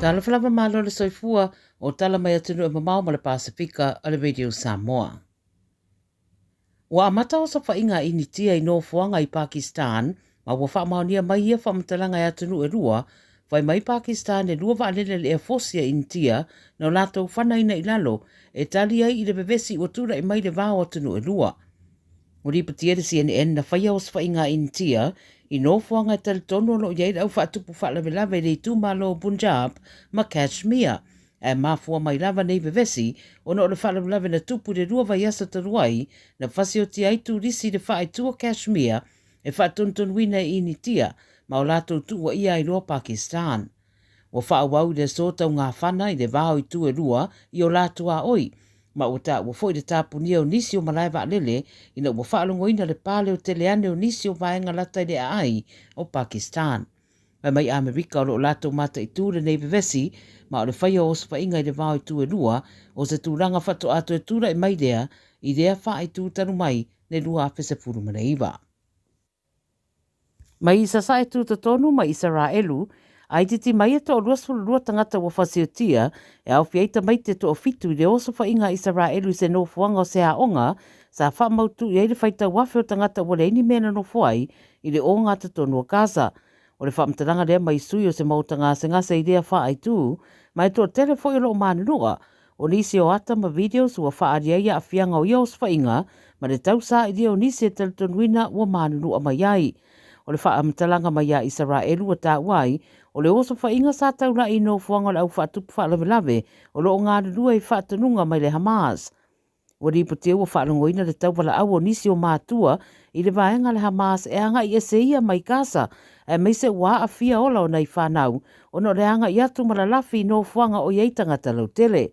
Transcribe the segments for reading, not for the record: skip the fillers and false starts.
Talofa lava malo le soifua o tala mai atunuu e mamao ma le Pasefika a le Radio Samoa. Ua amata osofaiga a Initia i nofoaga i Pakistan ma ua faamaonia mai ia faamatalaga e atunuu e lua, fai mai Pakistan e lua vaalele a le Air Force a Initia na o latou fanaina i lalo e tali ai i le vevesi ua tulai mai le va o atunuu e lua. Ua lipotia e le CNN na faia osofaiga a Initia i nofoaga e talitonu o lo o i ai le au faatupu faalavelave i le itumalo o Punjab ma Kashmir. Ae mafua mai lava nei vevesi ona o le faalavelave na tupu i le lua vaiaso talu ai na fasiotia ai turisi i le faaitu o Kashmir e faatonutonuina e Initia ma o latou tuuaia ai loa Pakistan. Ua faaauau i le aso taugafana i le va o itu e lua i o la tuaoi, ma ua taua foi le tapunia o nisi o malae vaalele ina ua faalogoina le pale o teleane o nisi o vaega lata i le aai o Pakistan. Fai mai Amerika o lo o latou mataitū lenei vevesi ma o le faia o osofaiga i le va o itu e lua o se tulaga faatoa toe tulai mai lea i lea faaitū talu mai le 2019. Mai i Sasae Tutotonu ma Isaraelu, a itiiti mai e toa 22 tagata ua fasiotia, e aofia ai tamaiti e toafitu i le osofaiga a Isaraelu i se nofoaga o se aoga sa faamautu i ai le faitau afe o tagata ua leai ni mea na nofo ai i le ogatotonu o Gaza. O le faamatalaga lea mai sui o se maota gasegase i lea faaitū, ma e toatele foi o lo o manunua. O nisi o ata ma videos ua faaali ai aafiaga o ia osofaiga ma le tausailia o nisi e talitonuina ua manunua mai ai. O le faamatalaga mai a Isaraelu ua taua ai, o le osofaiga sa taulai i nofoaga o le au faatupu faalavelave o lo o galulue i faatonuga mai le Hamas. Ua lipotia ua faalogoina le tauvalaau o nisi o matua i le vaega a le Hamas e agai ese ia mai Gaza, aemaise ua aafia ola o nai fanau ona o le agai atu ma lalafi i nofoaga o i ai tagata lautele.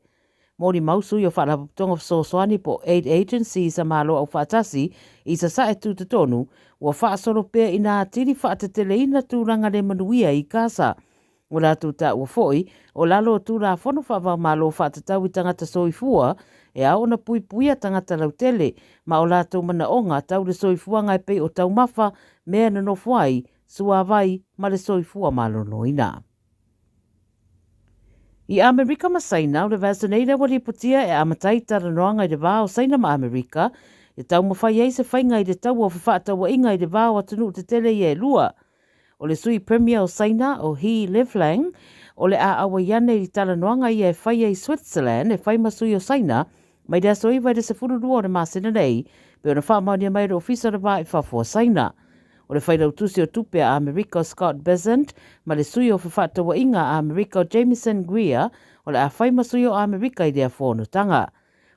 Molimau sui o Faalapotopotoga Fesoasoani po o Aid Agencies a Malo Aufaatasi i Sasae Tutotonu ua faasolo pea ina atili faateteleina tulaga le manuia i Gaza. Ua latou taua foi, o lalo o Tulafono Faavaomalo faatatau i tagata soifua, e ao ona puipuia tagata lautele, ma o latou manaoga tau le soifuaga e pei o taumafa, mea e nonofo ai, suavai ma le soifua maloloina. I Amerika ma Saina, o le vaiaso nei lea ua lipotia e amata ai talanoaga i le va o Saina ma Amerika e taumafai ai se faiga i le taua o fefaatauaiga i le va o atunuu tetele ia e lua. O le Sui Premier o Saina, o He Lifeng, o le a auai ane i talanoaga ia e faia i Switzerland e fai ma sui o Saina mai le aso 9 i le 12 o le masina nei, pei ona faamaonia mai e le Ofisa o le Va i Fafo o Saina. O le Failautusi o Tupe a Amerika o Scott Bessent ma le Sui o Fefaatauaiga a Amerika o Jamieson Greer o le a fai ma sui o Amerika i lea fonotaga.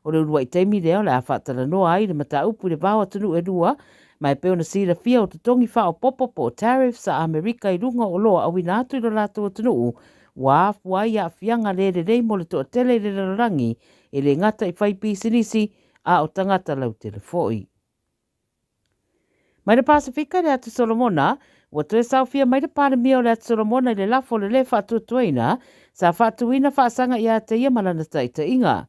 O le uluai taimi lea o le a faatalanoa ai le mataupu i le va o atunuu e lua, ma e pei ona silafia o totogi faaopoopo po o tariffs a Amerika i luga o oloa auina atu i lo latou atunuu, ua afua ai aafiaga le lelei mo le toatele i le lalolagi, e le gata i faipisinisi, a o tagata lautele foi. Mai le Pasefika i le Atu Solomona, ua toe saofia mai le Palemia o le Atu Solomona i le lafo o le le faatuatuaina sa faatuina faasaga ia te ia ma lana taitaiga.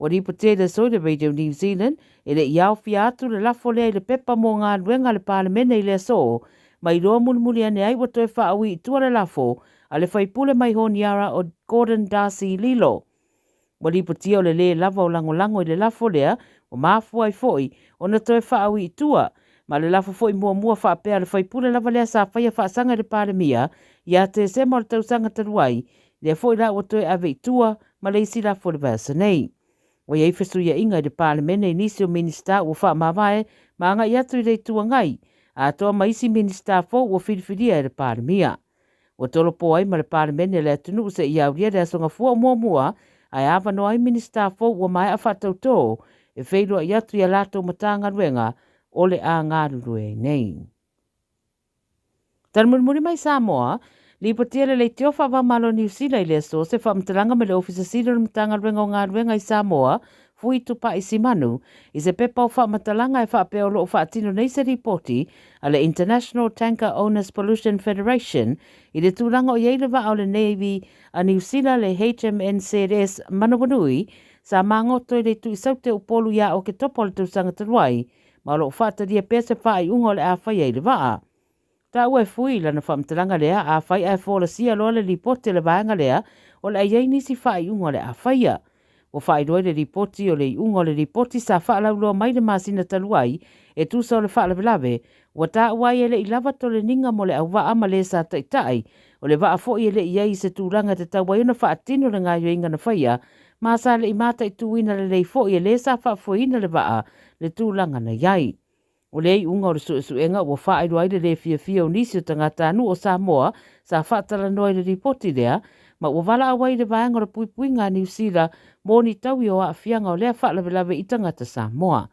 Ua lipotia i le aso i le Radio New Zealand e le i aofia atu le lafo lea i le pepa mo galuega a le Palemene i le aso, ma iloa mulimuli ane ai ua toe faaui i tua le lafo a le faipule mai Honiara o Gordon Darcy Lilo. Ua lipotia o le lē lava o lagolago i le lafo lea, ua mafua ai foi ona toe faaui i tua. Ma le lafo foi muamua faapea a le faipule lava lea sa faia faasaga i le Palemia ia Tesema o le tausaga talu ai, lea foi la ua toe ave i tua ma le isi lafo i le vaiaso nei. Ua i ai fesuiaiga i le Palemene i nisi o Minisita ua faamavae ma agai atu i le Itu Agai, atoa ma isi Minisita fou ua filifilia e le Palemia. Ua tolopo ai ma le Palemene le atunuu seia aulia le Aso Gafua o muamua, ae avanoa ai Minisita fou ua maea faatautō e feiloai atu i a latou Matagaluega o le a galulue ai nei. Tali mulimuli mai Samoa, lipotia le leitio faava-o-Malo Niu Sila i le aso se faamatalaga mai le Ofisa Sili o le Matagaluega o Galuega i Samoa, Fui Tupai Simanu, i se pepa o faamatalaga e faapea o lo o faatino nei se lipoti a le International Tanker Owners Pollution Federation i le tulaga o i ai le vaa o le Navy a Niu Sila le HMNZS Manawanui sa magoto i le itu i Saute Upolu ia Oketopa o le tausaga talu ai ma o lo o faatalia pea se faaiuga o le a faia i le vaa. Taua e Fui i lana faamatalaga lea, afai ae folasia loa le lipoti a le vaega lea, o le a i ai nisi faaiuga o le a faia. Ua faailoa i le lipoti o le iuga o le lipoti sa faalauiloa mai le masina talu ai e tusa o le faalavelave ua taua ai e le i lava toleniga mo le auvaa ma le sa taitai o le vaa foi e le i ai i se tulaga e tatau ai ona faatino le gaoioiga na faia ma sa le i mataituina lelei foi e le sa faafoeina le vaa le tulaga na i ai. O le iuga o le suesuega ua faailoa ai le le fiafia o nisi o tagatanuu o Samoa sa faatalanoa i le lipoti lea, ma ua valaau ai i le Vaega o le Puipuiga a Niu Sila mo ni taui o aafiaga o lea faalavelave i tagata Samoa.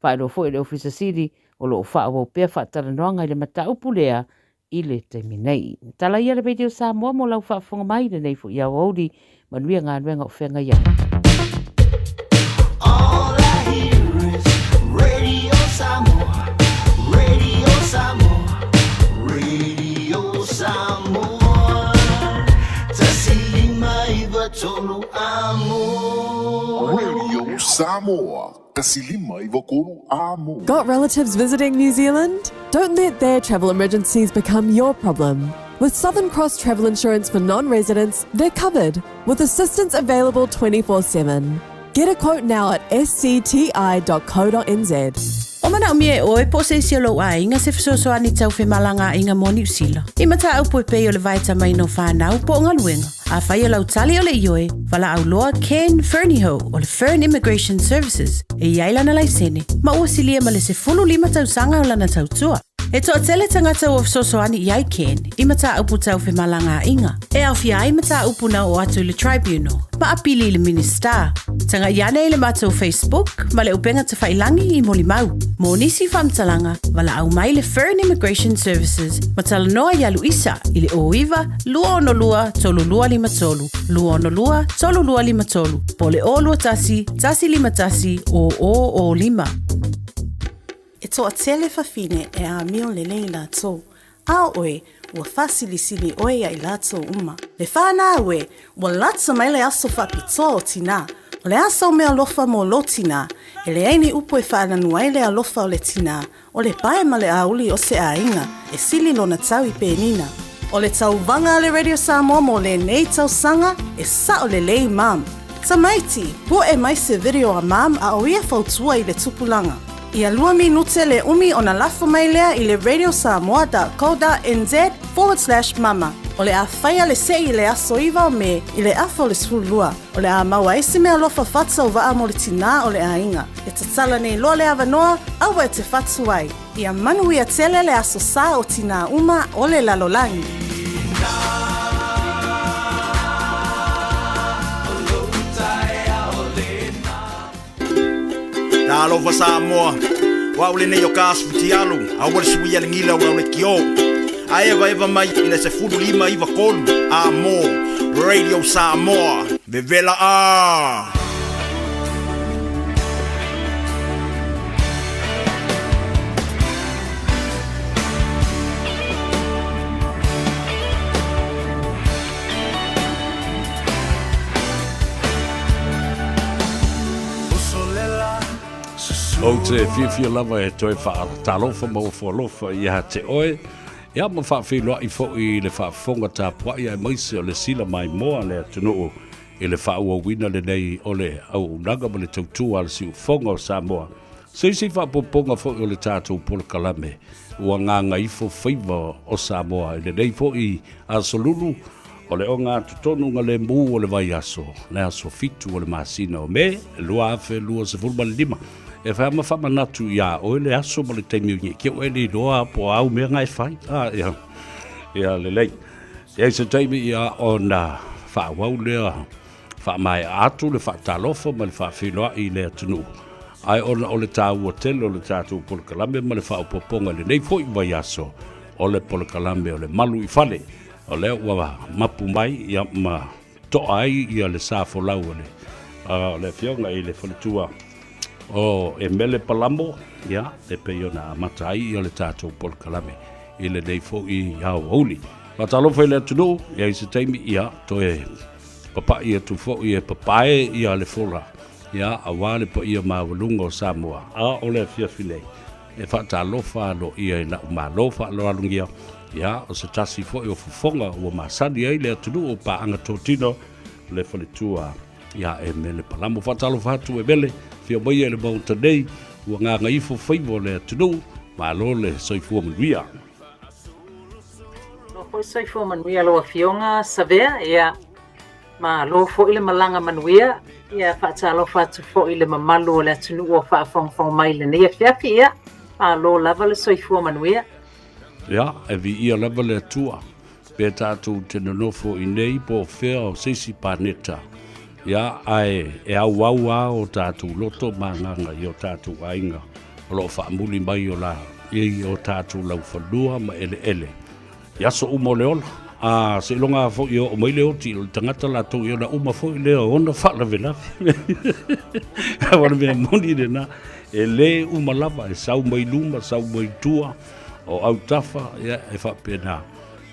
Faailoa foi e le Ofisa Sili o lo o faaauau pea faatalanoaga i le mataupu lea i le taimi nei. Tala ia le Radio Samoa mo lau faafofoga mai i lenei foi aoauli. Manuia galuega o feagai ai. All I hear is Radio Samoa, Radio Samoa, Radio Samoa. 159 amo. Radio Samoa, 159 amo. Got relatives visiting New Zealand? Don't let their travel emergencies become your problem. With Southern Cross Travel Insurance for non residents, they're covered with assistance available 24 7. Get a quote now at scti.co.nz. Ua manaomia e ʻoe po o se isi o lou aiga se fesoasoani tau femalagaaiga mo Niu Sila. I mataupu e pei o le vaetamaina o fanau po o galuega. Afai o lau tali o le ioe, valaau loa Ken Fernihough o le Fern Immigration Services e i ai lana laisene ma ua silia ma le 15 tausaga o lana tautua. E toatele tagata ua fesoasoani i ai Ken i mataupu tau femalagaaiga, e aofia ai mataupu na oo atu i le Tribunal ma apili i le Minisita. Tagai ane i le matou Facebook ma le upega tafailangi i molimau. Mo nisi faamatalaga, valaau mai le Fern Immigration Services ma talanoa iā Luisa i le 09 262 3253, 262 3253, po o le 021 151 0005. E toatele fafine e amio lelei latou, a o oe, ua faasilisili oe ia i latou uma. Le whanau e, ua lata mai le aso faapitoa o tinā. O le a sau meaalofa mo lou tinā? E leai ni upu e faalanu ai le alofa o le tinā, o le pae ma le auli o se aiga, e sili lona tau i penina. O le tauvaga a le Radio Samoa mo lenei tausaga, e sao lelei mum. Tamaiti, poe mai se video a mum a o ia fautua i le tupulaga. Ia lua minute le umi ona lafo mai lea i le radiosamoa.co.nz/mama. O le a faia le se'i i le aso 9 o Me i le afa o le 12. O le a maua ai se meaalofa faatauvaa mo le tinā o le aiga. E tatala nei loa le avanoa, aua e te fatu ai. Ia manuia tele le aso sa o tinā uma o le lalolagi. Talofa Samoa, o au lenei o Kasu Fitialu, aua le suia le gila o lau lekiō. A evaeva mai i le 15 93 a mo Radio Samoa. Vevela a! Ou te fiafia lava e toe faatalofa ma ofo alofa iā te oe, ia ma faafeiloai foi i le faafofoga tapuai aemaise o le sila maimoa a le atunuu i le faaauauina lenei o le auaunaga ma le tautua a le siufofoga o Samoa. Se isi faaopoopoga foi o le tatou polokalame ua gagaifo faiva o Samoa i lenei foi aso lulu, O le ogatotonu lemu o le vaiaso, le aso 7 o le masina o Me 2025, e fai ma faamanatu iā oe le aso ma le taimi o nei, ke oe le iloa po o au mea nga e fai. Ah, ia, ia lelei. E ai se taimi ia ona faaauau lea faamaea atu le faatalofa ma le faafeiloai i le atunuu. Ae ona o le taua tele o le tatou polokalame ma le faaopoopoga i lenei foi vaiaso, o le polokalame o le Malu i Fale. O lea ua mapu mai ia ma toa ai ia le sa folau o le, o le afioga i le faletua o Emele Palamo, ia, e pei ona amata ai ia le tatou polokalame i lenei foi aoauli. Faatalofa i le atunuu, ia i se taimi, ia, toe papai atu foi e papae ia le fola, ia, aua le paia maualuga o Samoa, a o le afiafi nei, E faatalofa aloaia i la'u Malo faaaloalogia, ia, o se tasi foi o fofoga ua masani ai le atunuu o paaga totino, le faletua ia Emele Palamo. Faatalofa atu Emele, afio maia i le Maota nei, ua gagaifo faiva o le atunuu, malo le soifua manuia. Malo foi soifua manuia lau Afioga Savea, ia malo foi le malaga manuia, ia faatalofa atu foi i le mamalu o le atunuu o faafogafoga mai i lenei afiafi, ia malo lava le soifua manuia. Ia, e viia lava le Atua, pe tatou te nonofo i nei po o fea o se isi paneta, ia, ae e auau lava o tatou loto ma agaga i o tatou aiga o lo o faamuli mai o la i o tatou laufanua ma eleele i aso uma o le ola. A, seiloga lava foi e oo mai le oti o le tagata latou ia ona uma foi lea o ona faalavelave. Aua o le mea moni lena, e le uma lava, e sau mai luma, sau mai tua, o autafa, ia, e faapena.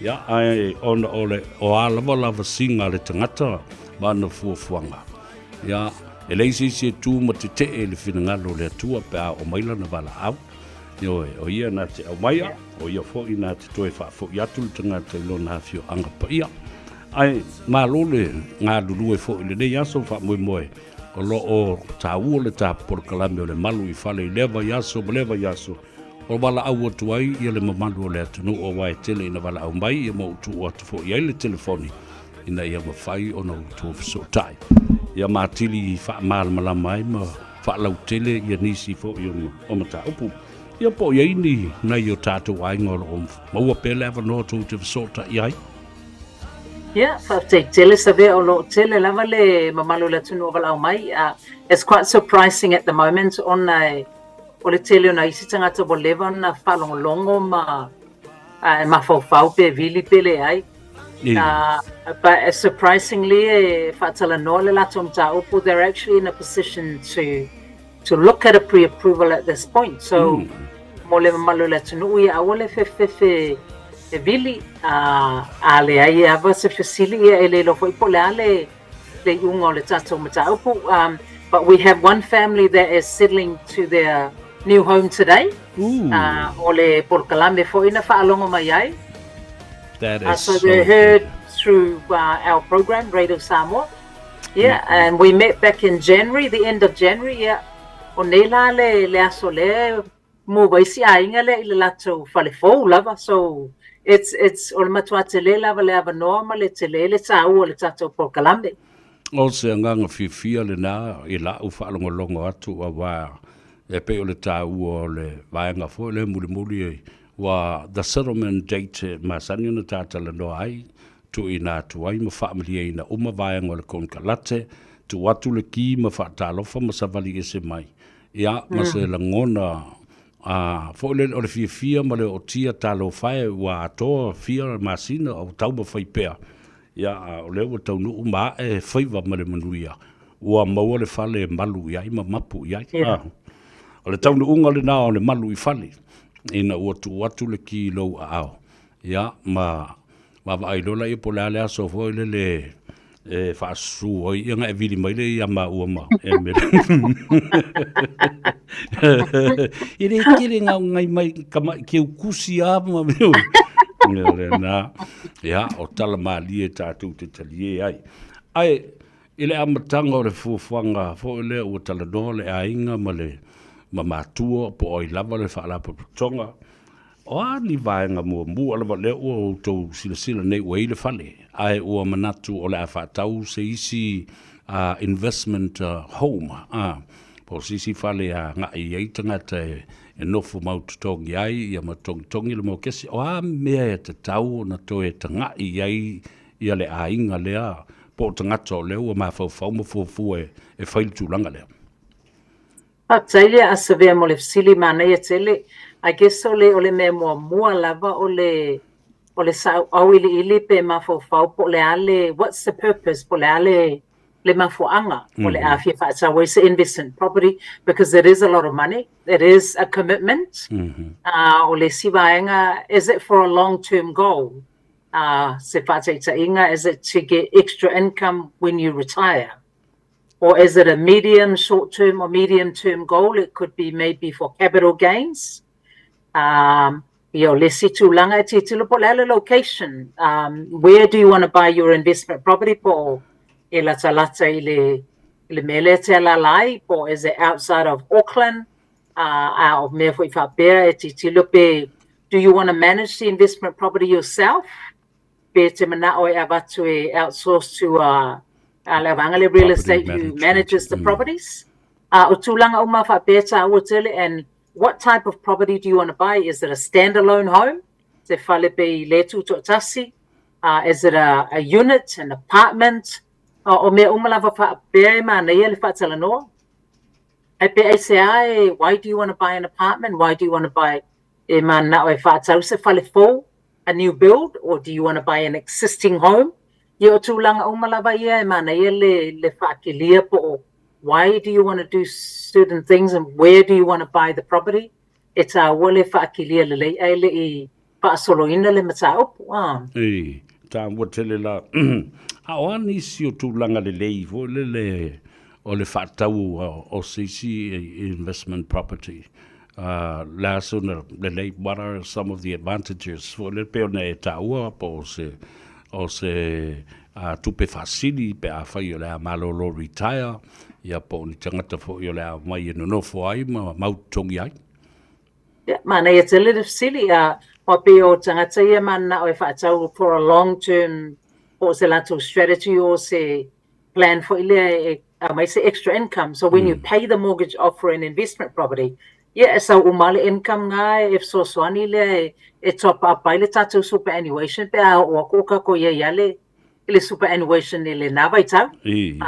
Ia, ae ona o le, o a lava lavasiga a le tagata ma ana fuafuaga, ia, e leai se isi e tu ma tetee i le finagalo o le Atua pe a oo mai lana valaau. Ioe, o ia na te aumaia, o ia foi na te toe faafoi atu le tagata i lona afioaga paia. Ae malo le galulue foi i lenei aso faamoemoe o lo o taua le ta polokalame o le malu i fale i lea vaiaso ma lea vaiaso o valaau atu ai ia le mamalu o le atunuu aua e tele ina valaau mai ia ma ou tuu atu foi i ai le telefoni ina ia mafai ona outou fesootai ia ma atili faamalamalama ai ma faalautele ia nisi foi o mataupu. Ia po o i ai ni nai o tatou aiga o lo o maua pea le avanoa tou te fesootai ai? Ia, faafetai tele Savea o lo o tele lava le mamalu o le atunuu o valaau mai. It's quite surprising at the moment ona e o le tele o nai isi tagata ua leva ona faalogologo ma e mafaufau pe vili pe leai. But surprisingly e faatalanoa le latou mataupu, they're actually in a position to to look at a pre-approval at this point. So mo le mamalu o le atunuu ia aua le fefefefe e vili, a leai e ava se fesili ia e le iloa foi po o le a le le iuga o le tatou mataupu. But we have one family that is settling to their new home today. O le polokalame foi na faalogo mai ai. That is so they heard through our program, Radio Samoa. Yeah, and we met back in January, the end of January, yeah. O nei la le, le aso lea move ai si aiga lea i le latou fale fou lava. So it's, it's, o le matua tele lava le avanoa ma le tele le taua o le tatou polokalame. O se agaga fiafia lena i la'u faalogologo atu auā e pei o le taua o le vaega foi lea mulimuli ua the settlement date e masani ona ta talanoa ai, tuuina atu ai ma faamalieina uma vaega o le konekarate, tuu atu le ki ma faatalofa ma savali ese mai, ia, ma se lagona a foi lele o le fiafia ma le ootia talofa e ua atoa fia masina o taumafai pea, ia, a o lea ua taunuu ma ae faiva ma le manuia, ua maua le fale e malu i ai ma mapu i ai. A, o le taunuuga lena o le malu i fale, ina ua tuu atu le ki i lou aao, ia, ma vaavaai loa laia po o le a le aso foi lele e faasusu ai, ia ona e vili mai lea ia maua ma Emele. E le tele ngā ngai mai kamaʻi keu kusi a ma mea. Ia lena, ia, o tala malie tatou te talie ai. Ae, i le amataga o le fuafuaga foi lea ua talanoa le aiga ma le ma matua po o ai lava le faalapotopotoga, O a ni vaega muamua lava lea ua outou silasila nei ua i le fale, ae ua manatu o le a faatau se isi investment home, po o se isi fale e agai i ai tagata e nofo mau totogi ai ia ma togitogi le mokesi. O a mea e tatau ona toe tagai i ai ia le aiga lea po o tagata o lea ua mafaufau ma fuafua e fai le tulaga lea? Faafetai le Asavea mo le fesili manaia tele. I guess o le o le mea muamua lava o le o le auiliili pe mafaufau po o le a le what's the purpose po o le a le le mafuaaga o le a fia faatau ai se investment property because it is a lot of money, it is a commitment. O le isi vaega, is it for a long term goal? Se faataitaiga, is it to get extra income when you retire? Or is it a medium short term or medium term goal? It could be maybe for capital gains. Ia, o le isi tulaga e tilotilo po o le a le location. Where do you want to buy your investment property po o? e latalata i le i le mea lea e te alaala ai po o is it outside of Auckland a o mea foi faapea e tilotilo pe do you want to manage the investment property yourself pe te mana'o e avatu e outsource to a a le vaega lea real estate who manages the properties. O tulaga uma faapea e taua tele and what type of property do you want to buy? Is it a standalone home? Se fale pe i le tutoatasi? Is it a, a unit, an apartment? O mea uma lava faapea e manaia le faatalanoa. Ae pe aisea e, why do you want to buy an apartment? Why do you want to buy e mana'o e faatau se fale fou, a new build, or do you want to buy an existing home? Ia o tulaga uma lava ia e manaia le, le faakilia po o why do you want to do certain things and where do you want to buy the property? E taua le faakilia lelei ae le i faasoloina le mataupu, a. E taua tele la. A o a nisi o tulaga lelei foi lele o le faatau o se isi investment property? Le a sona lelei, what are some of the advantages foi lele pei ona e taua po o se o se tupe faasili pe afai o le a malolo retire, ia po o ni tagata foi o le a omai e nonofo ai ma mau totogi ai? Ia, manaia tele le fesili, a ua pei o tagata ia mananao e faatau for a long term po o se latou strategy o se plan foi lea e aumai se extra income. So when you pay the mortgage off for an investment property, ia e sau uma lava le income na e fesoasoani lea e top up ai le tatou superannuation pe a oo atu o tatou i ai lava le i le superannuation i lena vaitau.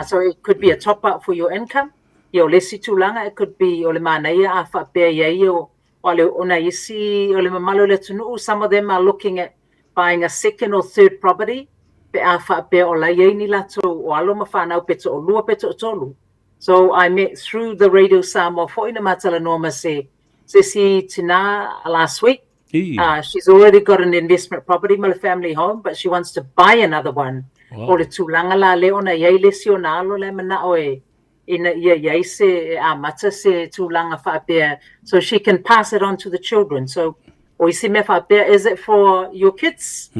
So it could be a top up for your income. Ia o le isi tulaga it could be o le manaia a faapea i ai o o le o nai isi o le mamalu o le atunuu, some of them are looking at buying a second or third property pe a faapea o la e i ai ni latou o alo ma fanau pe toalua pe toatolu. So I met through the Radio Samoa foi na ma talanoa ma se se isi tina last week. She's already got an investment property ma le family home, but she wants to buy another one. O le tulaga la lea ona i ai le isi ona alo la e manao e ina ia i ai se e amata se tulaga faapea so she can pass it on to the children. So o isi mea faapea, is it for your kids?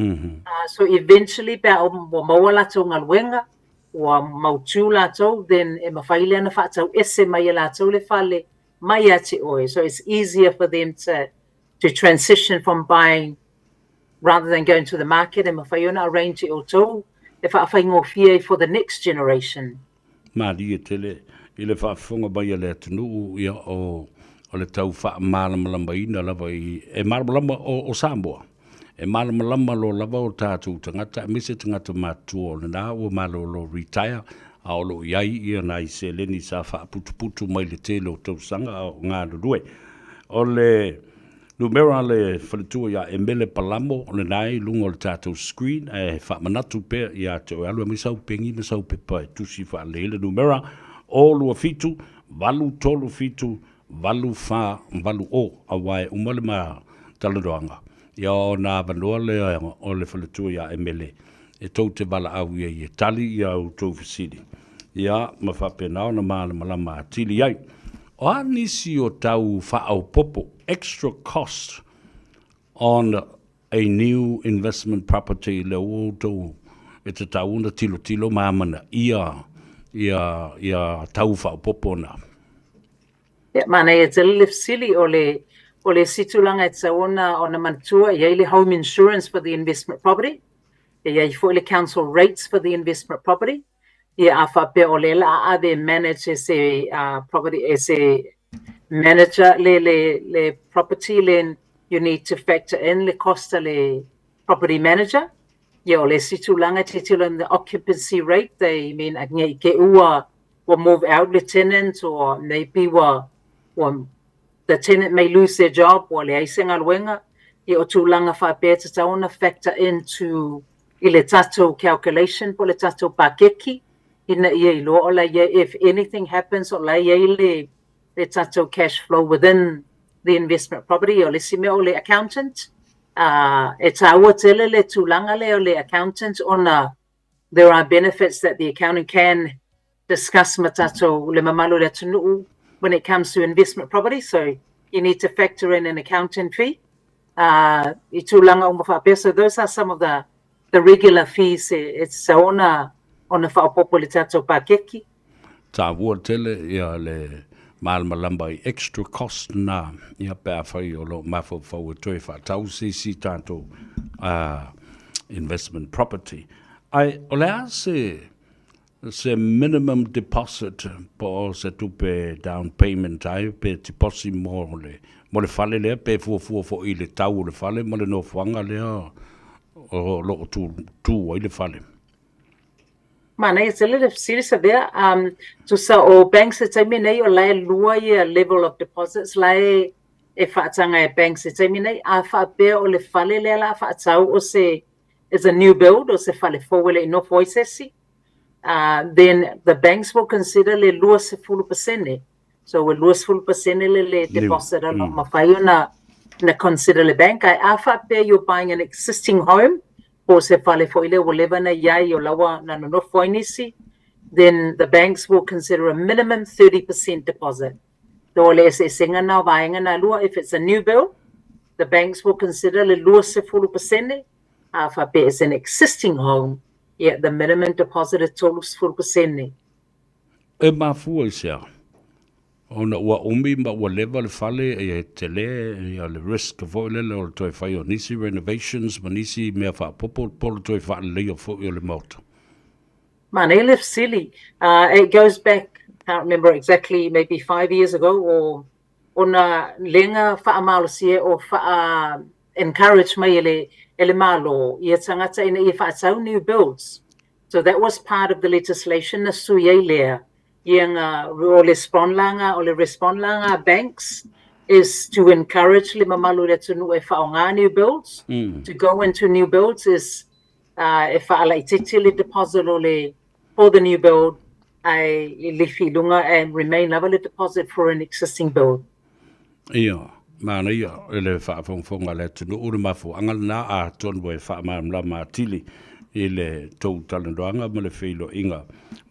So eventually pe a ua maua latou galuega, ua mautu latou, then e mafai lea ona faatauese mai e latou le fale mai ia te oe. So it's easier for them to transition from buying rather than going to the market e mafai ona arrange e outou e faafaigofie ai for the next generation. Malie tele i le faafofoga mai a le atunuu, ia, o, o le tau faamalamalamaina lava i, e malamalama o, o Samoa. E malamalama loa lava o tatou tagata, aemaise tagata matutua o lena ua malolo retire, a o lo o i ai ia nai seleni sa faaputuputu mai le tele o tausaga a o galulue. O le numera a le faletua ia Emele Palamo, o lena e i luga o le tatou screen, ae faamanatu pea ia te oe, alu e aumai sau peni ma sau pepa e tusi faalelei le numera, o 27 837 8480, aua e uma le ma talanoaga, ia ona avanoa lea o le faletua ia Emele e tou te valaau i ai e tali i a outou fesili, ia, ma faapena ona malamalama atili ai. O a nisi o tau faaopoopo, extra cost on a new investment property lea ua outou e tatau ona tilotilo ma amanaia ia, ia tau faaopoopo na? Ia, manaia tele le fesili, o le, o le isi tulaga e tatau ona, ona manatua, e i ai le home insurance for the investment property, e i ai foi le council rates for the investment property. Ia, a faapea o lea o le a ave e manage e se property, e se manager le, le, le property, then you need to factor in le cost a le property manager. Ia, o le isi tulaga e tilotilo in the occupancy rate, they mean ne i te i ua, ua move out le tenant or maybe ua, ua the tenant may lose their job, ua leai se galuega. Ia, o tulaga faapea e tatau ona factor into i le tatou calculation po o le tatou pakeki ina ia iloa o la e i ai, if anything happens, o la e i ai le, le tatou cash flow within the investment property. O le isi mea o le accountant, e taua tele le tulaga lea o le accountant ona there are benefits that the accountant can discuss ma tatou le mamalu o le atunuu when it comes to investment property. So you need to factor in an accountant fee i tulaga uma faapea. So those are some of the regular fees e tatau ona ona faaopoopo i le tatou pakeki. Taua tele ia le malamalama i extra cost na ia pe afai o lo o mafaufau e toe faatau se isi tatou investment property. Ae o le a se se minimum deposit po o se tupe down payment ai pe tiposi mo le mo le fale lea pe fuafua foi i le tau o le fale ma le nofoaga lea o lo o tu, tu ai le fale. Manaia tele le fesili Savea. Um, tusa o banks i taimi nei o la e lua ia level of deposits la e e faataga e banks i taimi nei. A faapea o le fale lea la a faatau o se is a new build o se fale fou e le i nofo ai se isi, uh, then the banks will consider le 20%. So e 20% le le deposit o lo o mafai ona na consider le bank. Ae a faapea you're buying an existing home, po o se fale foi lea ua leva ona i ai o la ua na nonofo ai nisi, then the banks will consider a minimum 30% deposit. So o le eseesega na o vaega na lua, if it's a new build, the banks will consider le 20%, a faapea it's an existing home, yeah, the minimum deposit e 30%. E mafua i se a? Ona ua umi ma ua leva le fale e tele ia le risk foi lele o le toe fai o nisi renovations ma nisi mea faaopoopo po o le toe faaleleia foi o le maota. Manaia le fesili. It goes back, can't remember exactly, maybe 5 years ago or ona lega faamalosia o faa encourage mai e le Malo ia tagata ina ia faatau new builds. So that was part of the legislation na sui ai lea. Ia nga o le respond la o le respond la nga banks is to encourage le mamalu le atunuu e faaaoga new builds. To go into new builds is e faalaitiiti le deposit o le for the new build ai e lifi i luga and remain lava le deposit for an existing build. Ia, manaia i le faafogafoga a le atunuu le mafuaaga lena atonu e faamalamalama atili i le tou talanoaga ma le feiloaiga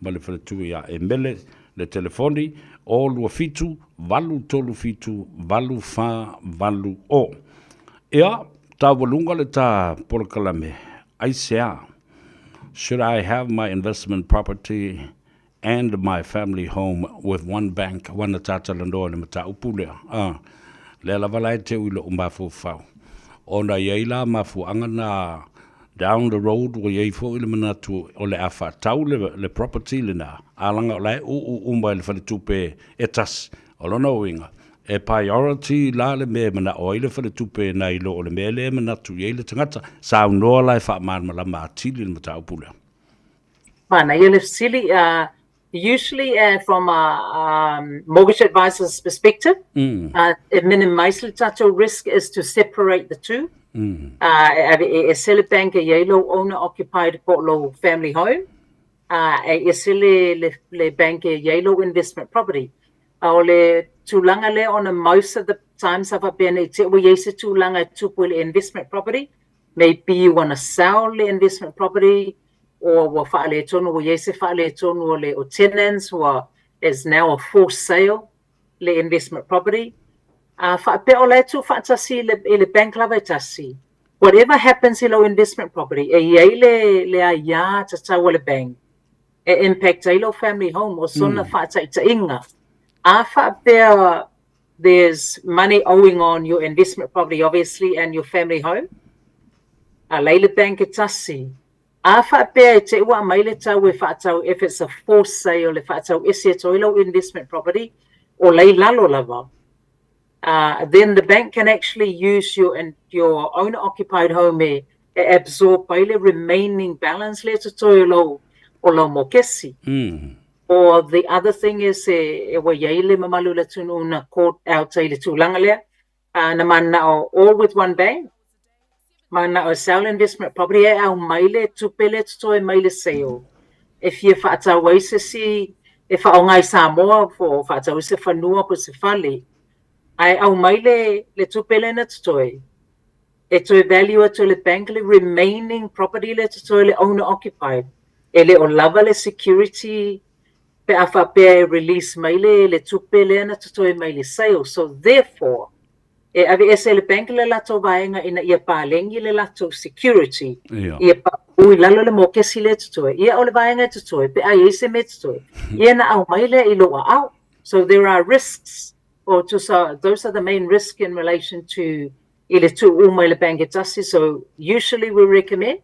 ma le faletui ia Emele le telefoni o 27 837 8480. Ia, taualuga le ta polokalame, aisea? Should I have my investment property and my family home with one bank? Ua na tatalanoa le mataupu lea. Ah, lea lava la e teu i lou mafaufau. Ona i ai la mafuaaga na down the road ua i ai foi le manatu o le a faatau le property lena, a laga o la e uu uma i le faletupe e tasi. O lona uiga, e priority la le mea e manao ai le faletupe nai lo o le mea lea e manatu i ai le tagata. Saunoa la e faamalamalama atili le mataupu lea. Manaia le fesili. Usually from a mortgage advisor's perspective, it minimize le tatou risk is to separate the two. E ese le bank e i ai lou owner occupied po o lou family home, e ese le bank e i ai lou investment property. A o le tulaga lea ona most of the times sa faapea nei te ua i ai se tulaga e tupu i le investment property, maybe you wanna sell le investment property or ua faaletonu, ua i ai se faaletonu o le o tenants, ua is now a forced sale le investment property. A faapea o la e tuufaatasi i le bank lava e tasi. Whatever happens i lou investment property, e i ai le aiā tatau a le bank e impact ai lou family home o sona faataitaiga. A faapea there's money owing on your investment property, obviously, and your family home, a lei le bank e tasi. A faapea e te ua mai le tau e faatau, if it's a forced sale, e faatau ese e toi lou investment property, o lei lalo lava. Then the bank can actually use your and your owner occupied home e absorb ai le remaining balance le totoe o lou mokesi. Or the other thing is e ua i ai le mamalu le atunuu na court out ai le tulaga lea, na manao all with one bank, manao sell investment property e au mai le tupe le totoe mai le sale. E fia faatau ai se si e faaaoga i Samoa po faatau ai se fanua po se fale. Ae au mai le tupe lea na totoe. E toe value atu e le bank le remaining property le totoe le owner occupied. E le o lava le security pe a faapea e release mai le tupe lea na totoe mai le sale. So therefore, e ave ese le bank le latou vaega ina ia palegi le latou security. Ia. Ia pa Tuu i lalo le mokesi lea e totoe, ia o le vaega e totoe, pe a i ai se mea e totoe, ia ona aumai lea i lou aao. So there are risks, or tusa, those are the main risk in relation to i le tuu uma i le bank e tasi. So usually we recommend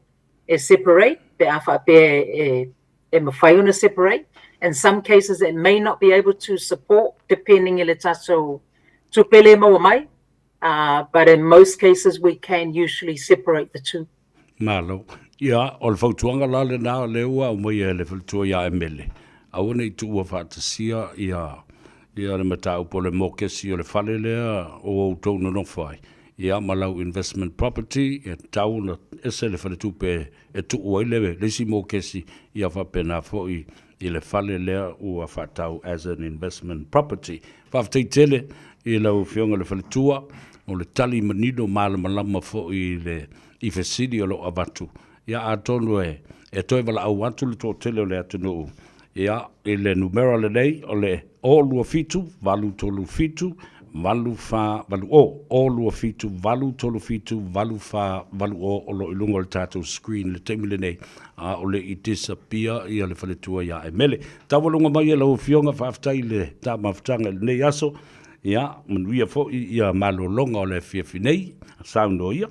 e separate pe a faapea e, e mafai ona separate. In some cases it may not be able to support depending i le tatou tupe lea e maua mai, but in most cases we can usually separate the two. Malo. Ia, o le fautuaga la lena lea ua aumaia e le faletua ia Emele, aua ne i tuua faatasia ia ia le mataupu o le mokesi o le fale lea o outou nonofo ai, ia ma lau investment property, e tatau ona ese le faletupe e tuu ai le le isi mokesi, ia faapena foi i le fale lea ua faatau as an investment property. Faafetai tele i lau Afioga i le Faletua mo le tali manino malamalama foi i le i fesili o lo o avatu. Ia atonu e e toe valaau atu le toatele o le atunuu ia i le numera lenei o le 027 837 8480, 027 837 8480 o lo o i luga o le tatou screen i le taimi lenei, a o le i disappear ia le faletua ia Emele. Taualuga mai e lau Afioga, faafetai i le ta mafutaga i lenei aso, ia manuia foi ia malologa o le afiafi nei, saunoa ia.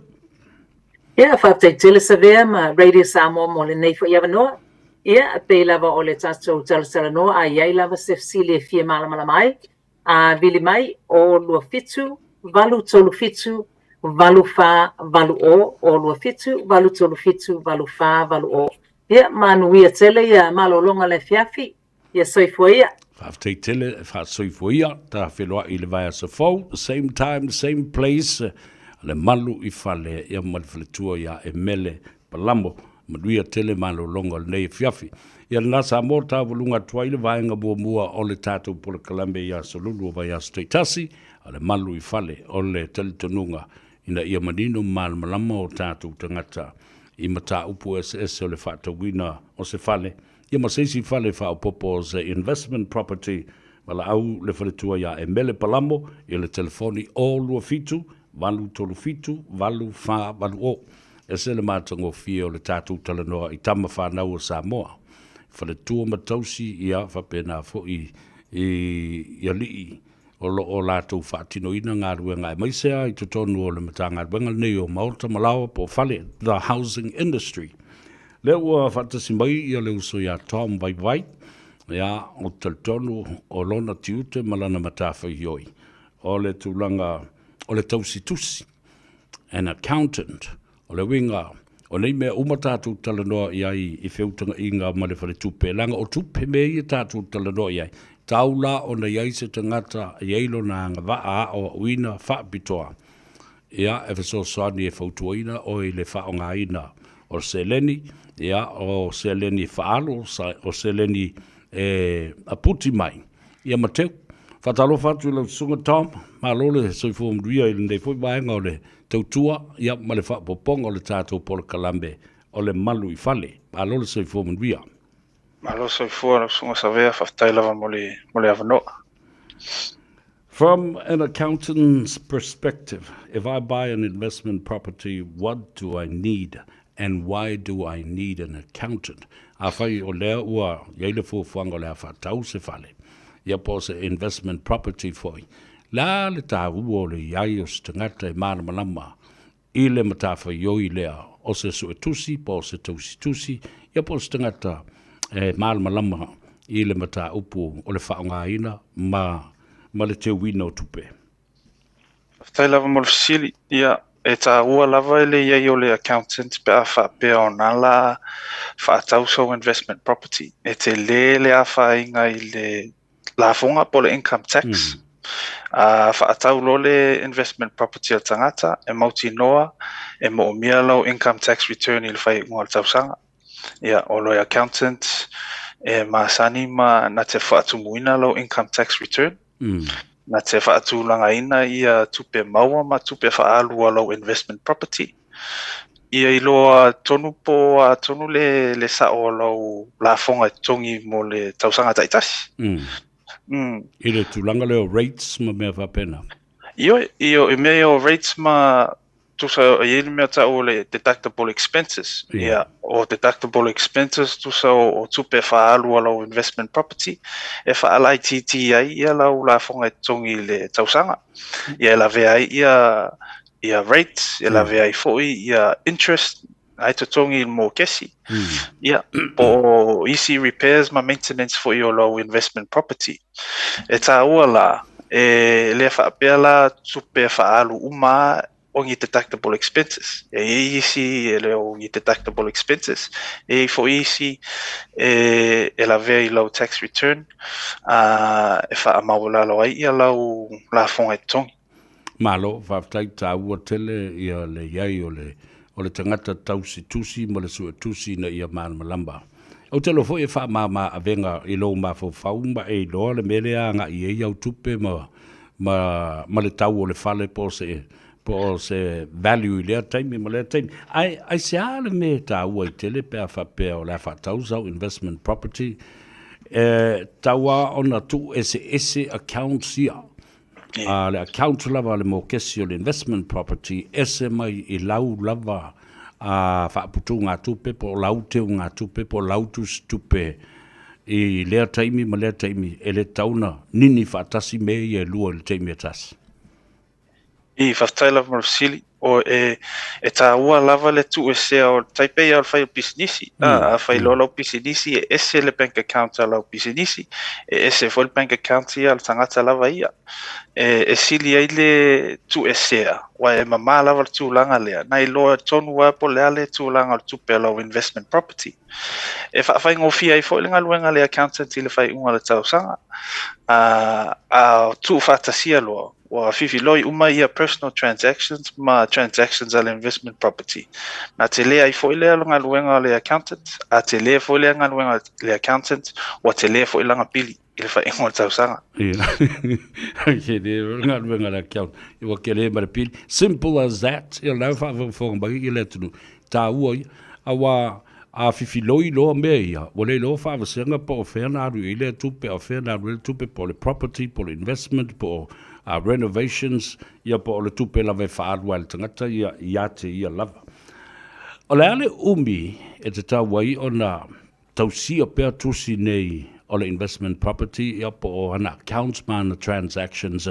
Ia, faafetai tele Savea ma Radio Samoa mo lenei foi avanoa. Ia, e pei lava o le tatou talatalanoa a i ai lava se fesili e fia malamalama ai, a vili mai, 0 2 7 8 3 7 8 4 8 0, 0 2 7 8 3 7 8 4 8 0. Ia, manuia tele ia malologa le afiafi. Ia soifua ia. Faafetai tele, faasoifua ia, ta feiloai i le vaiaso fou, same time, same place, le malu i fale ia ma le faletua ia Emele Palamo. Manuia tele malologa o lenei afiafi. Ia lena Samoa taualuga atu ai le vaega muamua o le tatou polokalame i aso lulu o vaiaso taitasi, a le malu i fale o le talitonuga ina ia manino ma malamalama o tatou tagata i mataupu eseese o le faatauina o se fale, ia ma se isi fale faaopoopo o se investment property, valaau le faletua ia Emele Palamo i le telefoni 027 837 8480. Ese le matagofie o le tatou talanoa i tama fanau o Samoa, faletua ma tausi ia faapena foi i alii o lo o latou faatinoina galuega aemaise lava i totonu o le Matagaluega lenei o Maota ma Laoa po o Fale, the Housing Industry. Lea ua faatasi mai ia le uso ia Tom Vaivai, ia, ou te talitonu o lona tiute ma lana matafaioi o le tulaga o le tausitusi, an accountant. O le uiga, o nei mea uma tatou talanoa i ai i feutagaiga ma le faletupe, leaga o tupe mea ia tatou talanoa i ai. Tau la ona i ai se tagata e i ai lona agavaa aoaoina faapitoa, ia, e fesoasoani e fautuaina oe i le faaaogaina o seleni, ia, o seleni e faaalu, o seleni e aputi mai. Ia Mateu, faatalofa atu i lau Susuga Tom, malo le soifua manuia i lenei foi vaega o le tautua, ia, ma le faaopoopoga o le tatou polokalame o le Malu i Fale. Malo le soifua manuia. Malo soifua lau Susuga Savea, faafetai lava mo le, mo le avanoa. From an accountant's perspective, if I buy an investment property, what do I need and why do I need an accountant? Afai o lea ua i ai le fuafuaga o le a faatau se fale, ia po o se investment property foi, le a le taua o le i ai o se tagata e malamalama i le matafaioi lea o se suetusi po o se tausitusi, ia po o se tagata e malamalama i le mataupu o le faaaogaina ma ma le teuina o tupe. Faafetai lava mo le fesili. Ia, e taua lava le i ai o le accountant pe a faapea o na la faatau sou investment property. E tele le afaina i le lafoga po o le income tax. A faatau loa le investment property a le tagata, e mautinoa e moomia lau income tax return i le faaiuga o le tausaga. Ia, o le accountant e masani ma na te faatumuina lau income tax return. Na te faatulagaina ia tupe maua ma tupe faaalu a lau investment property. Ia iloa tonu po o a tonu le, le sao o lau lafoga e totogi mo le tausaga taitasi. I le tulaga lea o rates ma mea faapena. Ioe, i, i mea ia o rates ma. Tusa e i ai le mea tau o le deductible expenses. Ia, o deductible expenses tusa o tupe e faaalu a lau investment property e faalaitiiti ai ia lau lafoga e totogi i le tausaga. Ia e lavea ai ia ia rates, e lavea ai foi ia interest ai totogi i le mokesi. Ia, po o isi repairs ma maintenance foi o lau investment property. E tāua la, e le faapea la tupe e faaalu uma o ni deductible expenses. E i ai isi e le o ni deductible expenses, e i ai foi isi e, e lavea i lau tax return, a, e faamaualalo ai ia lau lafoga e totogi. Malo, faafetai, taua tele ia le i ai o le o le tagata tausi tusi ma le suetusi ina ia malamalama. Ou te iloa foi e faamama avega i lou mafaufau ma e iloa le mea lea agai i ai au tupe ma ma ma le tau o le fale po o se po o se value i lea taimi ma lea taimi. Ae aisea le mea e taua ai tele pe a faapea o le a faatau sau investment property e tatau lava ona tuueseese accounts ia. A le account lava a le mokesi o le investment property ese mai i lau lava a faaputugatupe po o lau teugatupe po o lau tusitupe i lea taimi ma lea taimi, e le tatau ona nini faatasi mea ia e lua i le taimi e tasi. I, faafetai lava mo le fesili. O e, e tāua lava le tuuesea o tai pei lava o le fai o pisinisi. Mm. A, a fai loa lau pisinisi, e ese le bank account a lau pisinisi, e ese foi le bank account ia a le tagata lava ia. E, e sili ai le tuuesea, aua e mamā lava le tulaga lea, na iloa tonu lava po o le a le tulaga o le tupe a lau investment property. E faafaigofie ai foi le galuega a le accountant i le faaiuga o le tausaga. A, a tuufaatasia loa, ua fifiloi uma ia personal transactions ma transactions a le investment property. Na tele ai foi lea galuega a le accountant, a tele foi lea galuega a le accountant, ua tele foi lana pili i le faaiuga o le tausaga. Ia, tele foi le galuega a le accountant, ua tele ma le pili. Simple as that, ia o lena e faafogafoga mai le atunuu, taua ia. Aua a fifiloi loa mea ia, ua le iloa faavasega po o fea na alu i ai lea tupe, a o fea na alu ai le tupe, po o le property, po o le investment, po o renovations, ia po o le tupe lava e faaalu ai e le tagata ia ia te ia lava. O le a le umi e tatau ai ona tausia pea tusi nei o le investment property ia po o ana accounts ma ana transactions,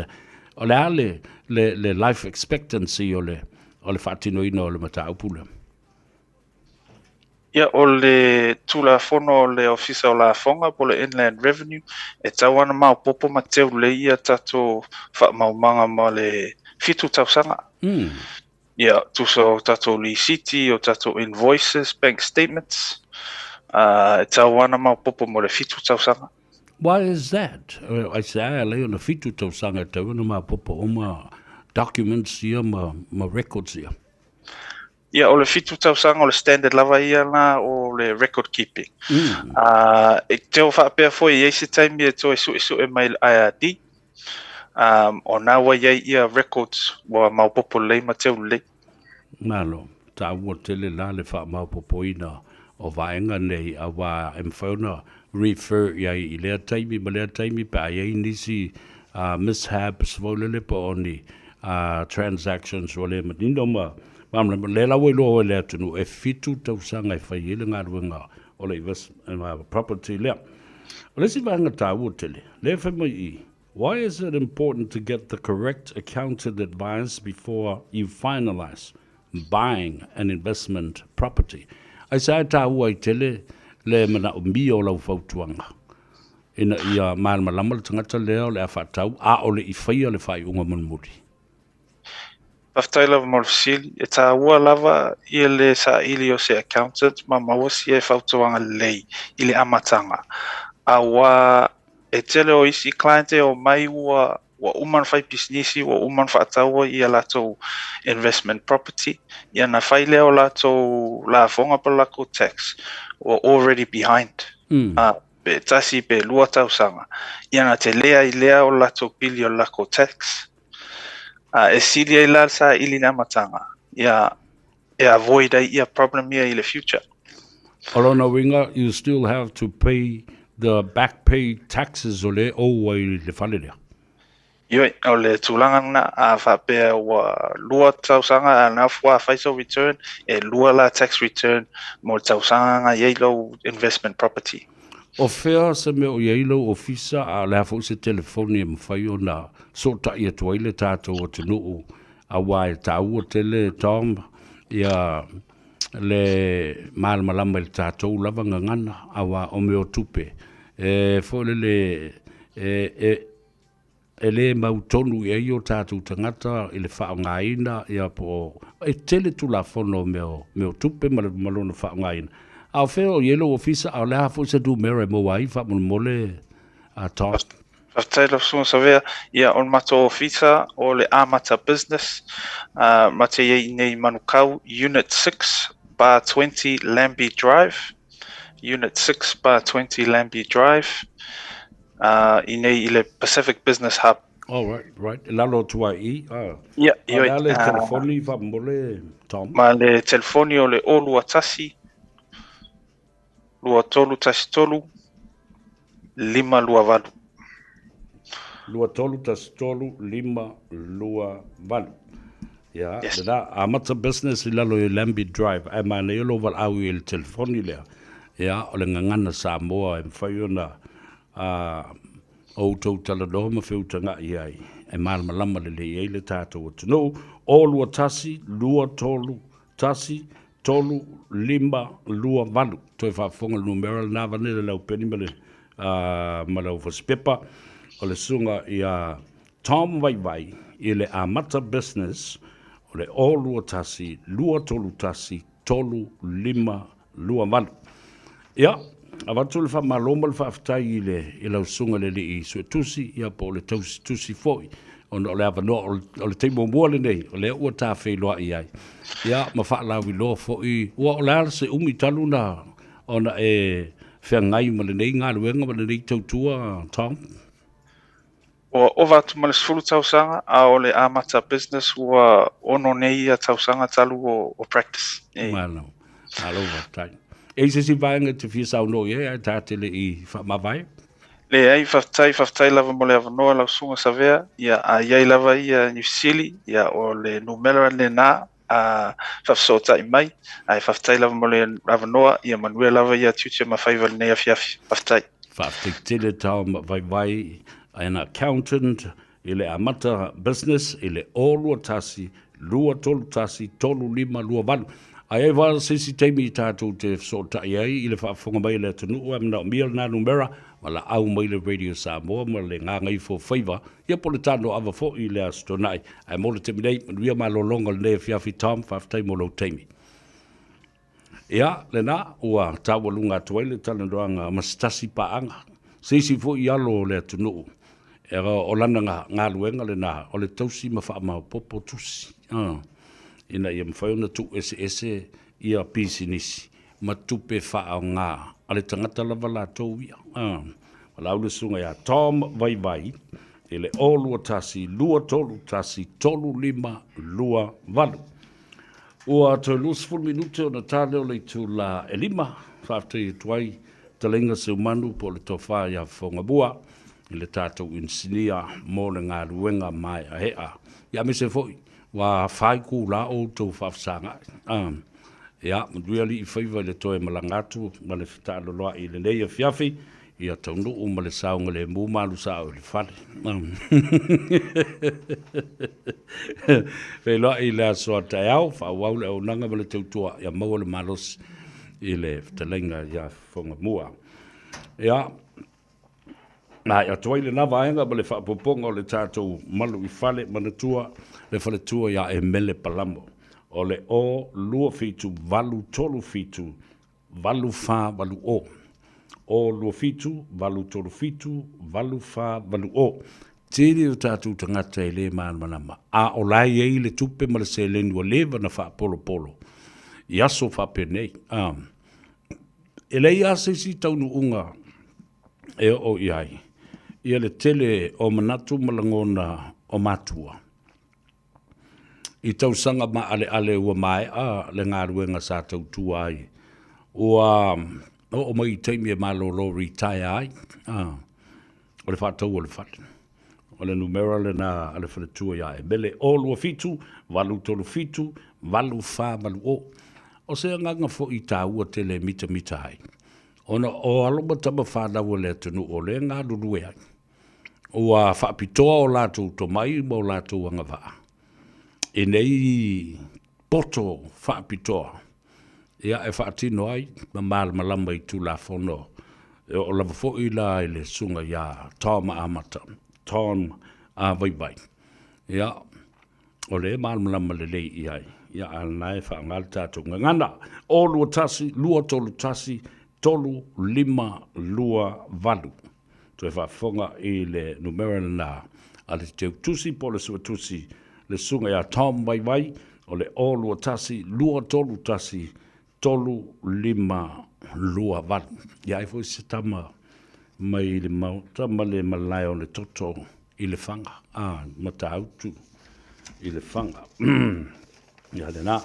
o le a le, le, le life expectancy o le, o le faatinoina o le mataupu lea? Ia, o le Tulafono o le Ofisa o Lafoga po o le Inland Revenue, e tatau lava ona maopoopo ma teu lelei ia tatou faamaumaga ma le fitu tausaga. Ia, tusa o tatou lisiti, o tatou invoices, bank statements, ā, e tatau lava ona maopoopo mo le fitu tausaga. Why is that? Aisea e ala ai ona fitu tausaga e tatau ona maopoopo uma documents ia ma records ia? Ia, o le fitu tausaga o le standard lava ia la o le record keeping. Mm. E te o faapea foi i ai se taimi e toe suesue mai le IRD, um, o nā ua i ai ia records ua maopoopo lelei ma teu lelei. Malo, taua tele la le faamaopoopoina o vaega nei auā e mafai ona refer i ai i lea taimi ma lea taimi pe a i ai nisi mishaps foi lele po o ni transactions ua le manino ma malamalama. Lea la ua iloa e le atunuu e fitu tausaga e fai ai le galuega o le investment property lea. O le isi vaega taua tele, lea e fai mai i i, Why is it important to get the correct accountant advice before you finalise buying an investment property? Aisea e taua ai tele le manaomia o lau fautuaga ina ia malamalama le tagata lea o le a faatau a o le i faia le faaiuga mulimuli? Faafetai lava mo le fesili. E taua lava ia le saili o se accountant ma maua sia fautuaga lelei i le amataga, aua e tele o isi client e omai ua ua uma ona fai pisinisi, ua uma ona faataua ia latou investment property, ia ona fai lea o latou lafoga po o latou tax, ua already behind. Pe tasi pe lua tausaga, ia ona tele ai lea o latou pili o le latou tax. E sili ai la le saili i le amataga, ia e avoid ai ia problem ia i le future. O lona uiga, you still have to pay the back pay taxes o lea e ou ai le fale lea. Ioe, o le tulaga lena, a faapea ua lua tausaga a na ua fai sau return, e lua la tax return mo le tausaga na i ai lou investment property. O fea se mea o i ai lou ofisa, a o le a foi se telefoni e mafai ona sootai atu ai le tatou atunuu, aua e taua tele, Tom, ia le malamalama i le tatou lava gagana, aua o mea o tupe, e foi lele, e, e, e le mautonu i ai o tatou tagata i le faaaogaina, ia po o, e tele Tulafono o mea o, mea o tupe ma, le, ma lona faaaogaina. A o fea o i ai lou ofisa, a o le a foi se numera e maua ai faamolemole, a Tom? Faafetai lau Susuga Savea. Ia, o le matou ofisa o le Amata Business, uh, ma te i ai nei i Manukau, Unit 6, Bar 20, Lambie Drive. Unit 6, Bar 20, Lambie Drive. uh, i nei i le Pacific Business Hub. Oh, right, right. E lalo atu ai i. Ah. Ia, ia. A le telefoni faamolemole, Tom. Ma le telefoni o le 021 2313 528. 2313 528. Ia, yes. Lena, amata business i lalo i Lambie Drive, ae manaia lou valaau i le telefoni lea. Ia, o le gagana Samoa e mafai ona outou talanoa ma feutaga'i ai, e malamalama lelei ai le tatou atunuu. O 2 1 2 3 1 3 5 2 8. Toe faafofoga le numera lena vane le lau peni ma le ma lau fasipepa. O le susuga ia Tom Vaivai i le Amata Business o le O 2 1 2 3 1 3 5 28. Ia, avatu le faamalo ma le faafetai i le i lau susuga i le alii suetusi, ia po o le tausitusi foi, ona o le avanoa, o le taimi muamua lenei o lea ua ta feiloai ai, ia ma faalauiloa foi, ua o le a se umi talu na ona e feagai ma lenei galuega ma lenei tautua, Tom? Ua ova atu ma le 10 tausaga, a o le amata business ua ono nei ia tausaga talu o, o practice. E. Malo, malo faafetai. E i se isi vaega e te fia saunoa i ai ae ta te le i faamavae? Leai, faafetai, faafetai lava mo le avanoa lau Susuga Savea. Ia, a i ai lava ia ni fesili, ia o le numera lena a faafesootai mai, ae faafetai lava mo le avanoa, ia manuia lava ia tiute ma faiva i lenei afiafi. Faafetai. Faafetai tele Tom Vaivai, an accountant i le Amata Business i le 021 231 3528. A i ai lava se isi taimi tatou te fesootai ai i le faafofoga mai a le atunuu ae manaomia lena numera, valaau mai le Radio Samoa ma le Gagaifo Faiva Ia po o le tanoava foi i le Aso Toonai. Ae mo le taimi nei, manuia malologa o lenei afiafi Tom, faafetai mo lou taimi. Ia, lena, ua taualuga atu ai le talanoaga ma se tasi paaga, se isi foi i alo o le atunuu, e, o lana galuega lena, o le tausi ma faamaopoopo tusi, ina ia mafai ona tuueseese ia pisinisi ma tupe faaaoga a le tagata lava latou ia. Valaau le susuga ia Tom Vaivai i le 021 231 3528. Ua toe 20 minute ona ta lea o le itula e lima. Faafetai atu ai Fetalaiga Seumanu po o le Tofa ia Fofogamua i le tatou inisinia mo le galuega maeaea. Ia aemaise foi ua fa itula o outou faafesagai. Ia, manuia alii faiva i le toe malaga atu ma le fetaaloloai i lenei afiafi, ia taunuu ma le saogalemu ma alu sao i le fale. Feiloai i le aso a taeao, faaauau le auaunaga ma le tautua, ia maua le malosi i le fetalaiga ia Fofogamua. Ia, Maea atu ai lena vaega ma le faaopoopoga o le tatou malu i fale manatua le faletua ia Emele Palamo o le 0 2 7 8 3 7 8 4 8 0 0 2 7 8 3 7 8 4 8 0. Tele o tatou tagata e le malamalama, a o la e i ai le tupe ma le seleni ua leva ona faapolopolo i aso faapenei. E leai lava se isi taunuuga e oo i ai ia le tele o manatu ma lagona o matua. I tausaga maaleale ua maea le galuega sa tautua ai, ua oo mai i taimi e malolo retire ai, o le faatau o le fale. O le numera lena a le faletua ia Emele, 0 2 7 8 3 7 8 4 8 0. O se agaga foi taua tele e mitamita ai, ona o alo ma tama fanau a le atunuu o lea e galulue ai, ua faapitoa o latou tomai ma o latou agavaa i nei poto faapitoa ia e faatino ai ma malamalama i Tulafono e oo lava foi la i le susuga ia Tom Amata, Tom Vaivai. Ia, o lea e malamalama lelei i ai, ia a lena e faaaoga le tatou gagana. 0 2 1 2 3 1 3 5 2 8. Toe faafofoga i le numera lena a le Teutusi po o le Suetusi, le Susuga ia Tom Vaivai, o le 0 2 1 2 3 1 3 5 2 8. Ia ai foi se tama mai le maota ma le malae o le toto i Lefaga, a, Matautu i Lefaga. Ia lena.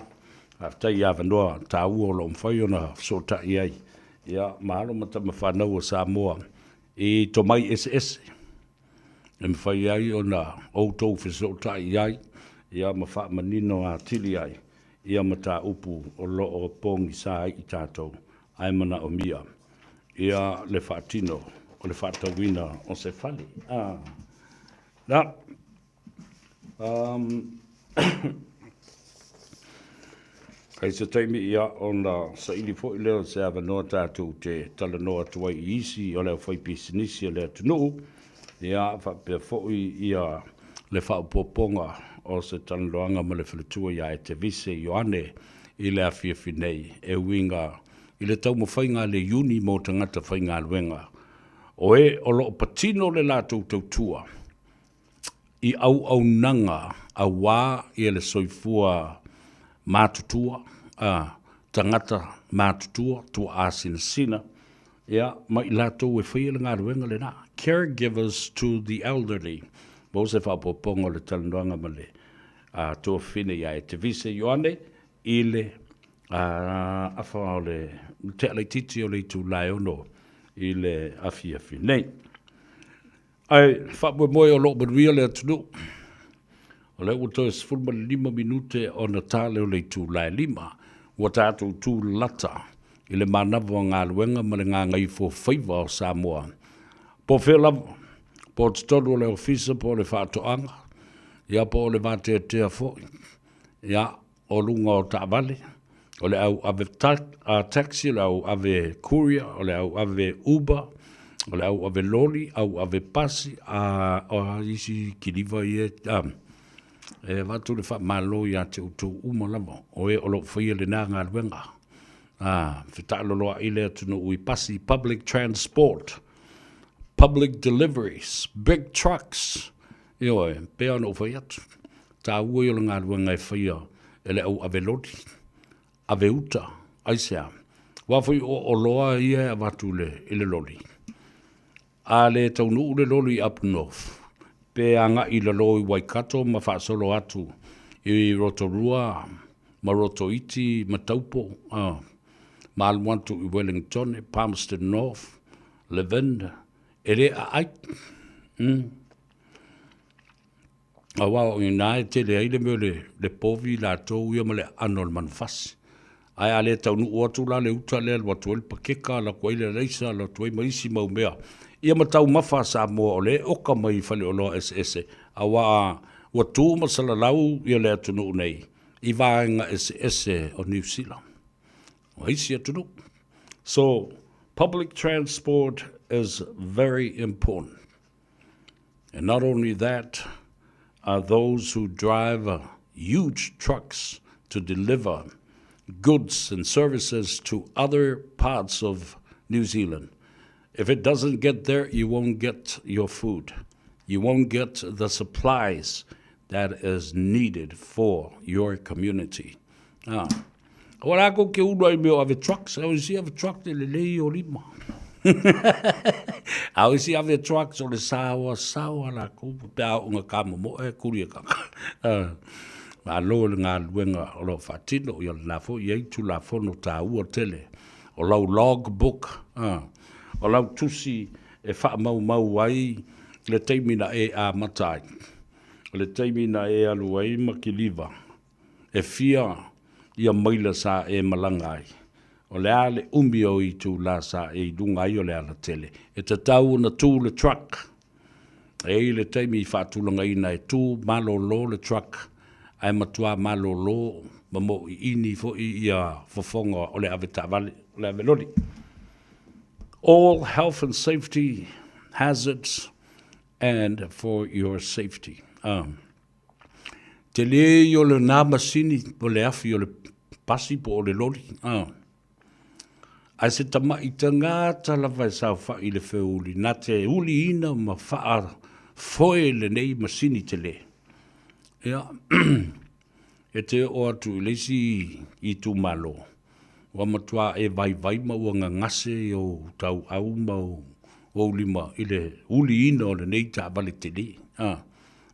Faafetai i avanoa taua o lo o mafai ona fesootai ai ia ma alo ma tama fanau a Samoa i tomai eseese e mafai ai ona outou fesootai ai ia ma faamanino atili ai ia mataupu o lo o pogisa ai i tatou ae manaomia ia le faatino o le faatauina o se fale. Ah. Na. Um, Hei se taimi ia ona saili foi lea o se avanoa tatou te talanoa atu ai i isi o le aufaipisinisi o le atunuu, ia faapea foi ia le faaopoopoga o se talanoaga ma le faletua ia Etevise Ioane i le afiafi nei e uiga i le taumafaiga a le Iuni mo tagata faigaluega o e o lo o patino le latou tautua i auaunaga auā ia le soifua matutua, a, tagata matutua, tuaa sinasina, ia, ma i latou e faia le galuega lena, caregivers to the elderly. Mo se faaopoopoga o le talanoaga ma le a, tuafafine ia Etevise Ioane i le a, afa o le tea laitiiti o le itula e 6 i le afiafi nei. Ae faamoemoe o lo o manuia le atunuu. O lea ua toe 15 minute ona ta lea o le itula e 5. Ua tatou tulalata i le manava o galuega ma le gagaifo faiva o Samoa. Po o fea lava, po o totonu o le ofisa po o le faatoaga, ia po o le vateatea foi, ia o luga o taavale, o le au ave taxi, o le au ave courier, o le au ave Uber, o le au ave loli, au ave pasi, a o isi kiliva ia a, e avatu le faamalo ia te outou uma lava o e o lo o faia lena galuega. A, fetaaloloai le atunuu i pasi, public transport, public deliveries, big trucks, Ioe, pei ona ou fai atu, taua ia o le galuega e faia e le au ave loli, ave uta, aisea? Aua foi o oloa ia e avatu i le, i le loli. A le taunuu le loli i Up North, pe agai i lalo i Waikato ma faasolo atu i Rotorua ma Rotoiti ma Taupo, ma alu atu i Wellingtone, Palmerston North, Levin, e le aai. Mm. Aua o i ina e tele ai le mea o le, le povi latou ia ma le aano o le manufasi. Ae a le taunuu atu la le uta lea alu atu ai le pakeka, alu atu ai le alaisa, alu atu ai ma isi mau mea. Ia ma taumafa a Samoa o lea e oka mai i faleoloa eseese, aua ua tu ma salalau ia le atunuu nei i vaega eseese o Niu Sila. O isi atunuu. So, public transport is very important. And not only that, are those who drive huge trucks to deliver goods and services to other parts of New Zealand. If it doesn't get there, you won't get your food. You won't get the supplies that is needed for your community. Ah. Aua lākou ke ulu ai mea o ave trucks, au isi ave truck te lelei o lima. Au isi ave trucks o le saoa, saoa lākou, pe a o nga ka momoe, kuri e kaka. Ah. Malo le galuega o lo o faatino, ia lena foi i ai Tulafono taua tele o lau log book, ah, o lau tusi e faamaumau ai le taimi na e amata ai, o le taimi na e alu ai ma kiliva, e fia ia maila sa e malaga ai, o le a le umi o itulā sa e i luga ai o le alatele, e tatau ona tū le truck. E i ai le taimi i faatulagaina e tū malōlō le truck, ae matuā malōlō ma mōʻiʻini foi ia fofoga o le avetaavale, o le aveloli. All health and safety hazards and for your safety. Tele ia o lena masini po le afi o le pasi po o le loli. Ae se tamaʻi tagata lava e saofaʻi i le feuli, na te uliina ma faafoe lenei masini tele. Ia, e te oo atu i le isi itumalo, ua matua e vaivai ma ua gagase i ou tauau ma ou lima i le uliina o lenei taavale tele.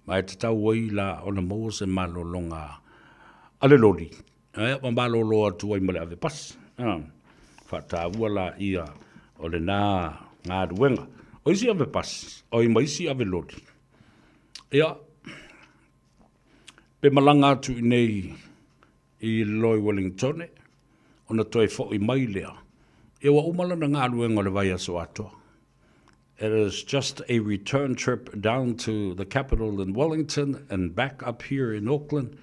Ma e tatau ai la ona maua se malologa a le loli, Ae ma malolo atu ai ma le ave pasi. Faataua laia o lena galuega. O isi ave pasi, oi ma isi ave loli. Ia, pe malaga atu i nei i Loi Wellingtone, ona toe foi mai lea, ia ua uma lana galuega o le vaiaso atoa. It is just a return trip down to the capital in Wellington and back up here in Auckland,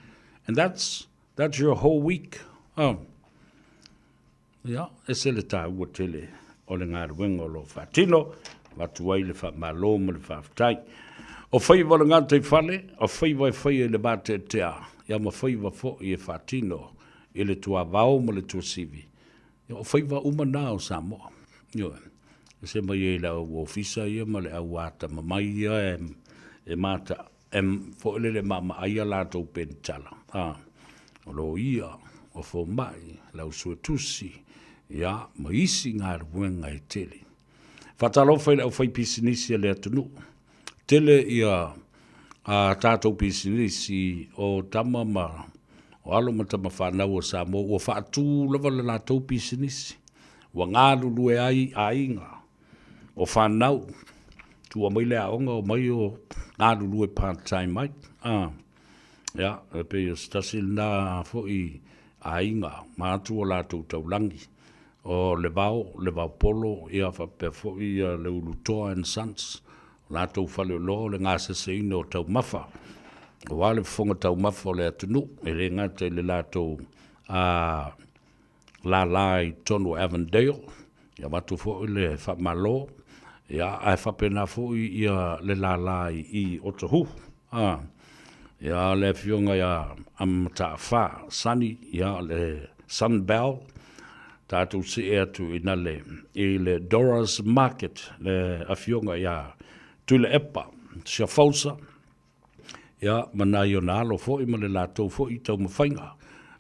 and that's, that's your whole week. Oh. Ia, ese le tāua tele o le galuega o lo o faatino, avatu ai le faamalo ma le faafetai. O faiva o le gataifale, o faiva e faia i le vateatea, ia ma faiva foi e faatino i le tuavao ma le tuasivi. Ia, o faiva uma na o Samoa. Ioe. Ese mai ai le au ofisa ia ma le au atamamai ia e, e mata, e foi lele maamaai a latou penitala. A, o loia, o fomai, le au suetusi, ia, ma isi galuega e tele. Faatalofa i le aufaipisinisi a le atunuu. Tele ia a tatou pisinisi o tama ma o alo ma tama fanau o Samoa ua faatu lava le latou pisinisi, ua galulue ai aiga o fanau, tua mai le aoga omai o galulue part time ai. A, ia, e pei o se tasi lena foi aiga ma atu o latou taulagi O Levao, Levaopolo, ia faapea foi ia Leulutoa and Sons, o latou faleoloa o le gaseseina o taumafa, aua le fofoga taumafa o le atunuu, e le gata i le latou lala i totonu o Avondale, ia avatu foi le faamalo, ia ae faapena foi ia le lala i Otahuhu. Ia le afioga ia Mataafa Sonny, ia le Sunbell, tatou see atu i na le, i le Dora's Market, le afioga ia Tuilaepa Siafausa, ia ma nai ona alo foi ma le latou foi taumafaiga.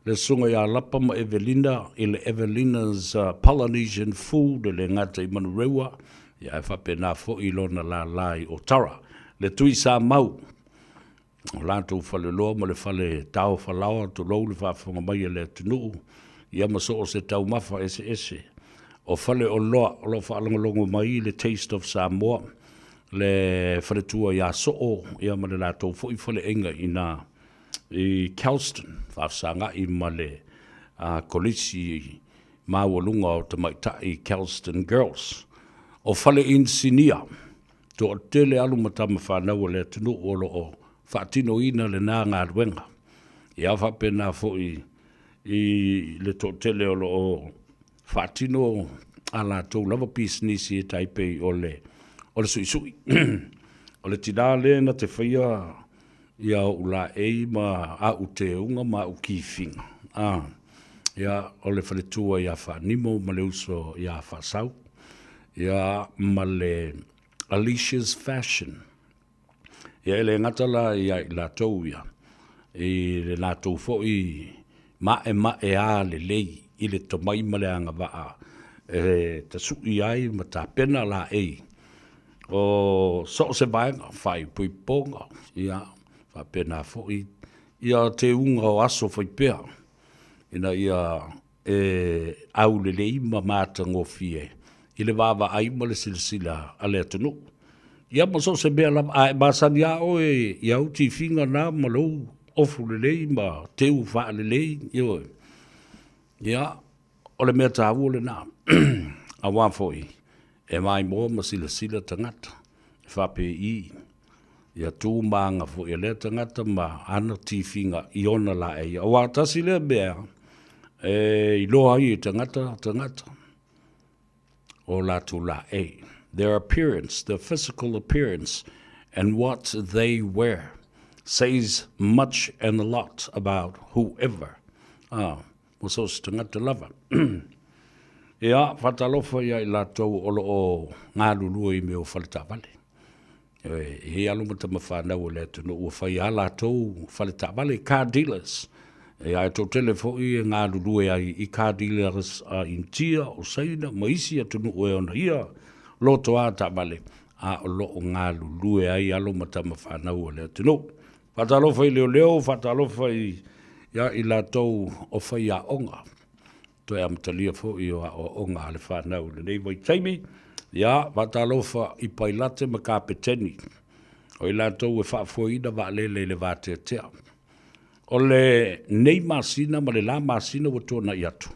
Le susuga ia Lapa ma Evelina i le Evelina's Polynesian Food e le gata i Manurewa, ia ae faapena foi i lona lala i Otara. Le Tui Samau, o latou faleoloa ma le fale tao falaoa, tulou le faafofoga mai a le atunuu, ia ma so o se taumafa eseese. O faleoloa o lo o faalogologo mai i le Taste of Samoa, le faletua ia Soo, ia ma le latou foi faleaiga i ina i Kelston, faafesagai ma le Kolisi maualuga o tamaitai Kelston Girls. O fale inisinia, toatele alu ma tama fanau a le atunuu o lo o faatinoina lena galuega. Ia faapena foi i le toatele o lo o faatino a latou lava pisinisi e tai pei o le o le suisui. O le tinā lea na te faia ia ou laei ma au teuga ma au kifiga. A, ia, o le faletua ia Faanimo ma le uso ia Faasau, ia, ma le Alicia's Fashion. Ia, e le gata la ia i latou ia, i le latou foi maemaea lelei i le tomai ma le agavaa e tasui ai ma tapena laei o so o se vaega, faaipoipoga, ia, faapena foi ia teuga o aso faipea, ina ia e aulelei ma matagofie i le vaavaai ma le silasila a le atunuu. Ia ma so o se mea lava, a e masani lava oe i au tifiga na ma lou ofu lelei ma teu faalelei, ioe. Ia, o le mea taua lena, aua foi e maimoa ma silasila tagata, e faapei ia tu ma aga foi a lea tagata ma ana tifiga i ona laei. Aua tasi lea mea e iloa ai e tagata tagata o latou laei, their appearance, their physical appearance and what they wear says much and a lot about whoever. Ah, Ua so o se tagata lava. Ia, faatalofa ia i latou o lo o galulue i mea o faletaavale. E i ai alo ma tama fanau o le atunuu ua fai a latou faletaavale, car dealers. E ae toatele foi e galulue ai i car dealers a Initia, o Saina ma isi atunuu e ona ia lotoa taavale, a o lo o galulue ai alo ma tama fanau o le atunuu. Faatalofa i leoleo, faatalofa i, ia, i latou o faiaoga. Toe amatalia foi o aoaoga a le whanau i lenei vaitaimi. Ia, faatalofa i pailate ma kapeteni. O i latou e faafoeina vaalele i le vateatea. O le nei masina ma le la masina ua tuanai atu,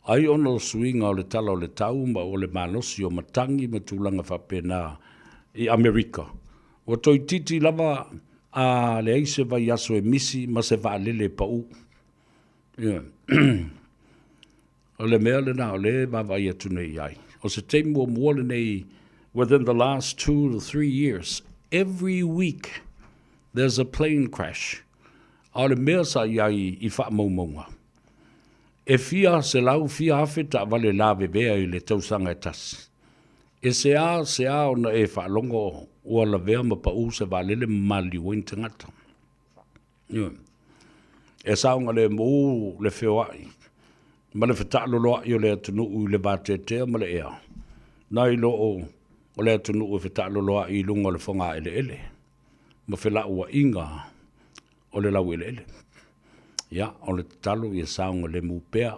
ai ona o suiga o le tala o le tau ma o le malosi o matagi ma tulaga faapena i Amerika, Ua toeitiiti lava a leai se vaiaso e misi ma se vaalele e pau. Ioe. O le mea lena o lea e vaavaai atu nei i ai. O se taimi muamua lenei within the last 2 to 3 years, every week there's a plane crash. A o le mea sa i ai i faamaumauga, e fia selau fia afe taavale lavevea i le tausaga e tasi. E se a se a ona e faalogo ua lavea ma pau se vaalele ma maliliu ai ni tagata. Ioe. E saogalemu le feoai ma le fetaaloloai o le atunuu i le vateatea ma le ea, nai lo o le atunuu e fetaaloloai i luga o le fogaeleele ma felauaiga o le laueleele. Ia, o le tatalo ia saogalemu pea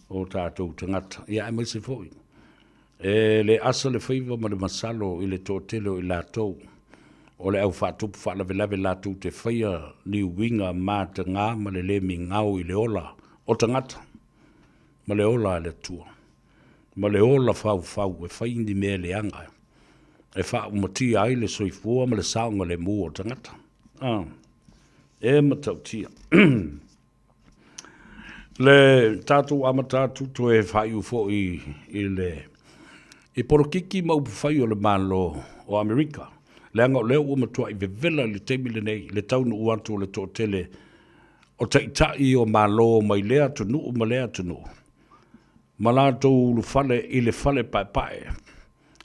o tatou tagata, ia aemaise foi e le asa le faiva ma le masalo i le toatele o i latou o le au faatupu faalavelave latou te faia ni uiga mataga ma le le migao i le ola o tagata ma le ola a le Atua ma le ola faufau e fai ni mea leaga e faaumatia ai le soifua ma le saogalemu o tagata. Ah, e matautia. Le tatou amata atu toe faaiu foi i le i polokiki ma upufai o le Malo o Amerika, leaga o lea ua matuai vevela i le taimi lenei le taunuu atu o le toatele o taitai o Malo mai lea atunuu ma lea atunuu ma latou ulufale i le fale paepae,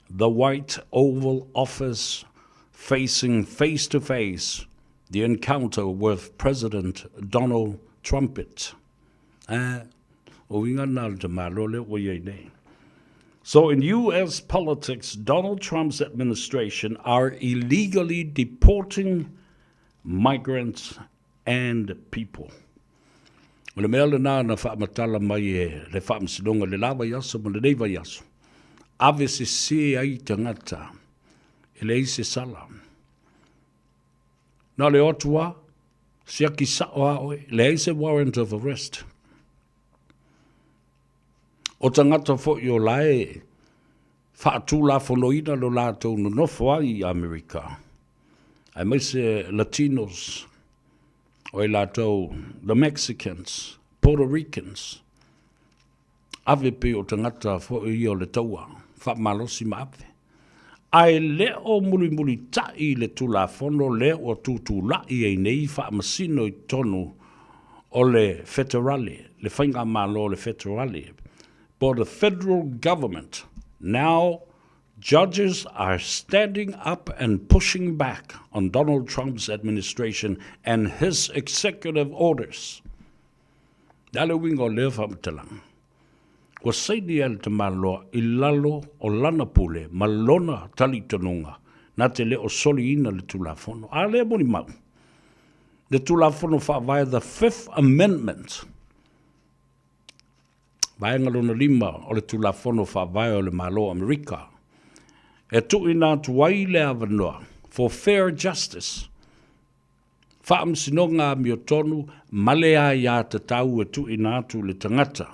The White Oval Office facing face to face the encounter with President Donald Trumpet. Eh, o uiga na o le tamaloa lea ua i ai nei. So in US politics, Donald Trump's administration are illegally deporting migrants and people. O le mea lena na faamatala mai e le Faamasinoga i le la vaiaso ma lenei vaiaso, ave sese ai tagata e leai se sala. Na o le o atu lava, siaki sao lava oe, leai se warrant of arrest. O tagata foi o la e faatulafonoina lo latou nonofo ai i Amerika, aemaise Latinos, o i latou the Mexicans, Puerto Ricans, ave pei o tagata foi ia o le taua, faamalosi ma ave. Ae le o mulimulitai le Tulafono lea ua tutulai ai nei faamasino i totonu o le feterale, le faigamalo o le feterale, po o the Federal Government. Now, judges are standing up and pushing back on Donald Trump's administration and his executive orders. Le a le uiga o lea faamatalaga? Ua saini e le tamaloa i lalo o lana pule ma lona talitonuga na te le o soliina le Tulafono. A lea molimau, le Tulafono Faavae the Fifth Amendment, vaega lona lima o le Tulafono Faavae o le Malo o Amerika, E tuuina atu ai le avanoa for fair justice, faamasinoga amiotonu ma le aiatatau e tuuina atu i le tagata,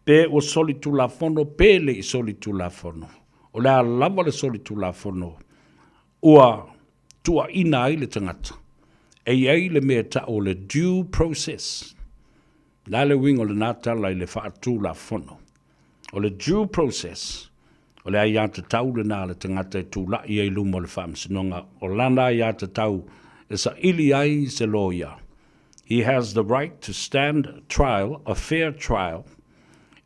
pe ua solitulafono pe le i solitulafono. O le a lava le solitulafono ua tuuaina ai le tagata, e i ai le mea e tau o le due process. O le a le uiga o lena tala i le faatulafono? O le due process, o le aiatatau lena a le tagata e tulai ai i luma o le faamasinoga, o lana aiatatau e saili ai se loia. He has the right to stand trial, a fair trial,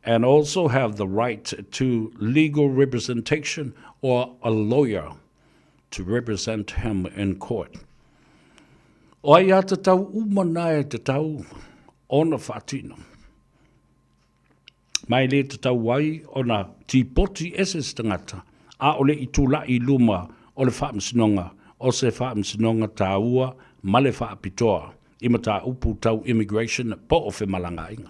and also have the right to legal representation or a lawyer to represent him in court. O aiatatau uma na e tatau ona faatino. Ma e lē tatau ai ona tipoti ese se tagata a o le i tulai i luma o le Faamasinoga o se faamasinoga taua ma le faapitoa i mataupu tau immigration po o femalagaaiga.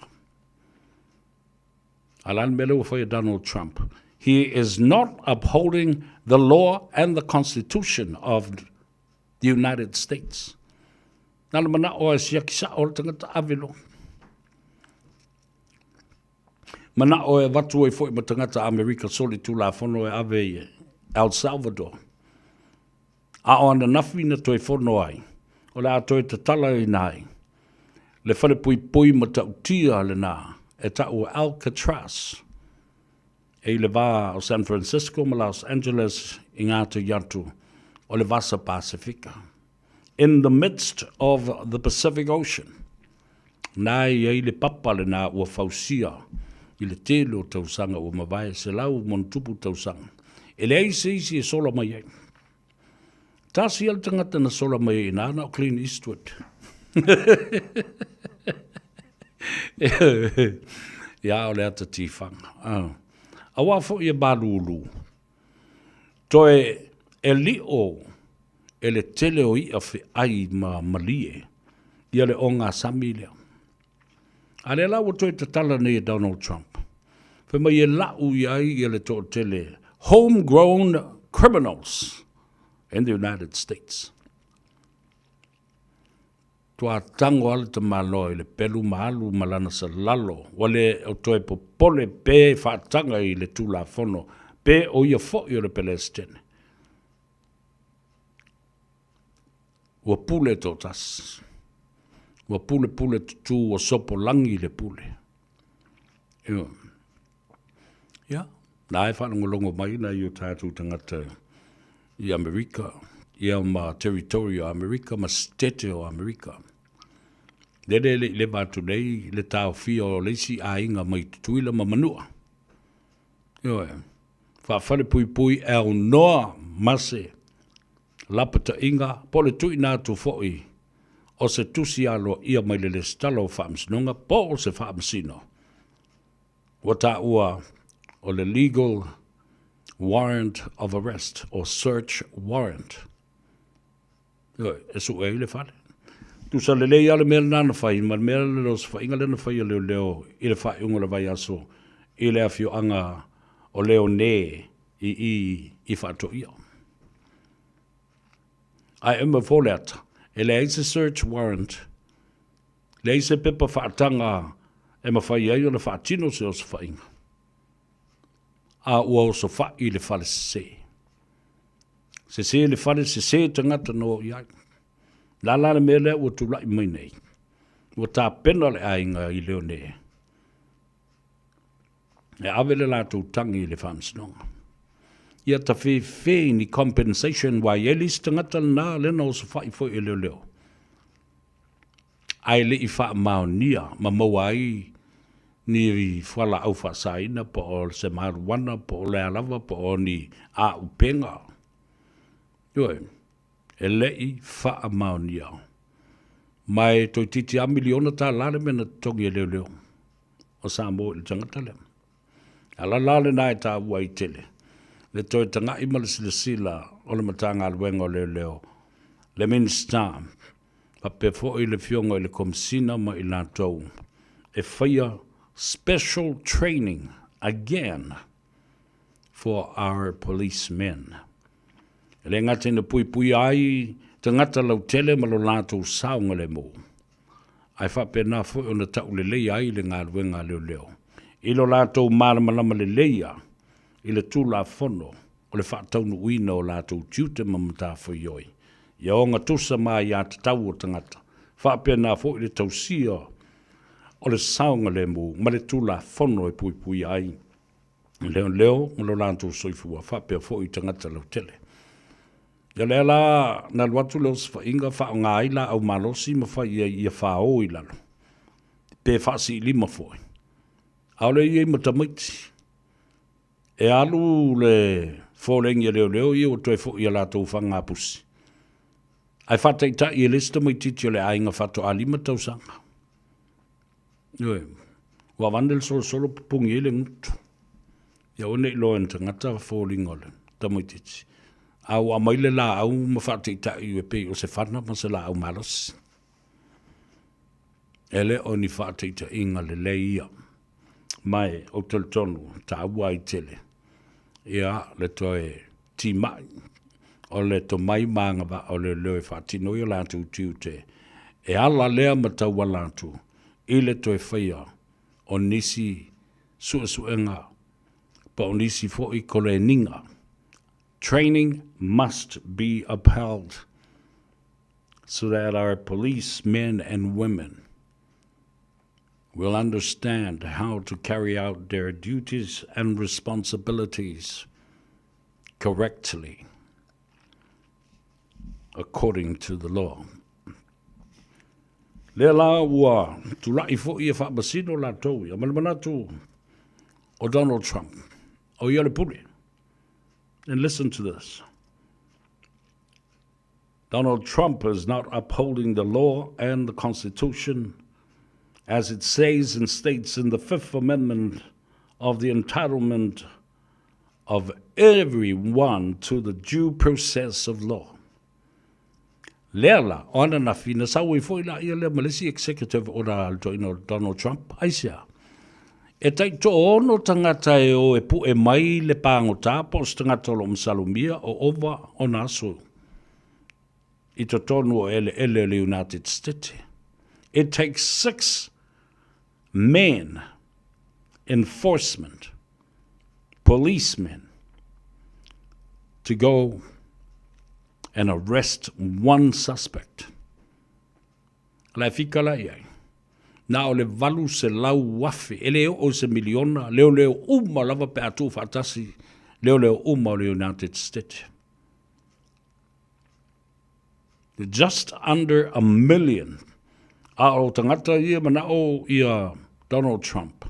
A o le a le mea lea ua fai e Donald Trump? He is not upholding the law and the constitution of the United States. Na le manao e siaki sao le tagata ave loa. Manao e avatu ai foi ma tagata Amerika solitulafono e ave i El Salvador. A o ananafi na toe fono ai, o le a toe tatalaina ai le falepuipui matautia lena e ta'u o Alcatraz e i le va o San Francisco ma Los Angeles i gata atu o le Vasa Pasefika. In the midst of the Pacific Ocean. Na e i ai le papa lena ua fausia i le tele o tausaga ua mavae, 100+ tausaga. E leai se isi e sola mai ai. Tasi lava le tagata na sola mai ai i ina, na o Clint Eastwood. Ia, o le ata tifaga. Aua foi e malūlū. Toe e liʻo e le tele o iʻa feʻai ma malie ia le ogasami lea. A lea la ua toe tatala nei e Donald Trump, fai mai e laʻu i ai ia le toʻatele homegrown criminals in the United States. Tua tango lava le tamaloa i le pelu ma alu ma lana salalo, ua le o toe popole pe faataga i le Tulafono pe o ia foi o le Pelesitene. Ua pule toatasi. Ua pulepule tutū, ua sopolagi le pule. Ioe. Ia, na e faalogologo mai nai o tatou tagata i Amerika, ia ma territory o Amerika ma sitete o Amerika. Lele e le i leva atu nei le taofia o le isi aiga mai Tutuila ma Manua. Ioe, faafalepuipui e aunoa ma se lapataiga po o le tuuina atu foi o se tusi aloaia mai le Lesitala o Faamasinoga po o se Faamasino ua taua o le legal warrant of arrest or search warrant. Ioe, e sue ai le fale. Tusa lelei lava le mea lena na fai, ma le mea le osofaiga lea na fai e leoleo i le faaiuga o le vaiaso i le afioaga o Leone i i i Faatoia. Ae e mau le ata, e leai se search warrant, leai se pepa faataga e mafai ai ona faatino se osofaiga. A ua osofai le fale sese. Sese le fale, sese tagata na o i ai. La la le mea lea ua tulai mai nei. Ua tapena le aiga i Leone e ave le latou tagi i le faamasinoga. Ia tafefe ni compensation aua e i ai le isi tagata lena lea na osofai foi e leoleo ae le i faamaonia ma maua ai ni fualaau faasaina po o se marijuana po o le a lava po o ni aupega. Ioe, e le i faamaonia. Ma e toeitiiti lava miliona tala le mea na totogi e leoleo o Samoa i le tagata lea. A la la lena e taua ai tele le toe taga'i ma le silasila o le Matagaluega o Leoleo, le Minisita, faapea foi le Afioga i le Komesina ma i latou e faia special training again. for our policemen. E le gata ina puipuia ai tagata lautele ma lo latou saogalemu, ae faapena foi ona tauleleia ai le galuega a leoleo i lo latou malamalama leleia i le Tulafono o le faataunuuina o latou tiute ma matafaioi ia ogatusa ma aiatatau o tagata, faapena foi le tausia o le saogalemu ma le Tulafono e puipuia ai leoleo ma lo latou soifua faapea foi tagata lautele. Ia lea la na alu atu le osofaiga faaaoga ai laau malosi ma fai i ai ia fao i lalo pe faasiilima foi. Aole i ai ma tamaiti. E alu le foleni a leoleo ia ua toe foi i a latou faga pusi. Ae faataitai e le isi tamaititi o le aiga faatoa 5 tausaga. Ioe. Ua avane le solosolo pupuni ai le gutu. Ia aua ne i iloa e ni tagata foliga o le tamaitiiti. A ua aumai le laau ma faataitai e pei o se fana ma se laau malosi. E le o ni faataitaiga lelei ia. Ma e ou te talitonu taua ai tele ia le toe timai o le tomai ma agavaa o leoleo e faatino ai o latou tiute e ala lea ma tauala atu i le toe faia o nisi suesuega po o nisi foi koleniga. Training must be upheld so that our police men and women will understand how to carry out their duties and responsibilities correctly according to the law. Lea la ua tulai foi e faamasino latou ia, ma le manatu o Donald Trump, o ia le pule. And listen to this. Donald Trump is not upholding the law and the Constitution as it says and states in the Fifth Amendment of the entitlement of everyone to the due process of law. Lea la, o ananafi, na sau ai foi la ia lea ma le isi executive order a le toeaina o Donald Trump, aisea? E tai toaono tagata e o e pu'e mai le pagota po o se tagata o lo o masalomia o ova ona aso i totonu o eleele o le United States. It takes six men enforcement policemen to go and arrest one suspect. La e fika la i ai. Na o le 800,000, e le oo i se miliona, leoleo uma lava pe a tuufaatasi leoleo uma o le United States. Just under a million. A o tagata ia manao ia Donald Trump.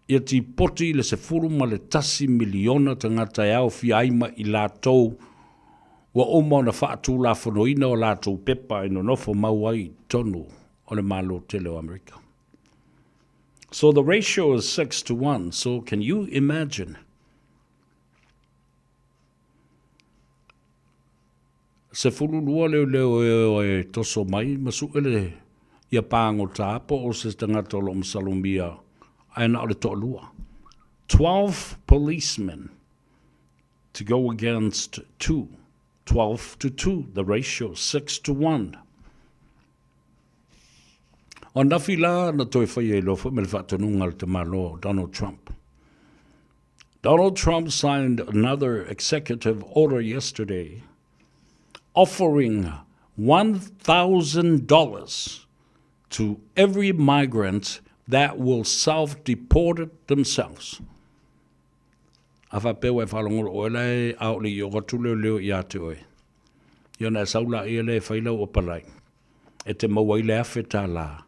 Ia tipoti i le 11 miliona tagata e aofia ai ma i latou ua uma ona faatulafonoina o latou pepa e nonofo mau ai i totonu o le Malo tele o Amerika. So the ratio is 6 to 1, so can you imagine? 12 leoleo e o e toso mai ma suʻe le ia pāgota po o se tagata o lo o masalomia ae na o le toalua. 12 policemen to go against 2. 12 to 2, the ratio 6 to 1. O anafi la na toe faia i loa foi ma le faatonuga a le tamaloa o Donald Trump. Donald Trump signed another executive order yesterday offering $1,000 to every migrant that will self-deport themselves. A faapea ua e faalogolo oe la e aole i oo atu leoleo ia te oe. Ia ona e sau laia lea e fai lau apalai e te maua ai le $1,000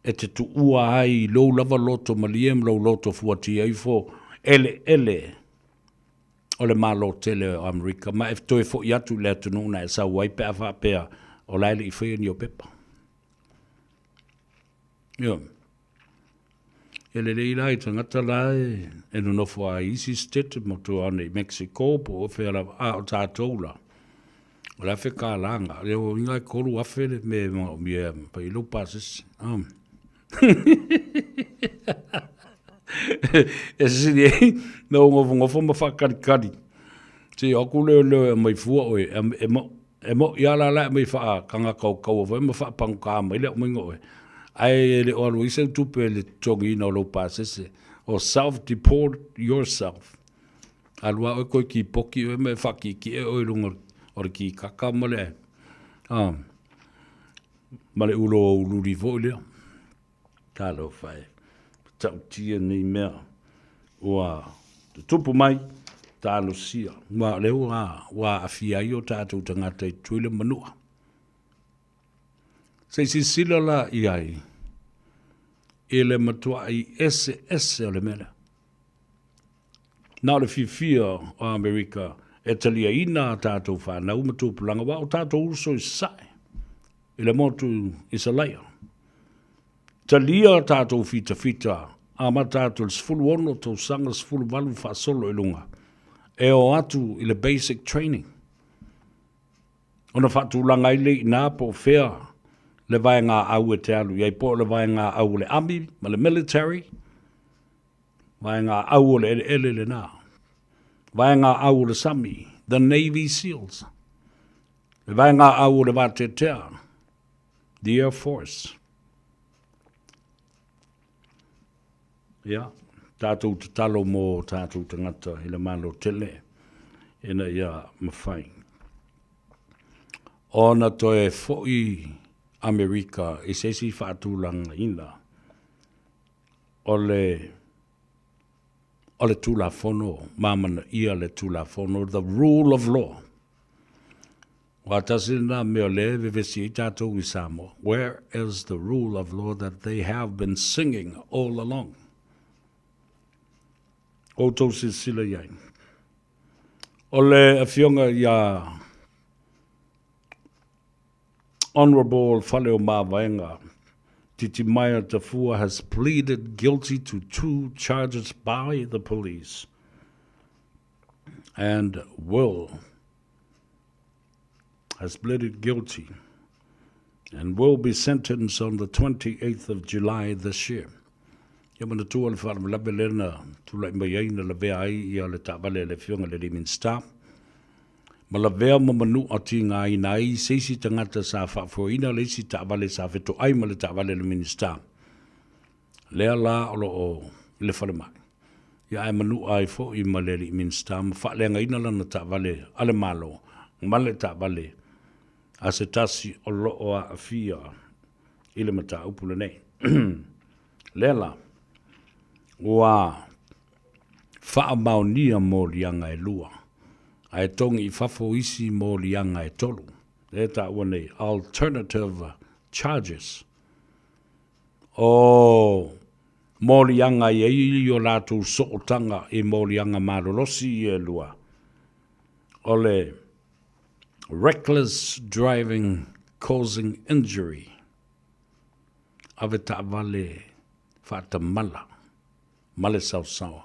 e te tuua ai i lou lava loto malie ma lou loto fuatia ifo eleele o le Malo tele o Amerika ma e toe foi atu i le atunuu na e sau ai pe a faapea o la e le i faia ni o pepa. Ioe. E lelei la i tagata la e nonofo a i isi state ma tua ane i Mexico po o fea lava, a o tatou la, o le $1,000 nga, le o inga e 3,000 le me manaomia e pai lou pasese. E sili ai na ou nofonofo ma faakalikali seia o atu leoleo e aumai fua oe, e moʻi lava la la e aumai faatagata o taua foi ma faapagota mai le aumaiga o oe, ae le o alu ai sau tupe i le totogiina o lou pasese, o self deport yourself. Alu lava oe toe kipoti oe ma e faatietie oe i luga o le kikata ma le, ma le ulo aululi foi lea. Talofa e, matautia nei mea ua tutupu mai, talosia, aua o lea ua aafia ai o tatou tagata i Tutuila ma Manua. Se i silasila la i ai i le matuai eseese o le mea lea. Na o le fiafia o Amerika e taliaina a tatou fanau ma tupulaga, aua o tatou uso i Sasae, i le motu i Salaia. Talia a tatou fitafita amata atu i le 16 tausaga 18 faasolo i luga, e o atu i le basic training. Ona faatulaga ai lea i ina po o fea le vaegaau e te alu i ai, po o le vaegaau o le Army ma le military, Vaegaau o le eleele lena. Vaegaau o le sami, the Navy Seals. Le vaegaau o le vateatea, the Air Force. Ia, tatou tatalo mo tatou tagata i le Malo tele ina ia mafai ona toe foi Amerika i se isi faatulagaina o le o le Tulafono ma amanaia le Tulafono, the rule of law. Aua tasi lena mea o lea e vevesi ai tatou i Samoa, where is the rule of law that they have been singing all along? Outou silasila i ai. O le afioga ia Honourable Faleomavaega Titimaea Tafua has pleaded guilty to two charges by the police and will has pleaded guilty and will be sentenced on the 28th of July this year. Ia manatua le faalavelave lea na tulai mai ai na lavea ai ia le taavale a le Afioga i le alii Minisita ma lavea ma manua tigaina ai se isi tagata sa faafoeina le isi taavale sa fetoai ma le taavale a le Minisita lea la o lo o i le falemai. Ia ae manua ai foi ma le alii Minisita ma faaleagaina lana taavale a le Malo ma le taavale a se tasi o lo o aafia i le mataupu lenei. Lea la, ua faamaonia moliaga e lua, ae togi i fafo isi moliaga e tolu, lea e taua nei alternative charges. O moliaga e i ai o latou sootaga i moliaga malolosi ia e lua, o le reckless driving causing injury, ave taavale faatamala ma le saosaoa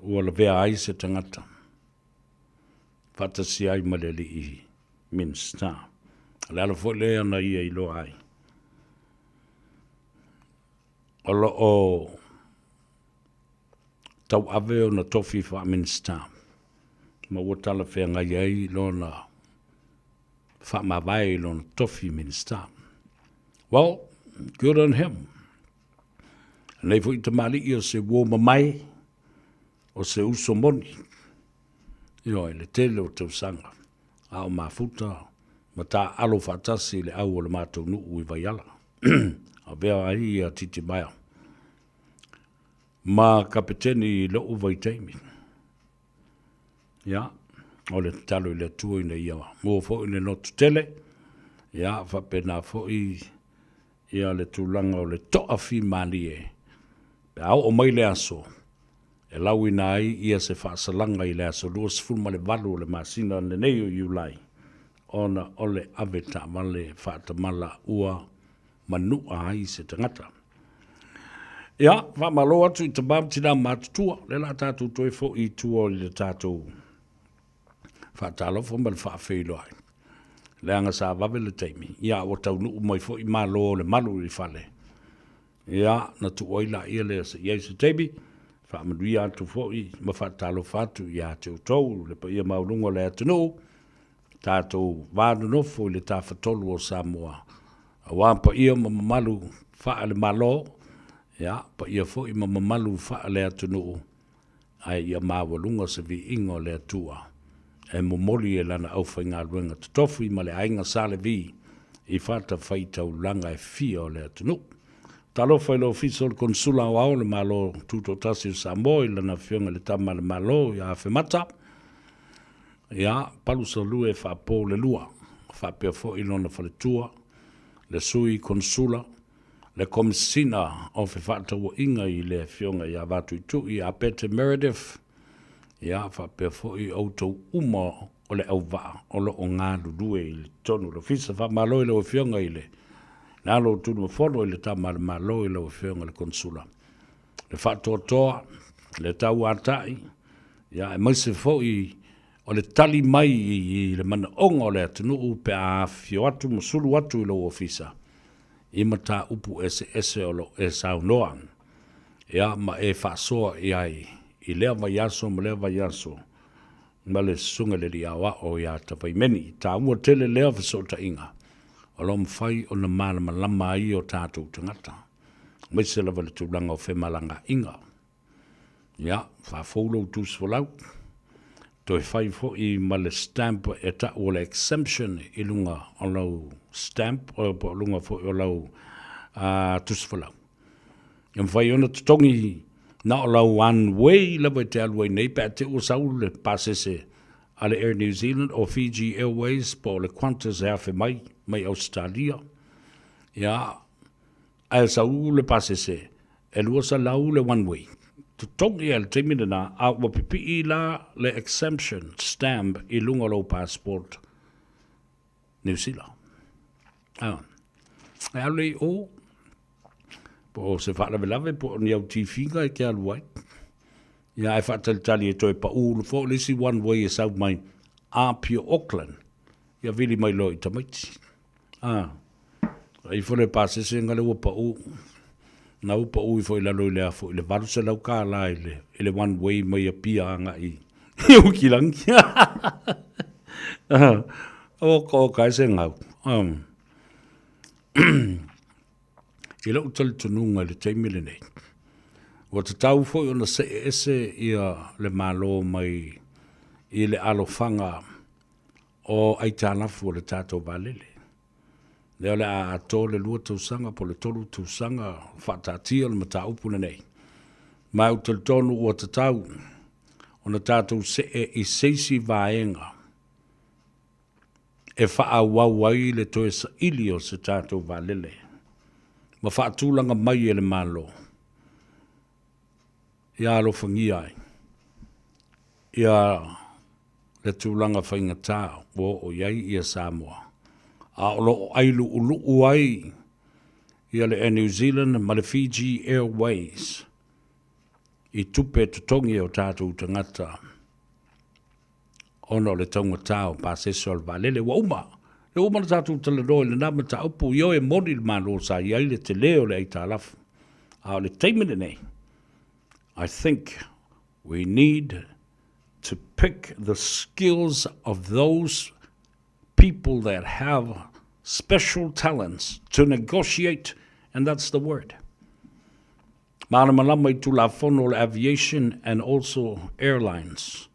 ua lavea ai se tagata faatasi ai ma le alii Minisita. O le ala foi lea na ia iloa ai o lo o tauave ona tofi faa-Minisita ma ua talafeagai ai lona faamavae i lona tofi Minisita. Well, good on him. Lenei foi tamalii o se uo mamae, o se uso moni. Ioe, le tele o tausaga, a o mafuta ma taaalo faatasi i le au o le matou nuu i Vaiala. Avea ai ia Titimaea ma kapeteni i lou vaitaimi. Ia, o le tatalo i le Atua ina ia maua foi le loto tele, ia, faapena foi ia le tulaga o le toafimalie, pe a oo mai le aso e lauina ai ia se faasalaga i le aso 28 o le masina lenei o Iulai, ona o le ave taavale faatamala ua manua ai se tagata. Ia, faamalo atu i tama ma tina matutua, lea la tatou toe foi i tua i le tatou faatalofa ma le faafeiloai. Leaga sa vave le taimi, ia ua taunuu mai foi malo o le malu i le fale. Ia, na tuu ai laia lea se i ai se taimi. Faamanuia atu foi ma faatalofa atu ia te outou le paia maualuga o le atunuu, tatou va nonofo i le Tafatolu o Samoa, aua paia ma mamalu faale-Malo, ia, paia foi ma mamalu faale-atunuu, ae ia maualuga se viiga o le Atua e momoli e Lana aufaigaluega totofi ma le aiga Sa Levi i fatafaitaulaga e fia o le atunuu. Talofa i le Ofisa o le Konesula Aoao o le Malo Tutoatasi o Samoa i Lana Afioga i le Tama a le Malo ia Afemata, ia Palusalue Faapolelua, faapea foi lona faletua, le Sui Konesula, le Komesina o Fefaatauaiga i le Afioga ia Vatuitui ia Pete Meredith, ia faapea foi outou uma o le auvaa o lo o galulue i totonu o le Ofisa. Faamalo i lau Afioga i le alo o Tunumafono i le Tama a le Malo i lau Afioga i le Konesula, le faatoatoa, le tauatai, ia aemaise foi o le tali mai i le manaoga o le atunuu pe a afifio atu ma sulu atu i lou ofisa i mataupu eseese o lo o e saunoa ia ma e faasoa i ai i lea vaiaso ma lea vaiaso ma le Susuga i le Alii Aoao ia Tavaimeni. E taua tele lea fesootaiga o lo o mafai ona malamalama ai o tatou tagata, aemaise lava i le tulaga o femalagaaiga. Ia, faafou lou tusifolau, toe fai foi ma le stamp e tau o le exemption i luga o lau stamp po o luga foi o lau tusifolau. E mafai ona totogi na o lau one way lava e te alu ai nei pe a te i ua sau le pasese a le Air New Zealand o Fiji Airways po o le Qantas e afe mai mai Ausetalia. Ia, ae sau le pasese e 200 le one way. Totogi lava i le taimi lena a ua pipii la le exemption stamp i luga o lou passport Niu Sila. Ah. E alu i o, po o se faalavelave po o ni au tifiga e te alu ai. Ia ae faatalitali e toe pau foi le isi one way e sau mai Apia Auckland. Ia vili mai loa i tamaiti. Ah. Ai ifo le pasese nga le ua pau. Na ua pau ifo i lalo i le afo i le 800 kālā i le, i le one way mai Apia agai i Ukilangi. Oka oka e se gau. I lou talitonuga i le taimi lenei, ua tatau foi ona see ese ia le Malo mai i le alofaga o aitalafu o le tatou vaalele. Lea o le a atoa le 2 tausaga po o le 3 tausaga o faataatia le mataupu lenei. Ma ou te talitonu ua tatau ona tatou see i se isi vaega e faaauau ai le toe saili o se tatou vaalele ma faatulaga mai e le Malo ia alofagia ai ia le tulaga faigata ua oo i ai ia Samoa, a o lo o ai luʻuluʻu ai ia le Air New Zealand ma le Fiji Airways i tupe e totogi e o tatou tagata ona o le taugata o pasese o le vaalele. Ua uma, ua uma ona tatou talanoa i lena mataupu, ioe moni le Malo sa i ai le tele o le aitalafu, a o le taimi lenei, I think we need to pick the skills of those people that have special talents to negotiate, and that's the word. Malamalama i Tulafono o le Aviation and also Airlines.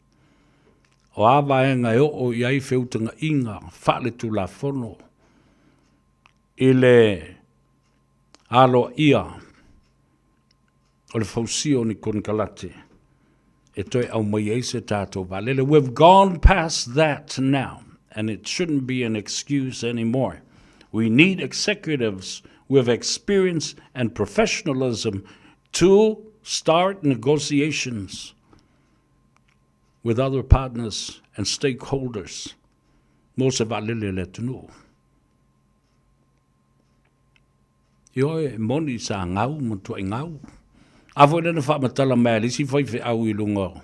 O a vaega e oo i ai feutagaiga faale-Tulafono i le aloaia o le fausia o ni konekarate e toe aumai ai se tatou vaalele. We've gone past that now and it shouldn't be an excuse anymore. We need executives with experience and professionalism to start negotiations with other partners and stakeholders mo se vaalele a le atunuu. Ioe, e moni sa gau ma tuai gau. A foi lea na faamatala mai a le isi faifeau i luga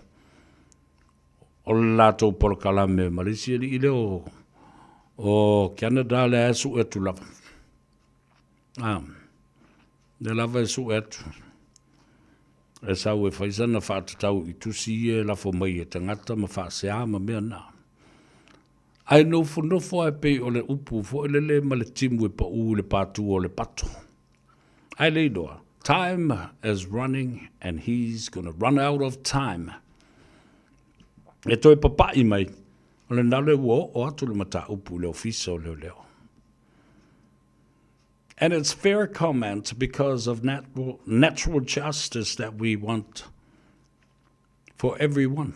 o le latou polokalame ma le isi alii lea o, o Canada lea e sue atu lava. A, lea lava e sue atu. E sau e fai sana faatatau i tusi ia e lafo mai e tagata ma faasea ma mea na. Ae nofonofo lava e pei o le upu foi lele ma le timu e pau i le patu o le pato. Ae le iloa, time is running and he's gonna run out of time. E toe papai mai, o le nalo ua oo atu le mataupu i le ofisa o leoleo. And it's fair comment because of natural, natural justice that we want for everyone.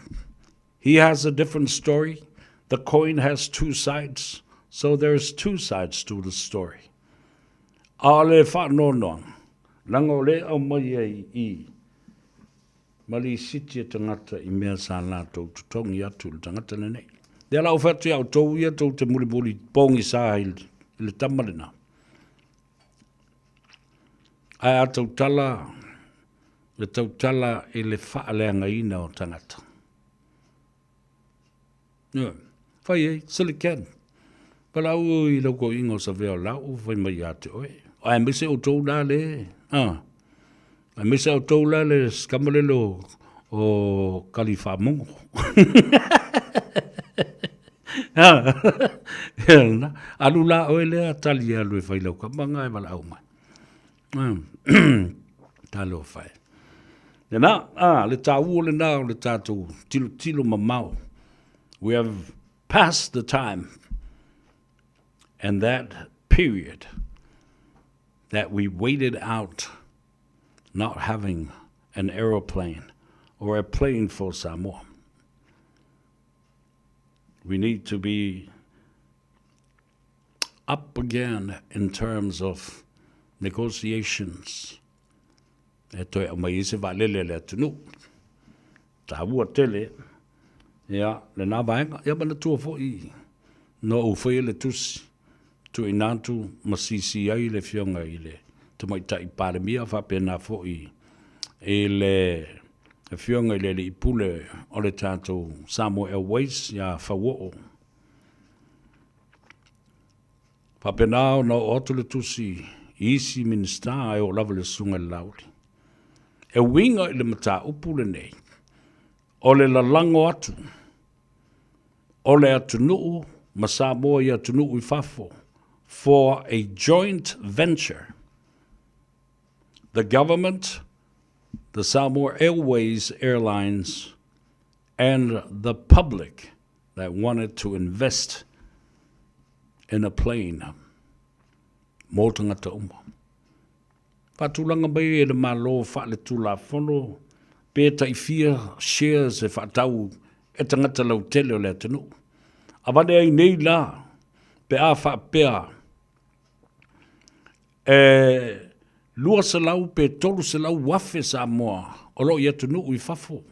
He has a different story. The coin has two sides, so there's two sides to the story. A o le faanoanoaga, leaga o lea e aumai ai i i ma lisiti e tagata i mea sa latou totogi atu i le tagata lenei. Lea la ou fai atu ia outou ia tou te mulimuli pogisa i le tama lena. Ae a tautala, e tautala i le faaleagaina o tagata. Ioe. Fai ai, Siliken. Valaau i lau toeaina o Savea o lau fai mai ia te oe. Aemaise outou la le, a, aemaise outou la le sikama lele o, o Kalifaamogo. Alu la oe lea tali alu e fai lau kama e valaau mai. Talofa e. Lena, ah, le taua lena o le tatou tilotilo mamao. We have passed the time and that period that we waited out not having an aeroplane or a plane for Samoa. We need to be up again in terms of negotiations e toe aumai ai se vaalele a le atunuu. Taua tele ia lena vaega. Ia manatua foi na ou faia le tusi tuuina atu ma sisi ai le Afioga i le Tamaitai Palemia faapena foi i le Afioga i le Alii Pule o le tatou Samoa Airways ia Fauoo. Faapena ona oo atu le tusi i isi Minisita ae oo lava i le Susuga i le Laauli. E uiga i le mataupu lenei, o le lalago atu o le atunuu ma Samoa i atunuu i fafo for a joint venture. The government, the Samoa Airways Airlines and the public that wanted to invest in a plane mō tagata uma. Faatulaga mai e le Malo faaletulafono pe tai fia shares e faatau e tagata lautele o le atunuu. Avane ai nei la pe a faapea e 200 pe 300 afe Samoa o lo o i atunuu i fafo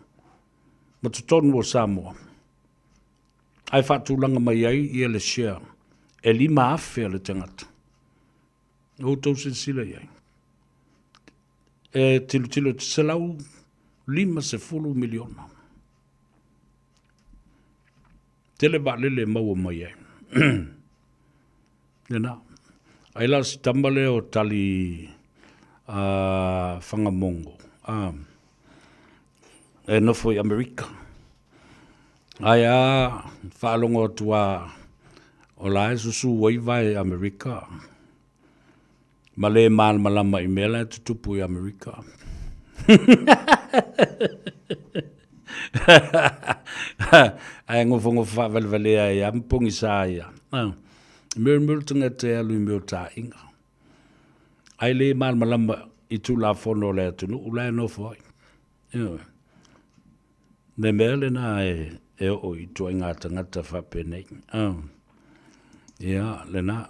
ma totonu o Samoa, ae faatulaga mai ai ia le share e 5,000 a le tagata. Ua outou silasila i ai. E tilotilo i te 150 miliona. Tele vaalele e maua mai ai. Lena. Ai la si tama lea o Tali uh, Whangamongo. Uh, e nofo i Amerika. Ai a whaalongo atu a o la e susu ai vae Amerika. Ma le malamalama i mea la e tutupu i Amerika. Ae ngofongofo faavalevalea ai a ma pogisa ai a. Murmur tagata e alu i mea o taaiga. Ae le malamalama i Tulafono o le atunuu la e nofo ai. Ioe. Le mea lena e, e oo i ituaiga tagata faapenei. Oh. Ia, lena.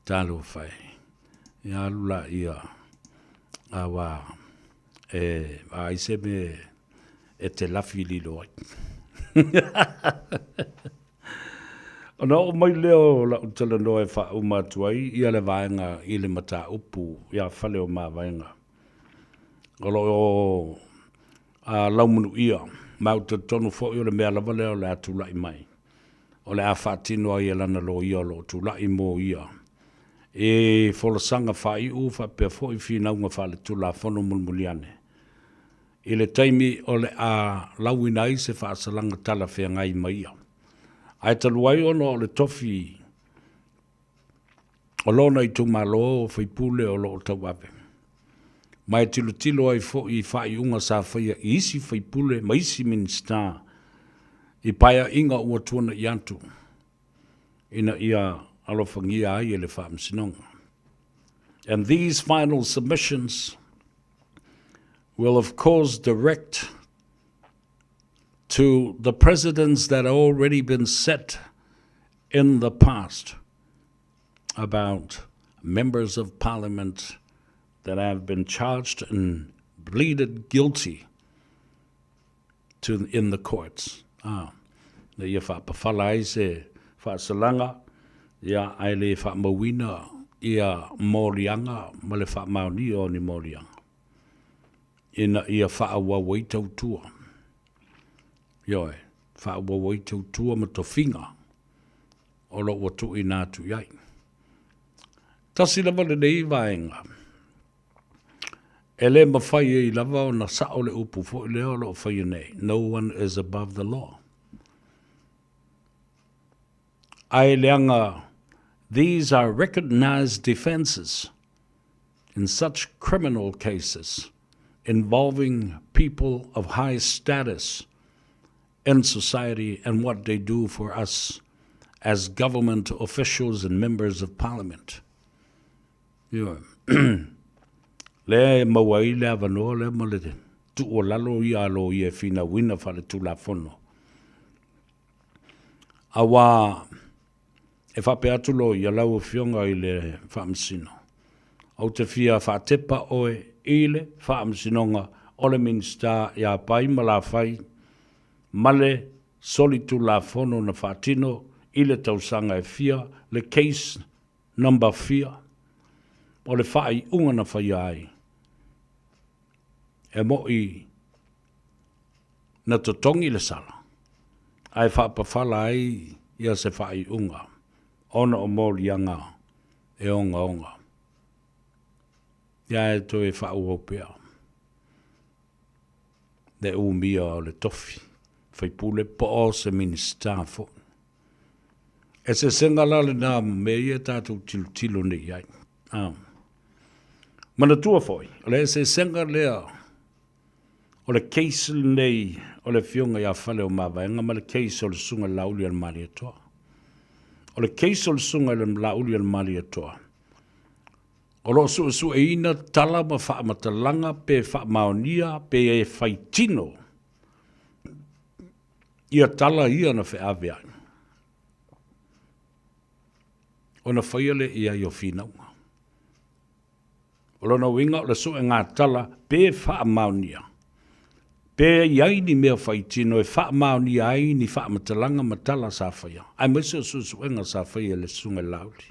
Talofa e. Ia alu laia aua e vaai se mea e te lafi lilo ai. Ona oo mai lea o lau talanoa e faauma atu ai ia le vaega i le mataupu ia Fale o Mavaega. O lo o a laumanuia, ma ou te talitonu foi o le mea lava lea o le a tulai mai. O le a faatino ai e lana loia o lo o tulai mo ia. I folasaga faaiu faapea foi finauga faaletulafono mulimuli ane, i le taimi o le a lauina ai se faasalaga talafeagai ma ia. Ae talu ai ona o le tofi o lona itumalo faipule o lo o tauave, ma e tilotilo ai foi i faaiuga sa faia i isi faipule ma isi Minisita i paeaiga ua tuanai atu, ina ia alofagia ai e le Faamasinoga. And these final submissions will of course direct to the precedents that have already been set in the past about members of parliament that have been charged and pleaded guilty to in the courts. Ah, na ia faapafala ai se faasalaga, ia, ae le faamauina ia moliaga ma le faamaonia o ni moliaga, ina ia faaauau ai tautua. Ioe, faaauau ai tautua ma tofiga o lo o ua tuuina atu i ai. Tasi lava lenei vaega E le mafai ai lava ona sao le upu foi lea o lo o faia nei, no one is above the law. Ae leaga these are recognized defences in such criminal cases involving people of high status in society and what they do for us as government officials and members of parliament. Ioe. Lea e maua ai le avanoa lea ma le tuualalo ia a loia e finauina faaletulafono. Auā e faapea atu loia lau Afioga i le Faamasino, ou te fia faatepa oe i le Faamasinoga o le Minisita ia Pai ma Lafai ma le solitulafono na faatino i le tausaga e fia le case Number fia, o le faaiuga na faia ai, e moʻi na totogi le sala, ae faapafala ai ia se faaiuga ona o moliaga e ogaoga. Ia e toe faaauau pea le umia o le tofi faipule po o se Minisita foi. Eseesega la lena ma mea ia tatou tilotilo nei i ai. Ah. Manatua foi, o le eseesega lea o le case lenei o le Afioga ia Faleomavaega ma le case o le Susuga i le Laaulialemalietoa. O le case o le Susuga i le Laaulialemalietoa, o lo o suesueina tala ma faamatalaga pe faamaonia pe e faitino ia tala ia na feaveai, ona faia lea i ai o finauga. O lona uiga o le suega tala pe faamaonia, pe i ai ni mea faitino e faamaonia ai ni faamatalaga ma tala sa faia, aemaise o suesuega sa faia e le Susuga i le Laauli.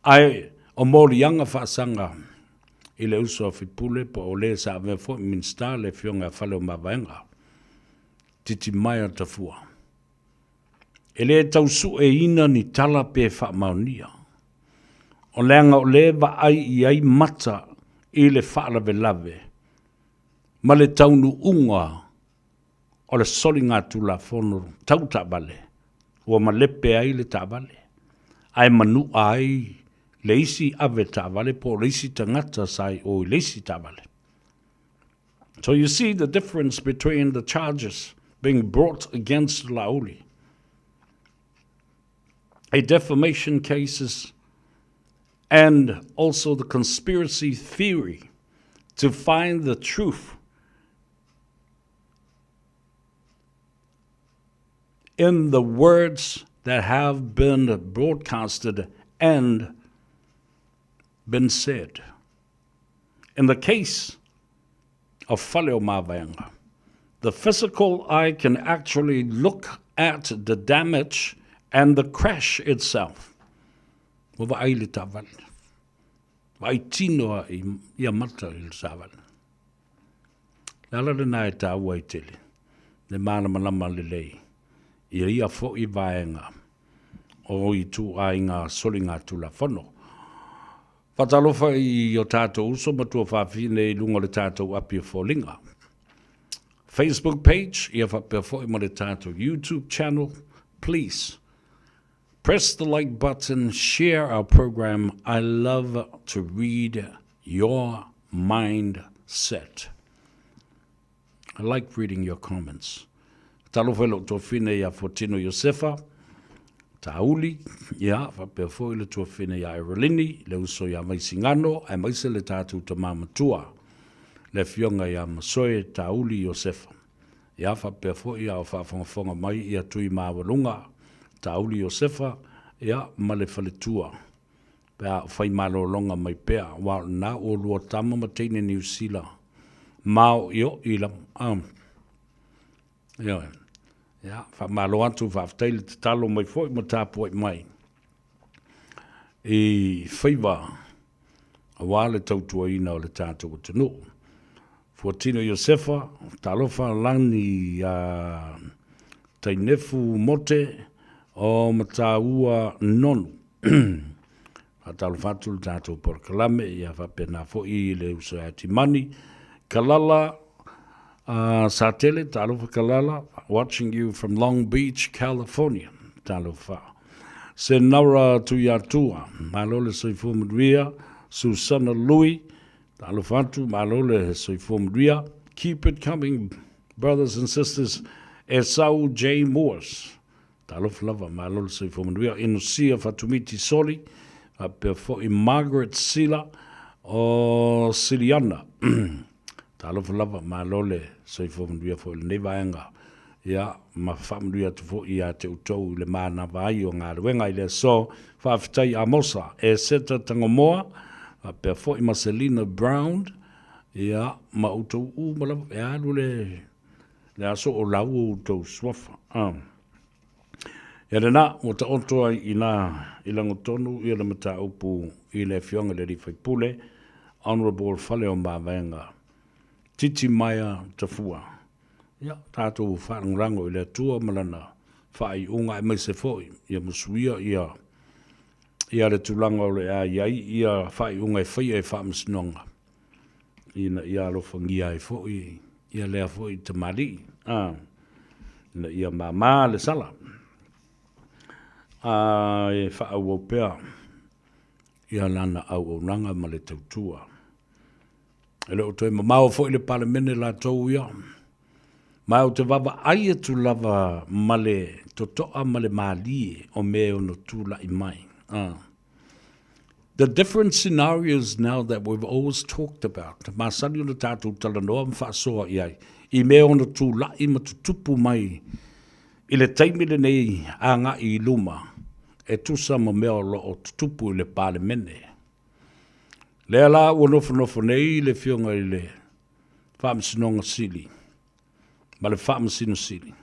Ae o moliaga faasaga i le uso a faipule po o le sa avea foi Minisita le Afioga ia Faleomavaega Titimaea Tafua. E le tau sueina ni tala pe faamaonia, o leaga o lea e vaai i ai mata i le faalavelave ma le taunuuga o le soligatulafono tau taavale ua malepe ai le taavale ae manua ai le isi ave taavale po o le isi tagata sa i o i le isi taavale. So you see the difference between the charges being brought against Laauli. A defamation cases and also the conspiracy theory to find the truth in the words that have been broadcasted and been said. In the case of Faleomavaega, the physical eye can actually look at the damage and the crash itself. Ua vaai le taavale. Vaai tino a i ia mata i le taavale. Le ala lena e tāua ai tele, le mālamalama lelei ia ia foʻi vaega o ituaiga soligatulafono. Faatalofa i o tatou uso ma tuafafine i luga o le tatou api o foliga. Facebook page, ia faapea foi ma le tatou YouTube channel. Please, press the like button, share our program. I love to read your mindset. I like reading your comments. Talofa i lou tuafine ia Fuatino Iosefa, Tauli, ia, faapea foi le tuafine ia Erolini, le uso ia Vaisigano, aemaise le tatou tama matua, le afioga ia Masoe Tauli Iosefa. Ia, faapea foi a o faafogafoga mai ia Tuimaualuga Tauli Iosefa, ia, ma le faletua. Pe a o fai malologa mai pea, aua o lena ua lua tama ma teine Niu Sila, maoio'i lava. Um. Ioe. Ia, faamalo atu, faafetai le tatalo mai foi ma tapuai mai i faiva aua le tautuaina o le tatou atunuu. Fuatino Iosefa, talofa lani ia Tainefu Mote o Mataua Nonu. Faatalofa atu le tatou polokalame, ia faapena foi le uso ia Timani. Kalala uh, Satele, talofa Kalala, watching you from Long Beach, California. Talofa. Senara Tuiatua, malo le soifua manuia. Susana Lui, talofa atu, malo le soifua manuia. Keep it coming, brothers and sisters. Esau J. Morse, Talofa lava, malo le soifua manuia. Inosia Fatumiti Soli, faapea foi Margaret Sila o Siliana. Talofa lava, malo le soifua manuia foi i lenei vaega. Ia, ma faamanuia atu foi ia te outou i le manava ai o galuega i le aso. Faafetai Amosa, Eseta Tangomoa, faapea foi ma Selina Brown, ia, ma outou uma lava, e alu le Le aso o lau o outou suafa. A. Ia lena, ua taoto ai i nā i lagotonu ia le mataupu i le Afioga i le Alii Faipule, Honourable Faleomavaega Titimaea Tafua. Ia, tatou faalagolago i le Atua ma Lana faaiuga aemaise foi ia musuia ia ia le tulaga o le a i ai ia faaiuga e faia e Faamasinoga ina ia alofagia ai foi ia lea foi tamalii, a, ina ia māmā le sala, a e faaauau pea ia lana auaunaga ma le tautua. E le o toe mamao foi le Palemene latou ia, ma ou te vaavaai atu lava ma le totoa ma le mālie o mea e ono tulai mai. A. The different scenarios now that we've always talked about, masani ona tatou talanoa ma faasoa i ai, i mea ono tulai ma tutupu mai i le taimi lenei agai i luma, e tusa ma mea o lo o tutupu i le Palemene. Lea la ua nofonofo nei le Afioga i le Faamasinoga Sili ma le Faamasino Sili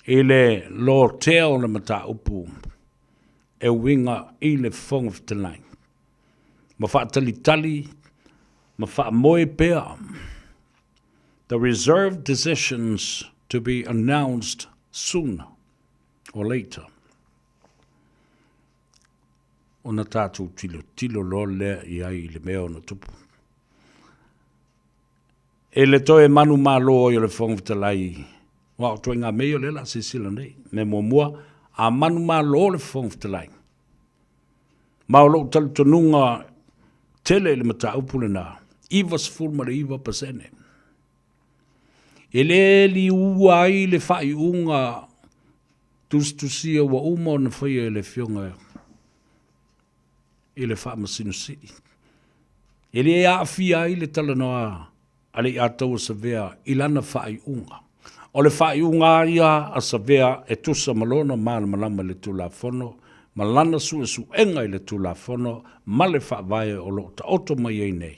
i le lotea o le mataupu e uiga i le Fofoga Fetalai, ma faatalitali ma faamoe pea the reserved decisions to be announced sooner or later. Ona tatou tilotilo loa lea i ai i le mea ono tupu. E le toe manumalo ai o le Fofoga Fetalai, aua o ituaiga mea ia o lea o le a silasila nei. Mea muamua, a manumalo le Fofoga Fetalai, ma o lou talitonuga tele i le mataupu lena, 99%. E le liua ai le faaiuga tusitusia ua uma ona faia e le Afioga i le Faamasino Sili. E le aafia ai le talanoa a le Aiataua Savea i lana faaiuga. O le faaiuga lava ia a Savea e tusa ma lona malamalama i le Tulafono ma lana suesuega i le Tulafono ma le Faavae o lo o taoto mai ai nei.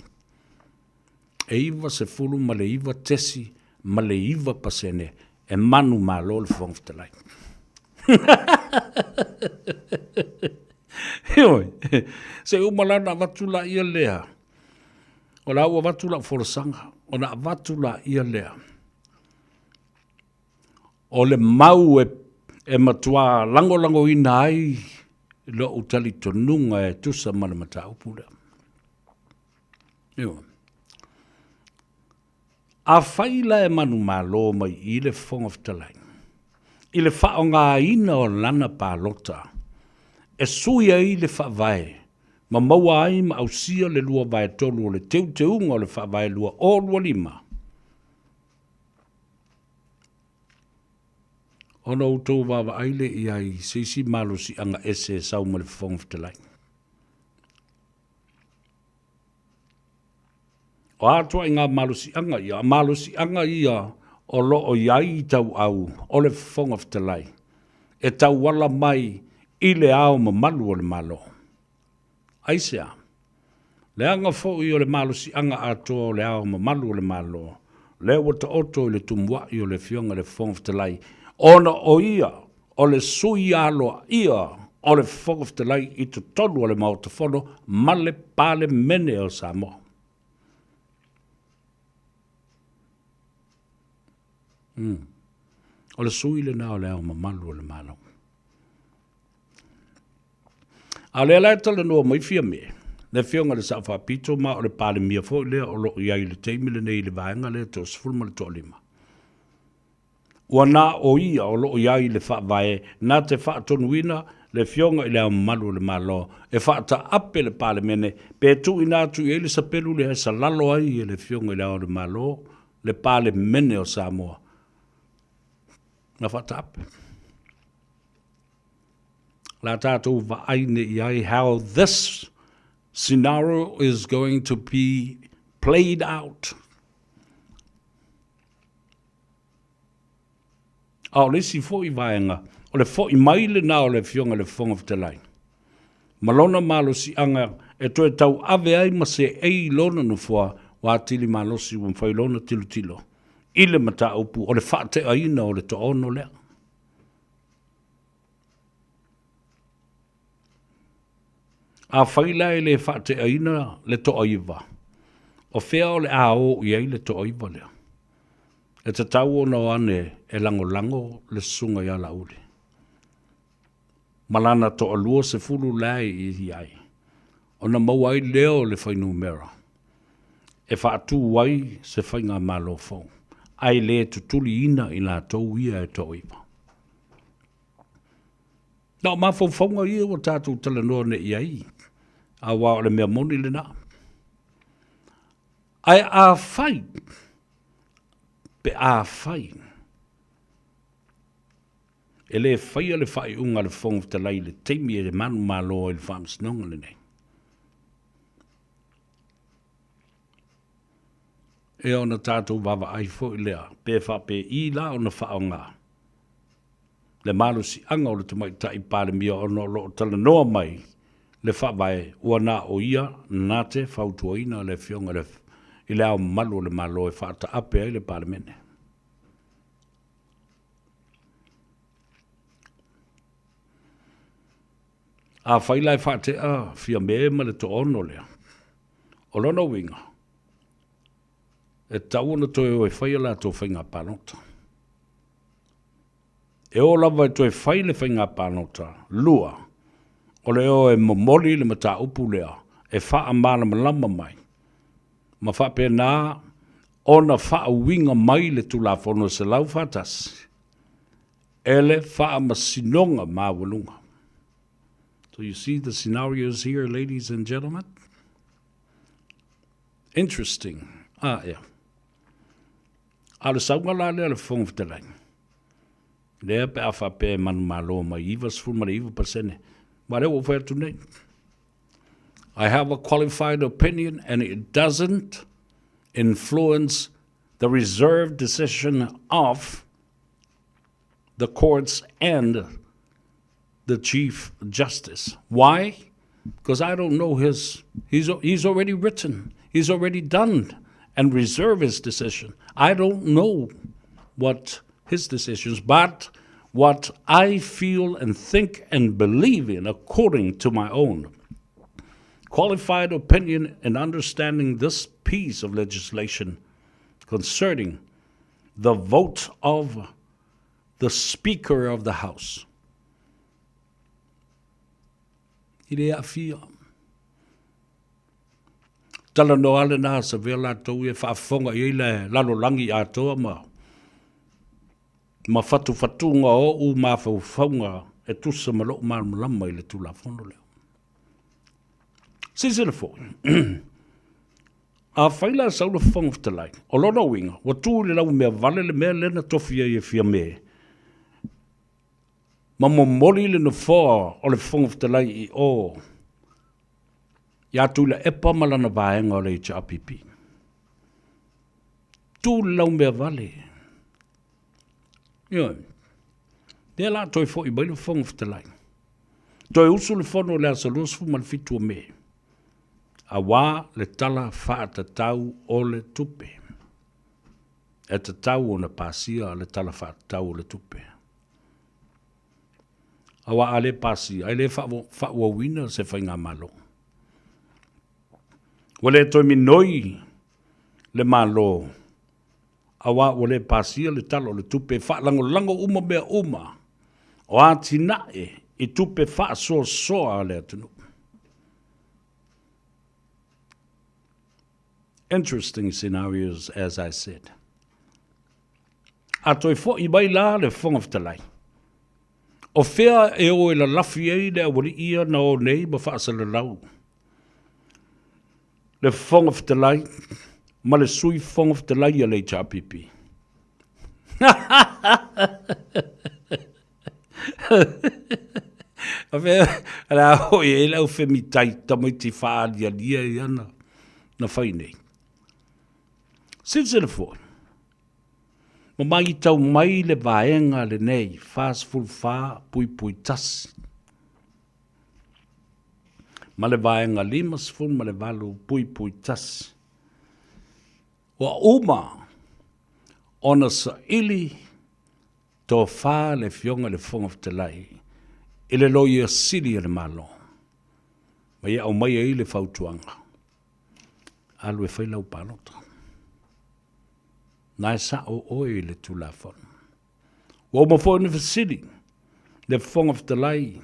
E 99.9% e manumalo le Fofoga Fetalai. Heoi, se uma la ona avatu laia lea, o la ua avatu lau folasaga, ona avatu laia lea, o le mau e, e matuā lagolagoina ai lo'u talitonuga e tusa ma le mataupu lea. Ioe. Afai la e manumalo mai i le Fofoga Fetalai i le faaaogaina o lana palota e sui ai le Faavae ma maua ai ma ausia le 2/3 o le teuteuga o le Faavae 2025, ona outou vaavaai lea i ai i se isi malosiaga ese e sau ma le Fofoga Fetalai. O a ituaiga malosiaga ia? O malosiaga ia o lo o i ai i tauau o le Fofoga Fetalai e tauala mai i le Ao Mamalu o le Malo. Aisea? Leaga foi o le malosiaga atoa o le Ao Mamalu o le Malo, lea ua taoto i le tumuai o le Afioga i le Fofoga Fetalai, ona o ia o le sui aloaia o le Fofoga Fetalai i totonu o le Maota Fono ma le Palemene o Samoa. Mm. O le sui lena o le Ao Mamalu o le Malo. A o lea la e talanoa mai Fiame, le Afioga i le Sao Faapito ma o le Palemia foi lea o lo o i ai i le taimi lenei i le vaega lea e 35. Ua na o ia o lo o i ai i le Faavae na te faatonuina le Afioga i Le Ao Mamalu o le Malo e faataape le Palemene pe tuuina atu i ai le sapelu lea e salalo ai e le Afioga i Le Ao o le Malo le Palemene o Samoa na faataape. La tatou vaai nei i ai how this scenario is going to be played out. A o le isi foi vaega, o le fo'i mai lena o le Afioga i le Fofoga Fetalai, ma lona malosiaga e toe tauave ai ma seei i lona nofoa ua atili malosi ua mafai lona tilotilo i le mataupu o le faateaina o le toaono lea. Afai la e le faateaina le toaiva, o fea o le a o i ai le toaiva lea? E tatau ona o ane e lagolago le susuga ia Laauli ma lana toalua sefulu la e i ai, ona maua ai lea o le fuainumera e faatu ai se faigamalo fou, ae le tutuliina i latou ia e toaiva. Na o mafaufauga ia ua tatou talanoa nei i ai, aua o le mea moni lena. Ae afai, pe afai, e le faia le faaiuga a le Fofoga Fetalai i le taimi e manumalo ai le Faamasinoga lenei, e ona tatou vaavaai foi lea pe faapei la ona faaaoga le malosiaga o le Tamaitai Palemia ona o lo o talanoa mai le Faavae ua na o ia na te fautuaina le Afioga i Le Ao Mamalu o le Malo e faataape ai le Palemene. Afai la e faatea Fiame ma le toaono lea, o lona uiga, e tatau ona toe o e fai a latou faiga palota. E oo lava e toe fai le faiga palota lua, o le o e momoli le mataupu lea e faamalamalama mai ma faapena ona faauiga mai le Tulafono 141 e le Faamasinoga Maualuga. So you see the scenarios here, ladies and gentlemen? Interesting. Ah, yeah. A o le sauga la lea a le Fofoga Fetalai, lea pe a faapea e manumalo mai 99%, ma lea ua ou fai atu nei, I have a qualified opinion and it doesn't influence the reserved decision of the courts and the Chief Justice. Why? Because I don't know his, he's, he's already written, he's already done and reserved his decision. I don't know what his decisions, but what I feel and think and believe in according to my own qualified opinion in understanding this piece of legislation concerning the vote of the Speaker of the House. I le aafia. Talanoa lena Savea latou ia e faafofoga i ai le lalolagi atoa ma ma fatufatuga o ou mafaufauga e tusa ma lou malamalama i le Tulafono lea. Silasila foi, afai la e sau le Fofoga Fetalai, o lona uiga, ua tu i le laumea vale le mea lea na tofi ai e Fiame, ma momoli le nofoa o le Fofoga Fetalai i o ia Tuilaepa ma lana vaega o le HRPP. Tu le laumea vale. Ioe. Lea la toe foi mai le Fofoga Fetalai. Toe usu le fono i le aso 27 o Me, auā le Tala Faatatau o le Tupe. E tatau ona pasia le Tala Faatatau o le Tupe. Auā a le pasia, e le faaauauina se faigamalo. Ua le toe minoi le Malo auā ua le pasia le Tala o le Tupe e faalagolago uma mea uma o atinae i tupe faasoasoa a le atunuu. Interesting scenarios as I said. A toe foi mai la le Fofoga Fetalai, o fea e o e lalafi ai le aualii ia na o nei ma faasalalau le Fofoga Fetalai ma le Sui Fofoga Fetalai a le HRPP. A fea, le a hoi e le au femitai tamaiti whaalialia i ana na whai nei. Silasila foi, ma maitau mai le vaega lenei 44.1 ma le vaega 58.1. Ua uma ona saili tofa le Afioga i le Fofoga Fetalai i le Loia Sili a le Malo, ma ia aumai ai le fautuaga, alu e fai lau palota. Na e sao oe i le Tulafono. Ua uma foi ona fesili le Fofoga Fetalai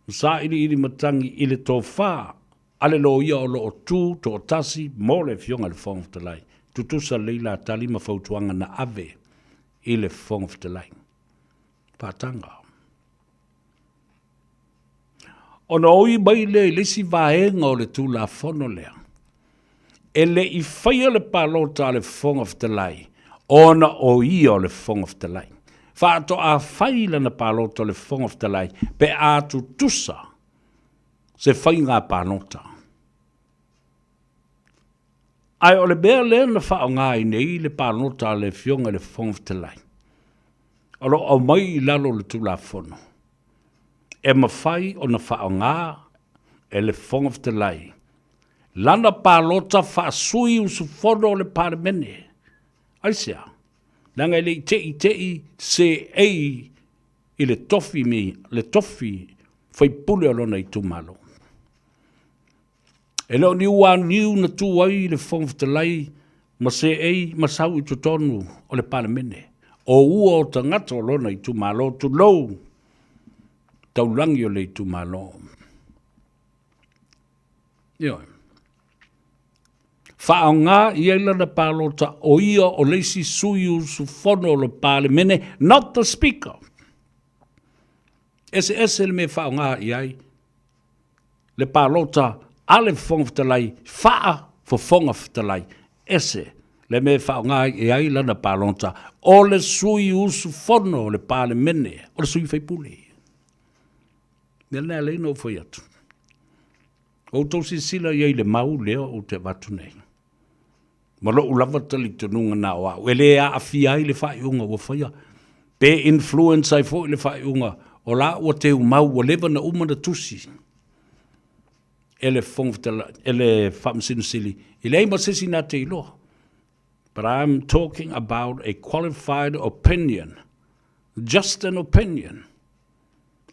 ma sailiili matagi i le tofa a le loia o lo o tu toatasi mo le Afioga i le Fofoga Fetalai. Tutusa lelei la tali ma fautuaga na ave i le Fofoga Fetalai. Faataga. Ona oi mai lea i le isi vaega o le Tulafono lea, e le i faia le palota a le Fofoga Fetalai ona o ia o le Fofoga Fetalai. Faatoa fai lana palota o le Fofoga Fetalai pe a tutusa se faiga palota. Ae o le mea lea na faaaoga ai nei le palota a le Afioga i le Fofoga Fetalai, o lo o aumai i lalo o le Tulafono, e mafai ona faaaoga e le Fofoga Fetalai lana palota faasui usufono o le Palemene. Aisea? Leaga e le i te i te i seei i le tofi, le tofi faipule o lona itumalo. E le o ni uaniu na tu ai le Fofoga Fetalai ma seei ma sau i totonu o le Palemene. O ua o tagata o lona itumalo, tulou taulagi o le itumalo. Ioe. Faaaoga i ai lana palota o ia o le isi sui usufono o le Palemene, not the Speaker. Eseese le mea e faaaoga i ai le palota a le Fofoga Fetalai faa-Fofoga Fetalai. Ese le mea e faaaoga i ai lana palota o le sui usufono o le Palemene, o le sui faipule. Mea lena e ala ai ona ou fai atu. Outou silasila i ai i le mau lea ou te avatu nei. Ma lou lava talitonuga na o au, e le aafia ai le faaiuga ua faia, pe influence ai foi le faaiuga o la ua teumau, ua leva na uma na tusi e le Fofoga Fetalai, e le Faamasino Sili, e leai ma se isi na te iloa. But I'm talking about a qualified opinion, just an opinion,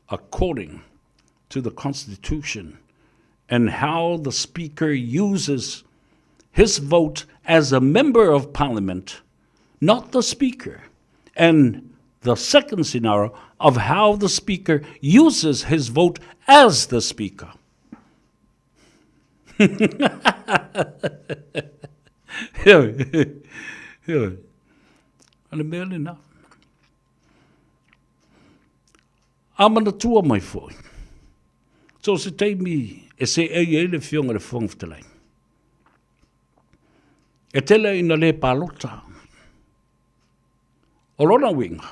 according to the Constitution and how the Speaker uses his vote as a member of Parliament, not the Speaker, and the second scenario of how the Speaker uses his vote as the Speaker. Heoi, heoi, o le mea lena. A manatua mai foi, so se taimi e seei ai le Afioga i le Fofoga Fetalai, e tele ina le palota. O lona uiga,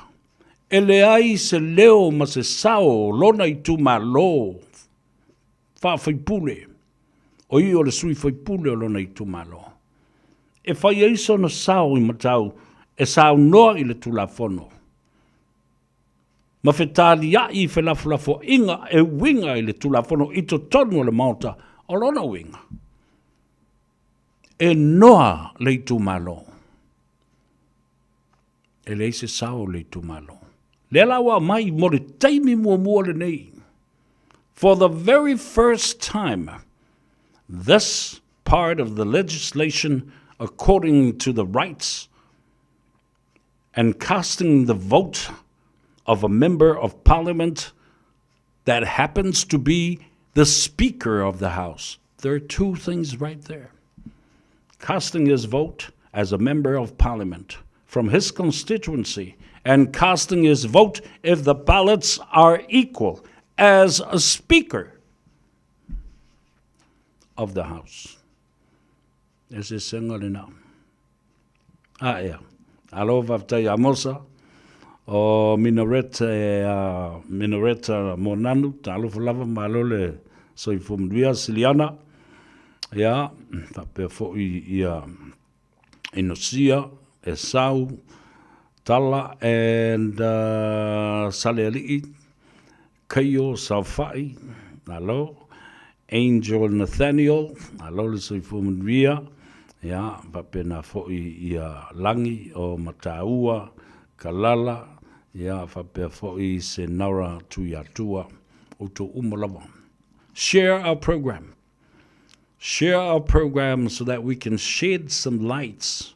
e leai se leo ma se sao o lona itumalo faa-faipule, o ia o le sui faipule o lona itumalo, e fai ai sona sao i matau e saunoa i le Tulafono ma fetaliai i felafolafoaiga e uiga i le Tulafono i totonu o le Maota. O lona uiga, e noa le itumalo. E leai se sao o le itumalo. Lea la ua aumai mo le taimi muamua lenei. For the very first time, this part of the legislation according to the rights and casting the vote of a member of parliament that happens to be the Speaker of the House. There are two things right there. Casting his vote as a member of parliament from his constituency and casting his vote if the ballots are equal as a Speaker of the House. E se senga lena. A ea. Alo faafetai ia Mosa. O Minaret e a Minaret Monanu, talofa lava malo le soifua manuia Siliana. Ia, faapea foi ia Inosia, Esau, Tala and uh, Salealii, Kaio Saofa'i, alo, Angel Nathaniel, alo le soifua manuia, ia, faapena foi ia Lagi o Mataua, Kalala, ia, faapea foi Senara Tuiatua, outou uma lava. Share our program. Share our program so that we can shed some lights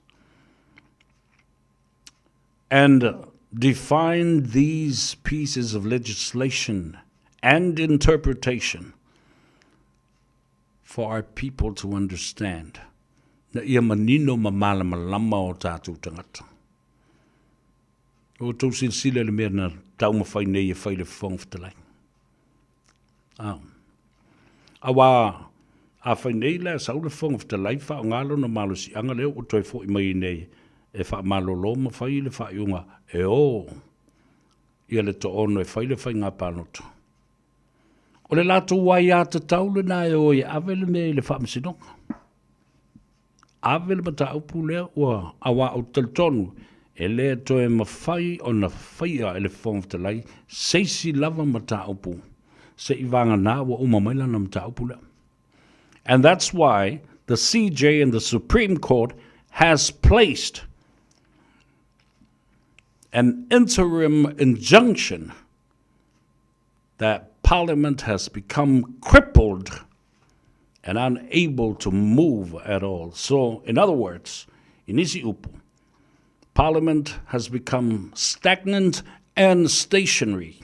and define these pieces of legislation and interpretation for our people to understand. Na ia manino ma malamalama o tātou tangata. O tou silasila i le mea na taumafai nei e fai le Fofoga Fetalai. Ah. Aua, a fai nei la e sau le Fofoga Fetalai faaaoga lona malosiaga lea ua toe foi mai nei e faamalolo ma fai le faaiuga e o ia le toaono e fai le faiga palota. O le latou aiatatau lena e o e ave le mea i le faamasinoga. Ave le mataupu lea ua, aua ou te talitonu, e le toe mafai ona faia e le Fofoga Fetalai se isi lava mataupu seivagana ua uma mai lana mataupu lea. And that's why the CJ and the Supreme Court has placed an interim injunction that Parliament has become crippled and unable to move at all. So, in other words, in isi upu, Parliament has become stagnant and stationary.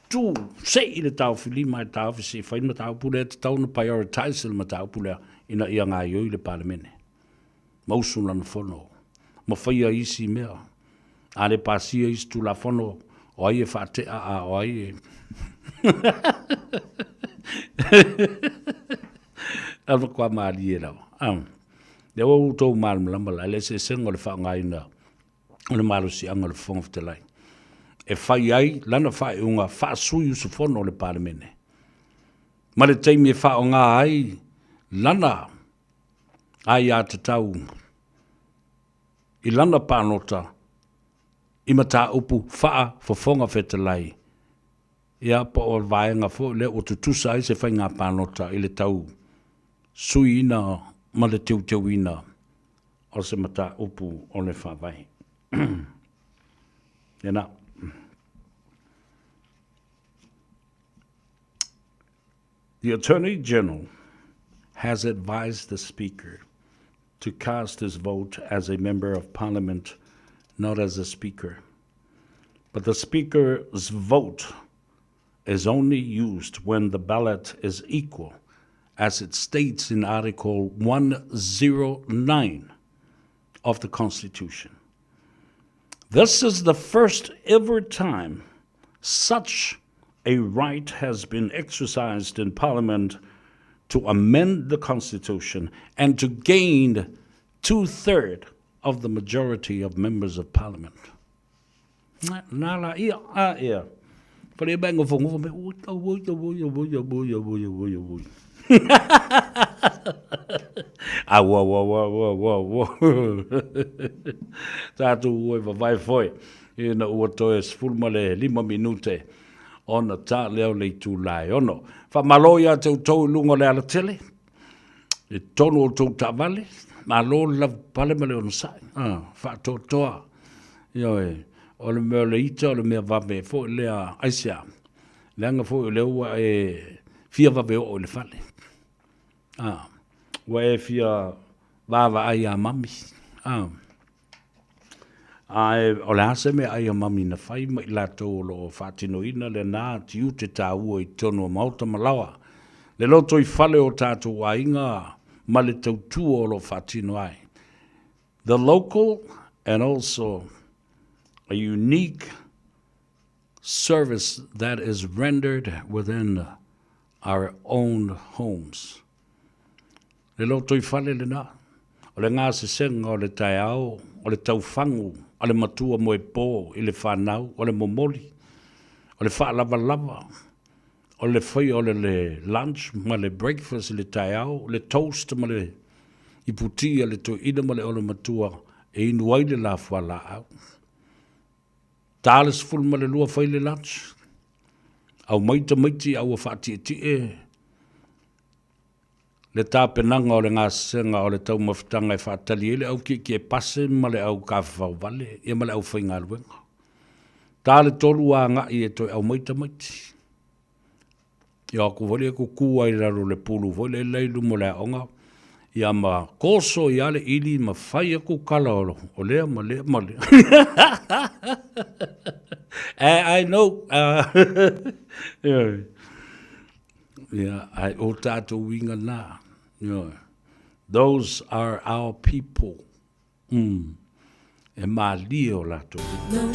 Tu sei i le taofilima e taofi se i fai le mataupu lea, e tatau ona prioritise le mataupu lea ina ia gaioi le Palemene. Mausu lana fono, ma faia isi mea. A le pasia isi Tulafono, o ai e faatea a o ai e... A matua malie lava. Ah. Lea ua outou malamalama la, le eseesega o le faaaogaina o le malosiaga o le Fofoga Fetalai e fai ai lana faaiuga faasui usufono o le Palemene ma le taimi e faaaoga ai lana aiatatau i lana palota i mataupu faa-Fofoga Fetalai, ia po o le vaega foi lea ua tutusa ai se faiga palota i le tau suiina ma le teuteuina o se mataupu o le Faavae. Lena. The Attorney General has advised the Speaker to cast his vote as a Member of Parliament, not as a Speaker. But the Speaker's vote is only used when the ballot is equal, as it states in Article 109 of the Constitution. This is the first ever time such a right has been exercised in Parliament to amend the Constitution and to gain two-thirds of the majority of members of Parliament. Nā la ia, a ia. Whare e mai ngofo ngofo me, ui, ui, ui, ui, ui, ui, ui, ui. A ua, ua, ua, ua, ua, ua. Tātou ua i wawai foi. Ina ua toe 15 minute ona tā leo le itu la e ono. Whamalo ia te utou i lunga o le alatele. I tonu o tou taavale, malo le lava pale ma le onosai, ah, faatoatoa. Ioe, o le mea o le ita o le mea vave foi lea, aisea, leaga foi o lea ua e fia vave oo i le fale. Ah, ua e fia vaavaai iā mami. Ah. Ae o le a se meaai a mami na fai ma i latou o lo o faatinoina lena tiute taua i totonu o maota ma laoa, le lotoifale o tatou aiga ma le tautua o lo o faatino ai. The local and also a unique service that is rendered within our own homes. Le lotoifale lena, o le gasesega o le taeao, o le taufagu a le matua moepo i le fanau, o le momoli, o le faalavalava, o le faia o le lunch ma le breakfast i le taeao, le toast ma le iputi a le toeaina ma le olomatua e inu ai le la fualaau. Ta le 12 fai le lunch, aumai tamaiti a ua faatietie le tapenaga o le gasesega o le taumafataga e faatali ai le au kiekie pase ma le au kafafao vale ia ma le aufaigaluega. Ta le tolu agai e toe aumai tamaiti. Ia aku foi lea kuku ai i lalo o le pulu foi lea i luma o le aoga, ia ma koso ia le ili ma fai aku kala o lea ma lea ma lea. I know. Ia, ai o tātou uiga nā. Ioe. Those are our people. Mm. E mālie o lātou lima.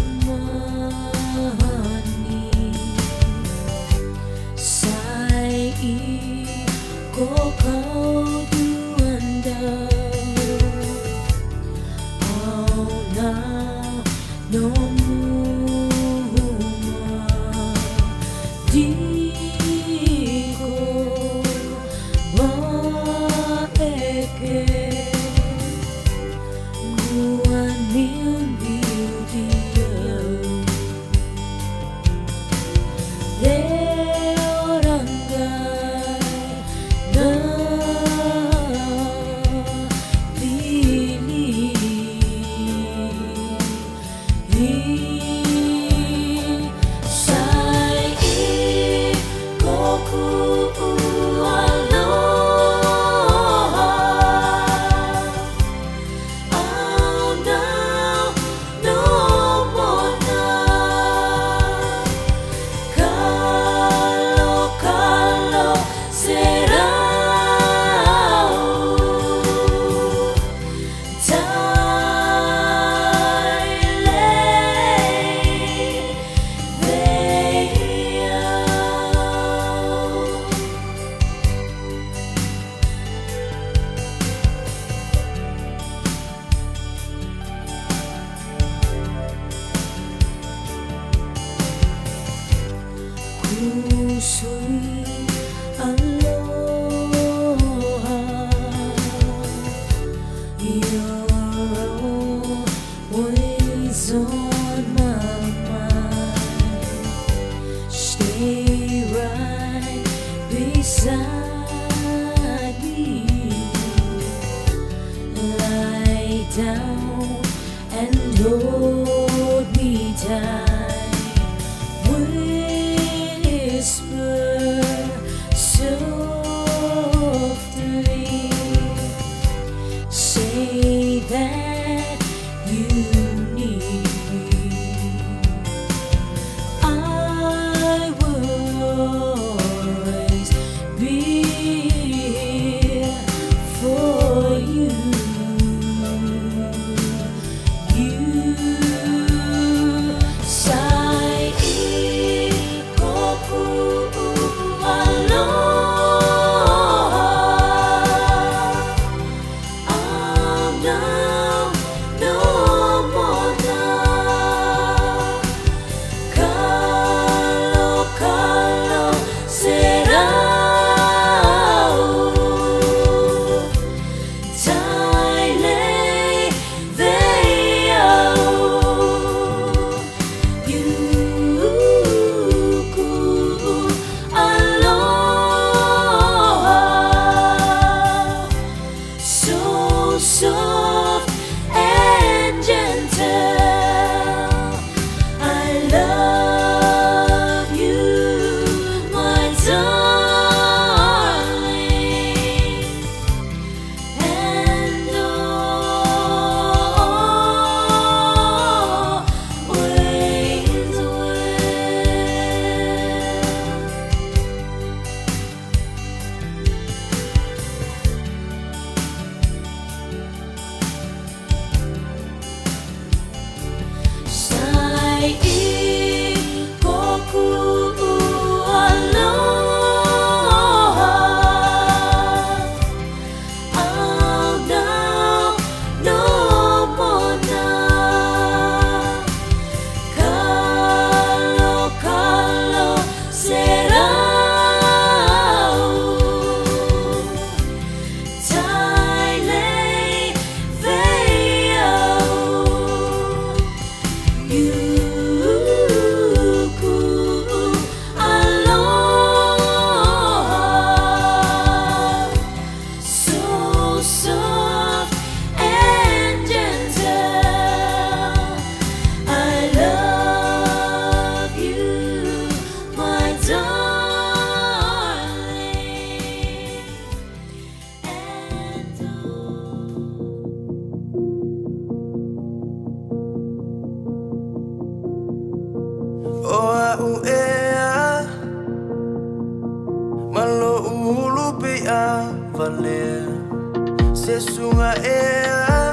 Se suga ea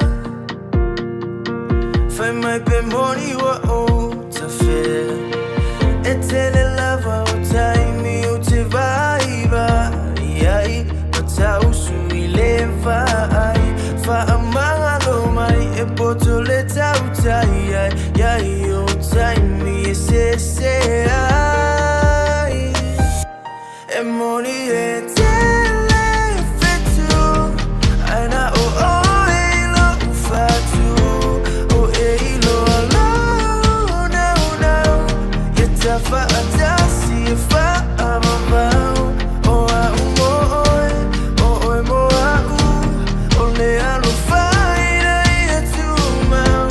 Fai mai pe moni ua ou tafea E tele lava o taimi ou te vaivai ai Ma tausu i le vaai Faamagalo mai e poto le tautai ai Iai o taimi e sese ai E moni e tele fetu Ae na o oe i lou fatu O e iloa lou naunau Ia tafaatasi e faavavau O au mo oe, o oe mo au O le alofa ina ia tumau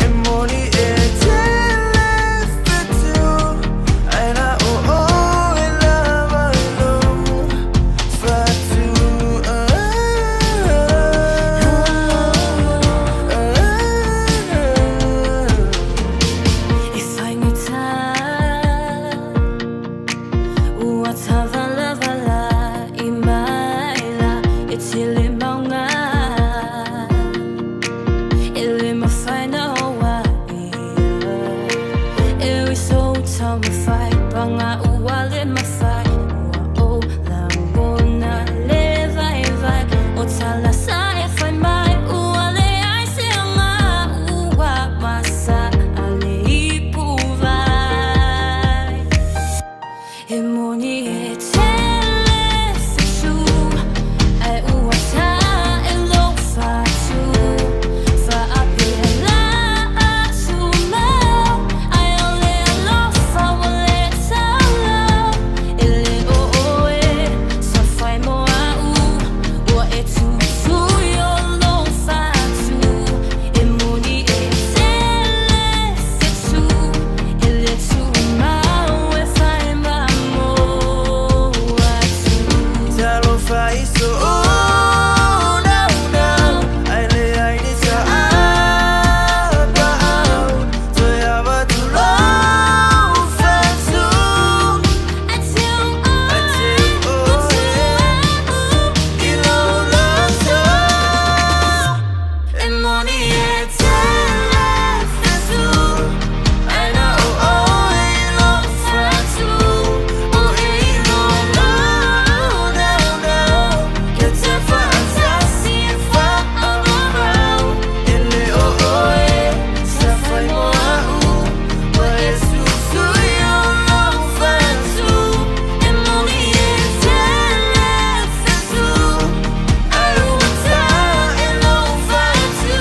E moni e tele fetu Ae na o oe lava i lou fatu. E faigata ua tavalavalai maila e tele mauga e le mafai na o ai ia e ui sou taumafai paga ua le mafai ua ou lagona le vaivai o tala sa e fai mai ua leai se aga ua masa a le ipuvai E moni e tele fetu Ae ua ta e lou fatu Faapea la tumau Ae o le alofa ua le taulau E le o oe sa fai mo au Ua e tutu i o lou fatu E moni e tele fetu E le tumau e fai ma mo atu. Talofa i sou naunau Ae leai ni saapaau Toe avatu lou fatu Atu oe i lou loto E moni e tele fetu Ae na o oe i lou fatu O e iloa lou naunau Ia tafaatasi e faavavau E le o oe sa fai mo au Ua e tutu i o lou fatu E moni e tele fetu Ae ua ta e lou fatu.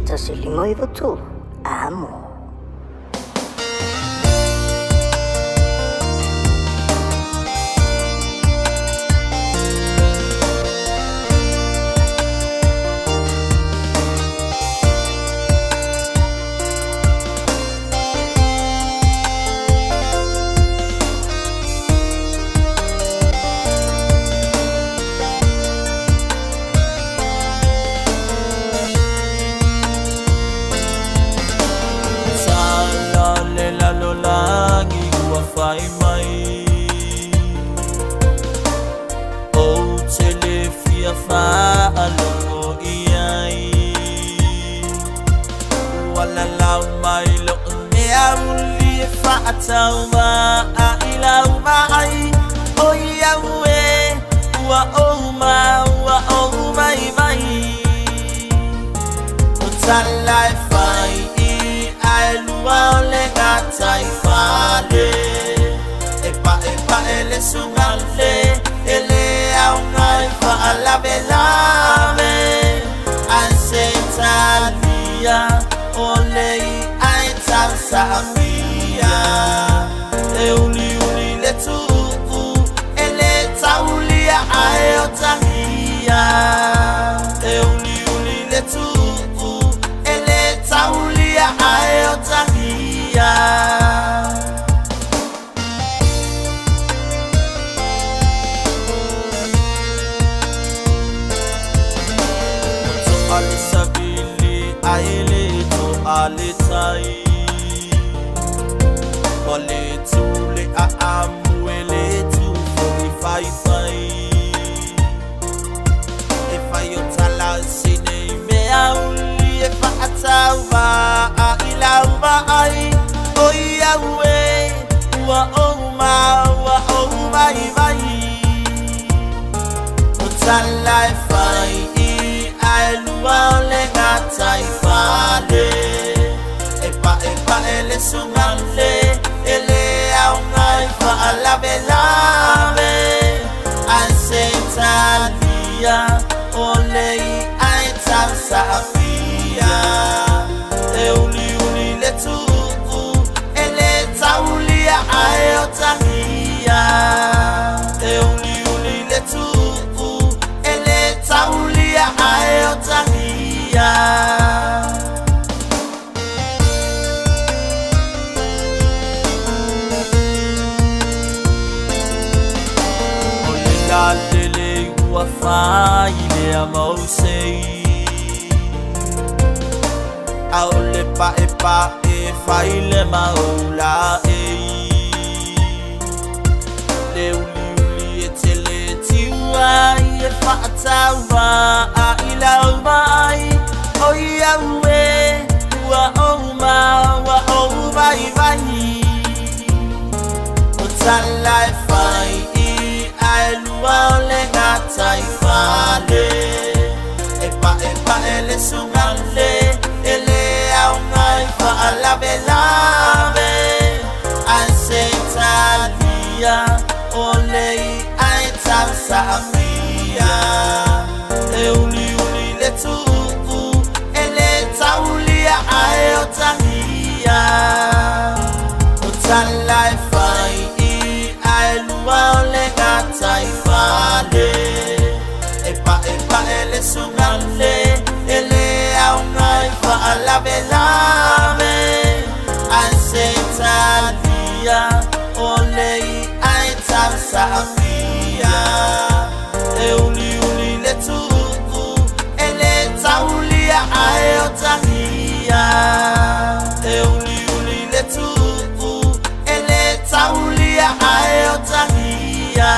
1593, Amo. Sala le lalolagi ua fai mai Ou te le fia faalogo i ai Ua lalau mai lo'u mea muli e faataumaa i lau vaai Oi au e ua ou maua ou vaivai O tala e fai i ae lua o le gataifale E pa'epa'e le sugale E le aoga e faalavelave se talia o le i'a e tausaafia E uliuli le tu'u e le taulia ae o tagia E uliuli le tu'u e le taulia ae o tagia. To'a le savili ae le to'a le tai Ma le tū le aamu e le tū foi faifai E fai o tala se nei mea uli e faatauva i lau vaai Oi au e ua ou maua ou vaivai O tala e fai i ae lua o le gataifale E pa'epa'e le sugale e le aoga e faalavelave Ae se talia o le i'a e tausaafia E uliuli le tu'u e le taulia ae o tagia E uliuli le tu'u e le taulia ae o tagia. O le lalele ua fai lea mausei A o le pa'epa'e fai le maulaei Le uliuli e tele tiuai e faatauva i lau vaai Oi au e ua ou maua ou vaivai O tala e fai i ae lua o le gataifale E pa'epa'e le sugale e le aoga e faalavelave Ae se talia o le i'a e tausaafia E uliuli le tu'u e le taulia ae o tagia O tala e fai i ae lua o le gataifale E pa'epa'e le sugale e le aoga e faalavelave Ae se talia o le i'a e tausaafia E uliuli le tu'u e le taulia ae o tagia E uliuli le tu'u e le taulia ae o tagia.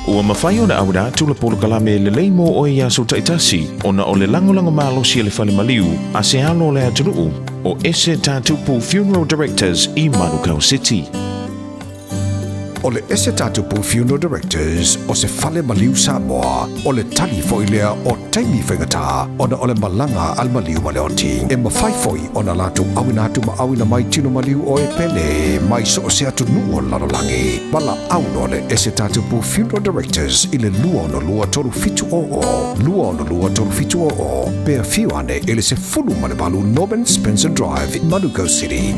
Ua mafai ona auina atu le polokalame lelei mo oe i aso taitasi ona o le lagolago malosi a le fale maliu a se alo o le atunuu o Ese Tatupu Funeral Directors i Manukau City. O le Ese Tatupu Funeral Directors o se fale maliu Samoa, o le tali foi lea o taimi faigata ona o le malaga a le maliu ma le oti. E mafai foi ona latou auina atu ma auina mai tino maliu o e pele mai so o se atunuu o le lalolagi. Valaau loa le Ese Tatupu Funeral Directors i le 262 3700, 262 3700, pe afio ane i le 18 Norman Spencer Drive, Manukau City.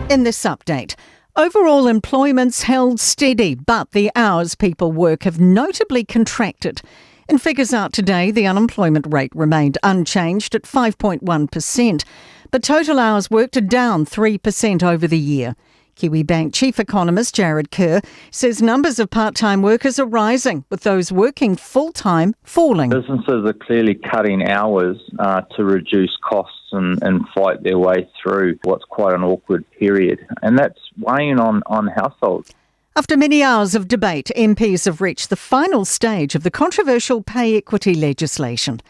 In this update, overall employment's held steady, but the hours people work have notably contracted. In figures out today, the unemployment rate remained unchanged at 5.1%, but total hours worked are down 3% over the year. Kiwibank chief economist Jarrod Kerr says numbers of part time workers are rising, with those working full time falling. Businesses are clearly cutting hours to reduce costs and, and fight their way through what's quite an awkward period. And that's weighing on, on households. After many hours of debate, MPs have reached the final stage of the controversial pay equity legislation.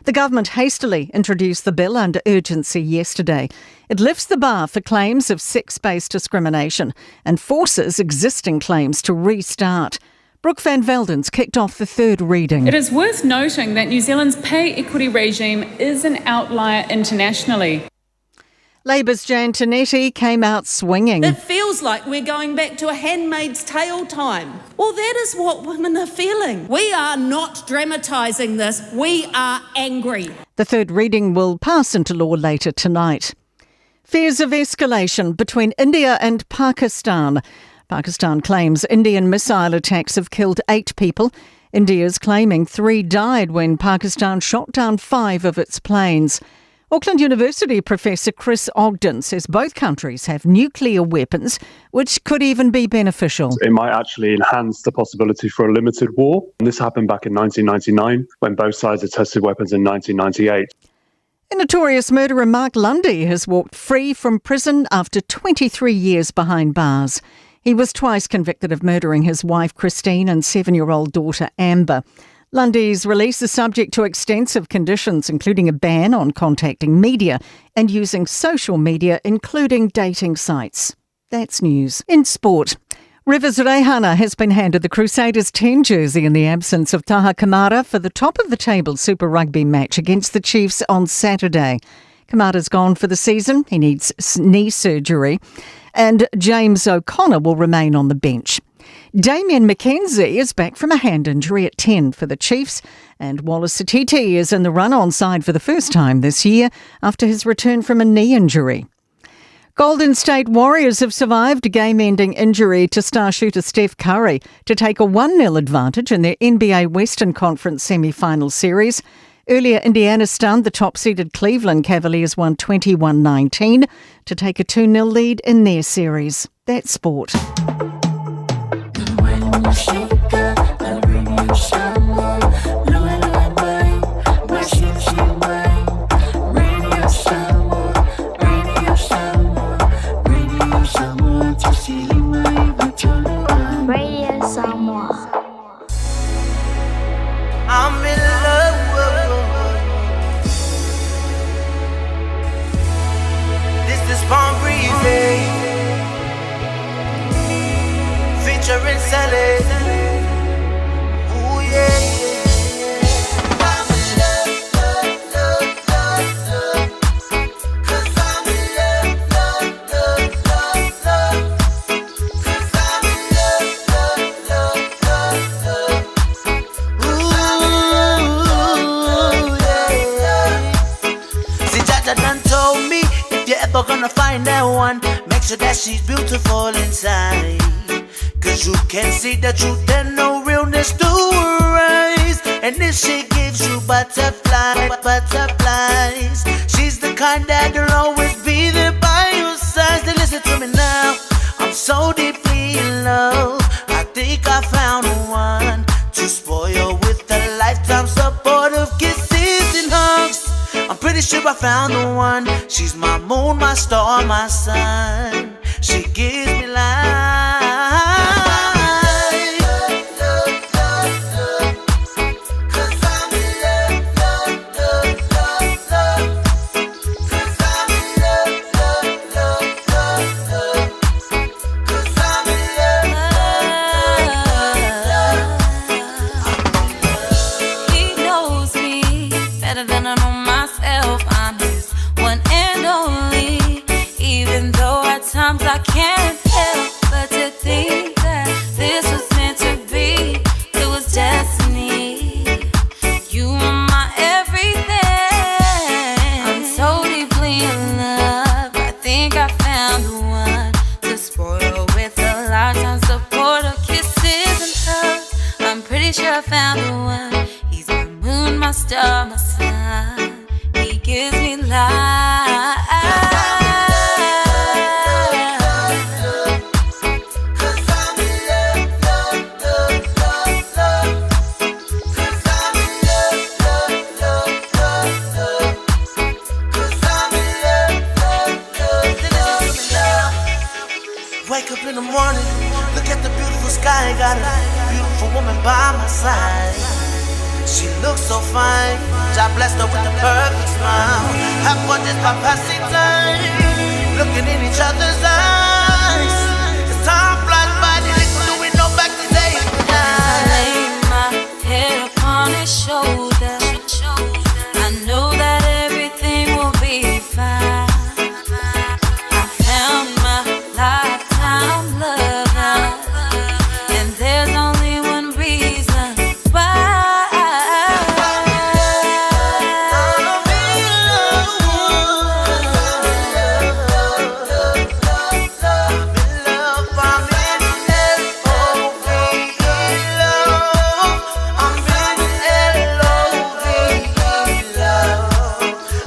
The government hastily introduced the bill under urgency yesterday. It lifts the bar for claims of sex based discrimination and forces existing claims to restart. Brooke Van Velden's kicked off the third reading. It is worth noting that New Zealand's pay equity regime is an outlier internationally. Labour's Jan Tinetti came out swinging. It feels like we're going back to a handmaid's tale time. Well, that is what women are feeling. We are not dramatising this, we are angry. The third reading will pass into law later tonight. Fears of escalation between India and Pakistan. Pakistan claims Indian missile attacks have killed eight people. India's claiming three died when Pakistan shot down five of its planes. Auckland University Professor Chris Ogden says both countries have nuclear weapons, which could even be beneficial. It might actually enhance the possibility for a limited war. And this happened back in 1999 when both sides had tested weapons in 1998. A notorious murderer Mark Lundy has walked free from prison after 23 years behind bars. He was twice convicted of murdering his wife Christine and seven year old daughter Amber. Lundy's release is subject to extensive conditions, including a ban on contacting media and using social media, including dating sites. That's news. In sport, Rivers Reihana has been handed the Crusaders 10 jersey in the absence of Taha Kamara for the top of the table Super Rugby match against the Chiefs on Saturday. Kamara's gone for the season. He needs knee surgery. And James O'Connor will remain on the bench. Damian McKenzie is back from a hand injury at 10 for the Chiefs, and Wallace Sititi is in the run on side for the first time this year after his return from a knee injury. Golden State Warriors have survived a game ending injury to star shooter Steph Curry to take a 1 0 advantage in their NBA Western Conference semi final series. Earlier, Indiana stunned the top seeded Cleveland Cavaliers 1 21 19 to take a 2 0 lead in their series. That's sport. Radio Samoa. I'm in love. This is Palm Breezy. Featuring Sally. Ooh, yeah. I'm in love, love, love, love, love. 'Cause I'm in love, love, love, love, love. 'Cause I'm in love, love, love, love, love. Ooh, yeah. See, Jaja done told me if you're ever gonna find that one, make sure that she's beautiful inside. Cause you can see the truth and no realness through her eyes. And if she gives you butterfly, butterflies, she's the kind that'll always be there by your side. So listen to me now. I'm so deeply in love. I think I found one to spoil with a lifetime support of kisses and hugs. I'm pretty sure I found the one. She's my moon, my star, my sun. She gives me life. 'Cause I'm in love, love, love, love, love. 'Cause I'm in love, love, love, love, love. 'Cause I'm in love, love, love, love. He knows me better than I know myself. I'm his one and only. Even though at times I can't help but to think that this was meant to be. It was destiny. You are my everything. I'm so deeply in love. I think I found the one to spoil with a lifetime support of kisses and hugs. I'm pretty sure I found the one. He's my moon, my star, my sun. He gives me life. 'Cause Wake up in the morning, look at the beautiful sky. Got a beautiful woman by my side. She looks so fine. God blessed her with the perfect smile. Have fun just by passing time, looking in each other's eyes. As time flies by, little do we know back to day I lay my head upon his shoulder. I know that everything will be fine. I found my lifetime lover, and there's only one reason why.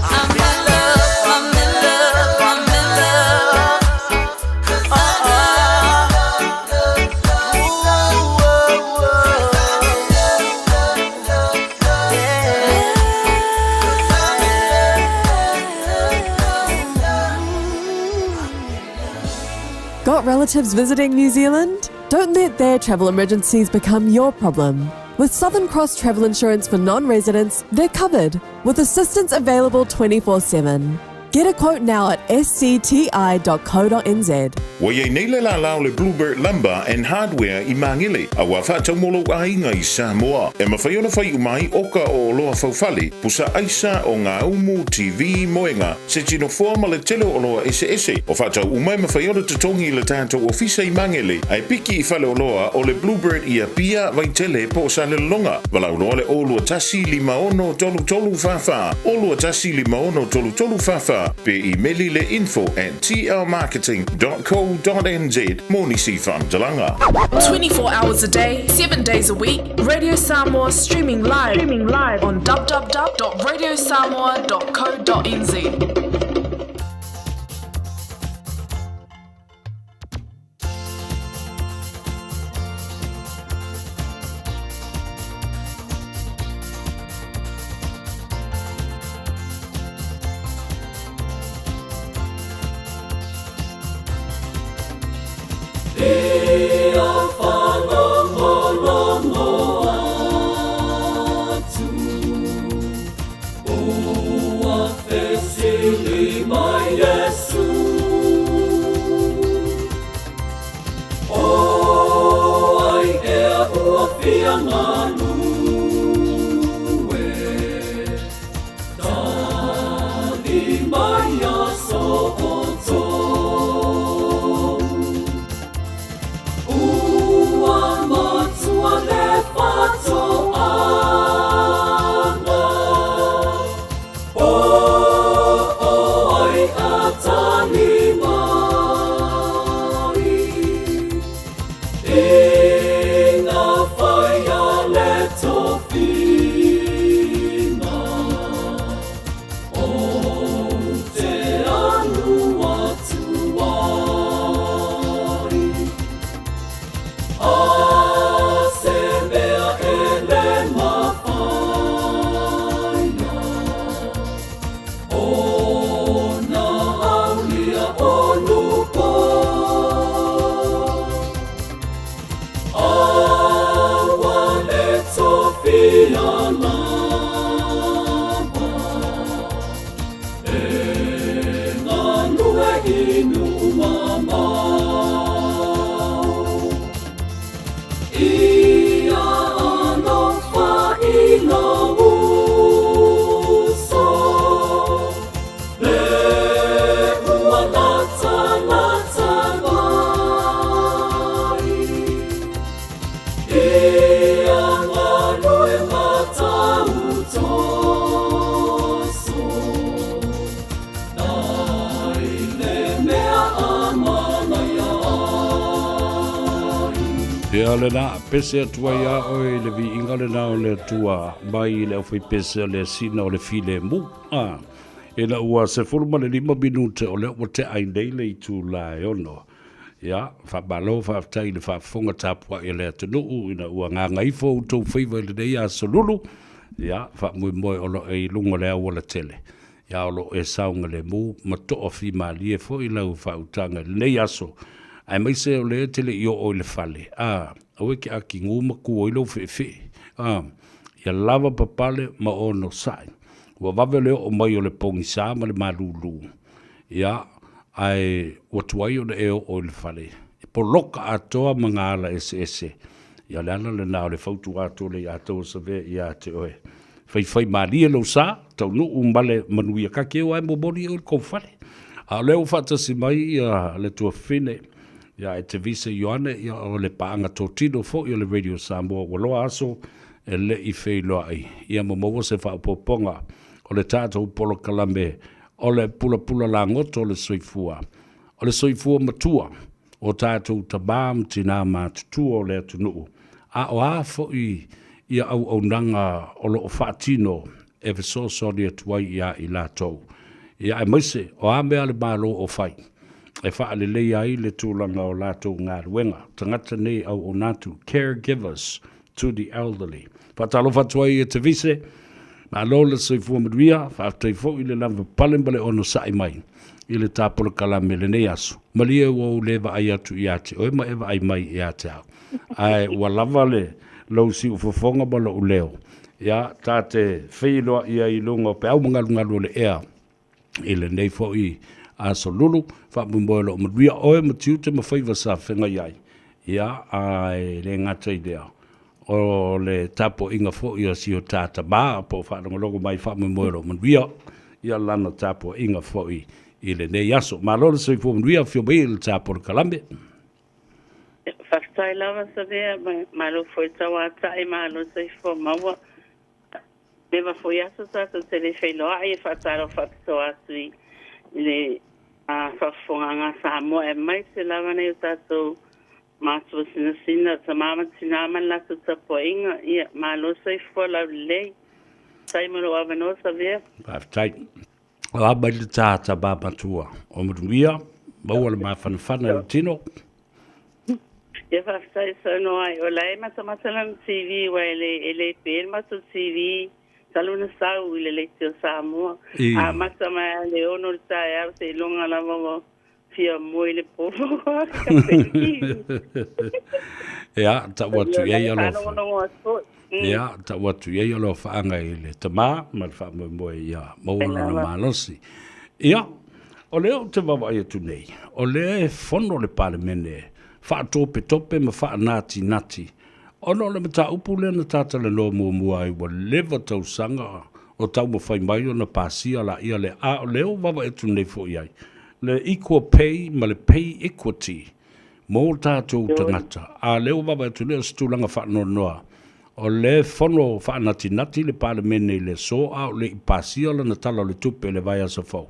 I'm in love, I'm in love, I'm in love. Got relatives visiting New Zealand? Don't let their travel emergencies become your problem. With Southern Cross Travel Insurance for non residents, they're covered with assistance available 24 7. Get a quote now at scti.co.nz. Ua i ai nei le lālā o le Bluebird Lumber and Hardware i Māngere, a ua faatau mo lou aiga i Samoa. E mafai ona fai uma ai oka o oloa faufale, pusa aisa, ogaumu, TV, moega, se tinofoa ma le tele o oloa eseese. O faatau uma e mafai ona totogi i le tatou ofisa i Māngere, ae piki i faleoloa o le Bluebird i Apia, Vaitele po o Salelologa. Valaau loa le 021 56 33 44, 021 56 33 44, pe imeli le info at tlmarketing.co.nz mo nisi faamatalaga. 24 hours a day, 7 days a week, Radio Samoa streaming live, streaming live on www.radiosamoa.co.nz. Ia lena, pese atu ai a oe i le viiga lena o le Atua mai i le aufaipese a le Asina o le Filemu. A, ina ua 15 minute o lea ua tea ai nei le itula e ono. Ia, faamalo faafetai i le faafofoga tapuai a le atunuu ina ua gagaifo outou faiva i lenei aso lulu. Ia, faamoemoe o lo o i luga o le auala tele. Ia, o lo o e saogalemu ma toafimalie foi lau faautaga i lenei aso. Aemaise o lea e te le i oo i le fale, a, aua e te akigū ma kū ai lou feʻefeʻe, a, ia lava papale ma onosai. Ua vave le oo mai o le pogisā ma le malūlū, ia, ae ua tuai ona e oo i le fale. E poloka atoa ma ngā ala eseese. Ia, o le ala lenā o le fautua atu o le iātou o Savea iā te oe. Faifai malie lou sa, taunuu ma le manuia kake o ae momoli oe i le kou fale. A o lea ua faatasi mai ia le tuafafine ia e Tevise Ioane, ia o le paaga totino foi o le Radio Samoa ua loa aso e le i feiloai ia ma maua se faaopoopoga o le tatou polokalame o le pulapula lagoto o le soifua, o le soifua matua o tatou tamā ma tinā matutua o le atunuu, a o a foi ia auaunaga o lo o faatino e fesoasoani atu ai iā i latou, ia aemaise o a mea a le Malo o fai e faaleleia ai le tulaga o latou galuega, tagata nei auauna atu, caregivers to the elderly. Faatalofa atu ai e Tevise, malo le soifua manuia, faafetai foi le lavapapale ma le onosai mai i le ta polokalame i lenei aso. Malie ua ou le vaai atu ia te oe ma e vaai mai ia te au. Ae ua lava le lou siufofoga ma lou leo, ia ta te feiloai ai i luga o peau magalugalu o le ea i lenei foi aso lulu. Faamoemoe o lo o manuia oe ma tiute ma faiva sa feagai ai, ia, ae le gata i lea, o le tapuaiga foi a si o ta tama po o faalogologo mai, faamoemoe o lo o manuia ia lana tapuaiga foi i lenei aso. Malo le soifua manuia, afio mai i le ta polokalame. Faafetai lava Savea, malo foi tauatai, malo soifua maua. Leva foi aso tatou te le feiloai e faatalofa faapitoa atu i le faafofogaaga a Samoa aemaise lava nai o tatou matua sinasina, tama ma tina ma le latou tapuaiga. Ia, malo soifua laulelei. Faafetai mo lou avanoa Savea. Faafetai. O a mai le ta tama matua o manuia, maua le mafanafana i le tino. Ia faafetai saunoa ai. O la e matamata lana TV aua e le e le pe le matou TV talu ona sau i le leitio o Samoa. A amata mai lava i le 6 i le taeao seiloga lava ua fia moe i le po ka pe le TV. Ia, tau atu i ai alofa. Faalogologo atu foi. Ia, tau atu i ai alofaaga i le tama ma le faamoemoe ia maua lona malosi. Ia, o lea ou te vaavaai atu nei, o lea e fono le Palemene faatopetope ma faanatinati ona o le mataupu lea na ta talanoa muamua ai ua leva tausaga o taumafai mai ona pasia laia lea, a o lea ua vaavaai atu nei foi i ai le equal pay ma le pay equity mo tatou tagata, a o lea ua vaavaai atu nei o se tulaga faanoanoa o lea e fono faanatinati le Palemene i le aso a o le i pasia lana Tala o le Tupe i le vaiaso fou,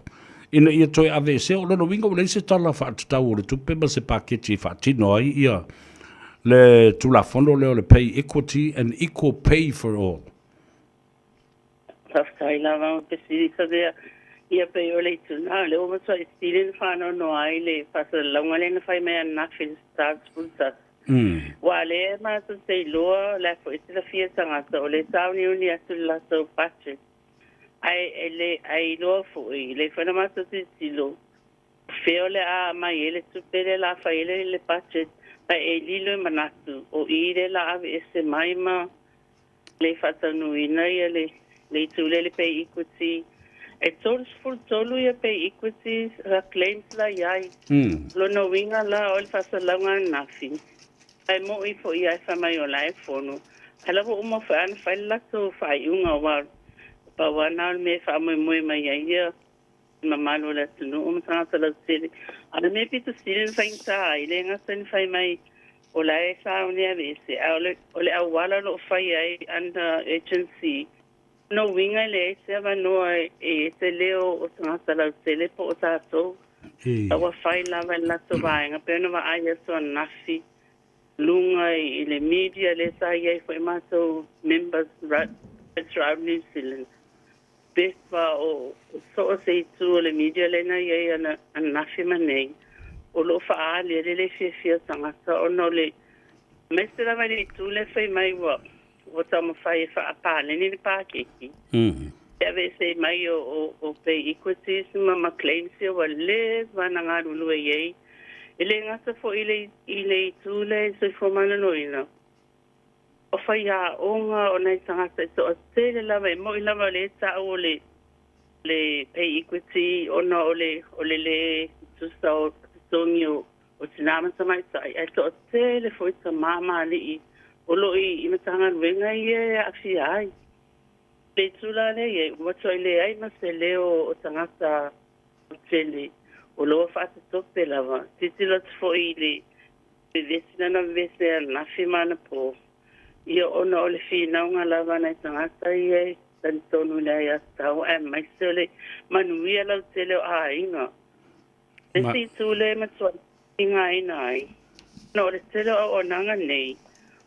ina ia toe aveesea. O lona uiga ua leai se tala faatatau o le tupe ma se paketi e faatino ai ia le Tulafono lea o le Pay Equity and Equal Pay for All. Faafetai lava mo fesili Savea. Ia pei o le itu na, o lea ua matuai sili ona faanoanoa ai le faasalalauga lea na fai mai ananafi i le 41. Aua o lea matou te iloa, o la e foi e silafia e tagata, o lea e sauniuni atu le latou budget. Ae e le, ae iloa foi, lea foi na matou tilotilo, o fea o le a aumai ai le tupe lea o le a fai ai le budget, ma e lilo i manatu, o i lea o le a aveese mai ma le faataunuuina ia le le itu lea le pay equity. E 33 ia pay equities claims la i ai. Lona uiga la o le faasalalauga ananafi, ae mo'i foi ia e fai mai o la e fono, ae la ua uma foi lava ona fai le latou faaiuga aua pau lava na o le mea e faamoemoe mai ai ia le mamalu o le atunuu ma tagata lautele. A o le mea pito sili ona faigata ai, le gata ina fai mai o la e sauni aveese, a o le, o le auala o lo o fai ai under urgency, lona uiga e leai se avanoa e ese leo o tagata lautele po o tatou. A ua fai lava e le latou vaega, pei ona vaai atu ananafi luga i le media lea sa i ai foi matou members right throughout New Zealand. Pepa o so o se itu o le media lea na i ai ananafi ma nei, o lo o faaali ai le le fiafia o tagata ona o le, aemaise lava i le itu lea fai mai ua ua taumafai e faapaleni le paketi, e aveese mai o pay equities ma claims ia ua leva ona galulue i ai. E le gata foi i le i le itu lea i le soifua maloloina, o faiaoga o nai tagata e toatele lava e moi lava o lea e tau o le le pay equity ona o le o le lē tutusa o totogi o o tinā ma tamaitai, ae toatele foi tamā ma alii o lo o i Matagaluega ia e aafia ai. Le itu la lea i ai, ua matuai leai ma se leo o tagata lautele o lo o faatatope lava. Tilotilo atu foi i le vevesi lea na vevesi ai ananafi ma anapo, ia ona o le finauga lava a nai tagata ia e talitonu i le aiatatau aemaise o le manuia lautele o aiga. Le isi itu lea e matuai tigaina ai, ona o le tele o auaunaga nei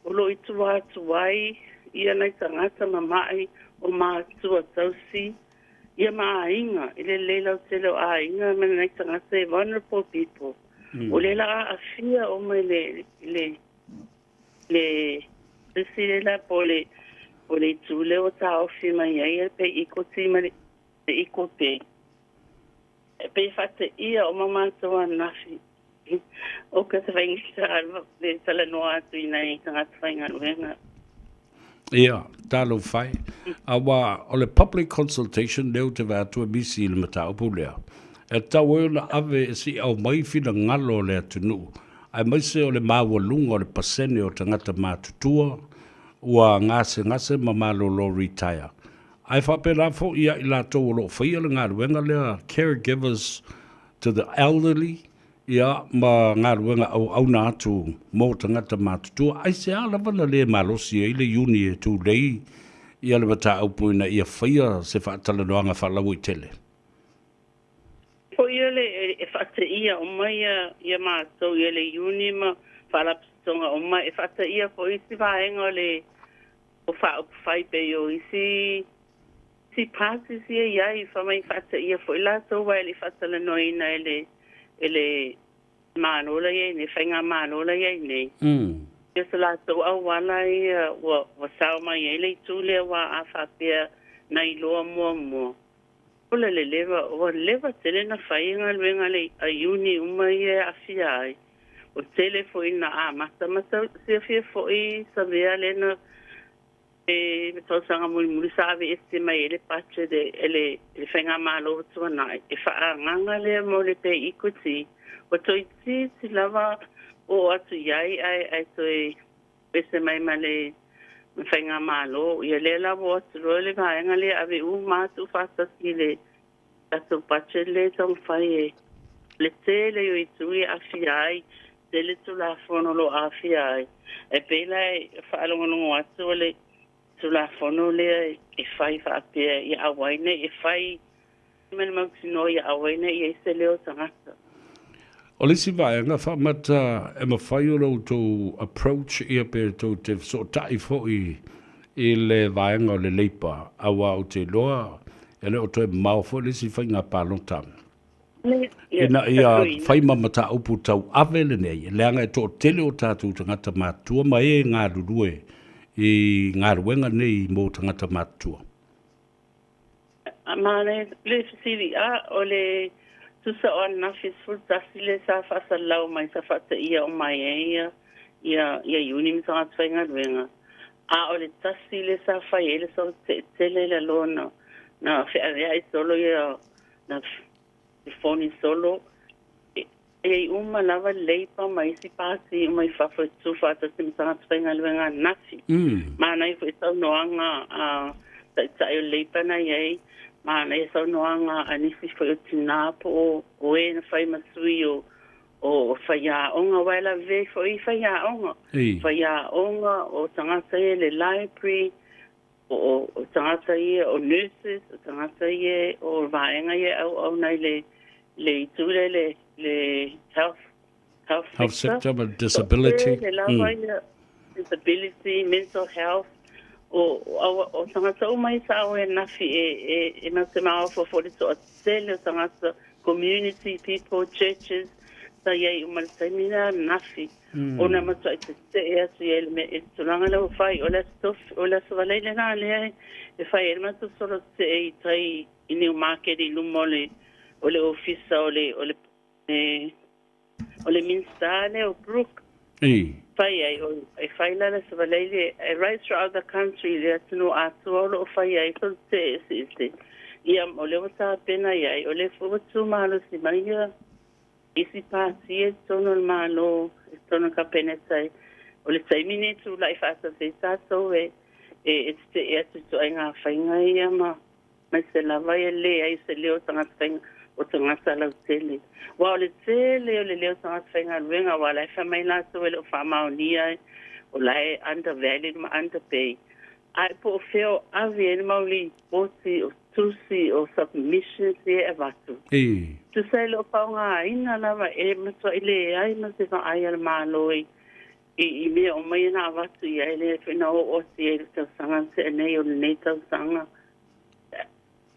o lo o i tua atu ai ia nai tagata mama'i o matua tausi ia ma aiga, i le lelei lautele o aiga ma nai tagata e vulnerable people, o lea la a aafia uma i le i le le isi lea la po o le o le itu lea ua taofi mai ai le pay equity ma le equal pay. E pei e faateia uma matou ananafi o ka se faigata le talanoa atu i nai tagata faigaluega. Ia, talofa e. Aua o le public consultation lea ou te vaai atu e misi i le mataupu lea, e tatau ai ona ave e se i aumai finagalo o le atunuu, aemaise o le maualuga o le pasene o tagata matutua ua gasegase ma malolo retire. Ae faapena foi ia i latou o lo o faia le galuega lea, caregivers to the elderly, ia, ma galuega auauna atu mo tagata matutua. Aisea lava na le malosi ai le Iuni e tulei ia le mataupu ina ia faia se faatalanoaga faalauaitele? Foi o le e faateia uma ia ia matou ia le Iuni ma faalapotopotoga uma, e faateia foi isi vaega o le o faaupufai pei o isi isi parties ia i ai, fai mai faateia foi latou aua e le i faatalanoaina e le e le Malo la i ai nei, Faigamalo la i ai nei. Ia so latou auala ia ua ua sao mai ai le itu lea aua a faapea na iloa muamua, ola le leva, ua leva tele na fai e galuega a le a Iuni uma ia e aafia ai. Ua tele foi ina amata ma silafia foi Savea lea na e tausaga mulimuli sa aveese mai ai le budget e le Faigamalo ua tuanai, e faaagaga lea mo le pay equity, ua toeitiiti lava oo atu i ai ae toe ese mai ma le Faigamalo. Ia lea la ua o atu loa le vaega lea ave uma lava tuufaatasi i le tatou budget lea e taumafai e le tele o itu e aafia ai, tele Tulafono o lo o aafia ai. E pei la e faalogologo atu o le Tulafono lea e fai faapea ia aua ai ne i e fai ma le mautinoa ia aua ai ne i i ai se leo o tagata. O le isi vaega, faamata e mafai ona outou approach ia pe tou te fesootai foi i le vaega o le Labour, aua ou te iloa e le o toe mamao foi le isi faiga palota ina ia fai ma mataupu tauave lenei, leaga e toatele o tatou tagata matutua ma e galulue i galuega nei mo tagata matutua. Ma le fesili, a o le tusa o ananafi 11 lea sa faasalalau mai sa faataia uma ai ia ia ia Iuni ma tagata faigaluega, a o le tasi lea sa fai ai le solo tetele i lalo na feaveai solo ia na foni solo e i uma lava Labour ma isi pati uma i fafo e tutu faatasi ma tagata faigaluega ananafi. Manaia foi saunoaga a taitai o le Labour na i ai, manaia saunoaga a nisi foi o tinā po o e na fai ma sui o o faiaoga, aua e lavevea ai foi i faiaoga. Faiaoga, o tagata ia i le library, o tagata ia o nurses, o tagata ia o vaega ia e auauna i le le itu lea le le health health health sector ma disability. Le lava ia disability, mental health, o o tagata uma ia sa o e nafi e e e mau te maofa foi le toatele o tagata, community people, churches, sa i ai uma i le taimi lea nafi. Ona matuai tetee atu i ai le mea i le tulaga lea ua fai, o le Aso Tofi, o le Aso Faraile lena lea e fai ai le matou solo tetee i tai i Newmarket i luma o le o le ofisa o le o le O le Minista lea o Brooke fai ai o e fai la le savalei e right throughout the country le atunuu atoa o lo o fai ai so te eseese. Ia o lea ua tapena i ai, o lea foi ua tumalosi mai ia isi pati e totonu o le Malo, i totonu o le Kapeneta o le taimi nei tulai faatasi ai tatou e e tetee atu i ituaiga faiga ia ma aemaise lava e leai se leo o tagata faiga o tagata lautele. Aua o le tele o le leo o tagata faigaluega aua o la e fai mai latou e le o faamaonia o la e undervalued ma underpaid. Ae po o fea o ave ai le mau lipoti o tusi o submissions ia e avatu. Tusa e le o faaaogaina lava e matuai leai ma se vaai a le Malo i i mea uma ia na avatu i ai lea foi na oo atu i ai i le tausaga na tea nei o lenei tausaga.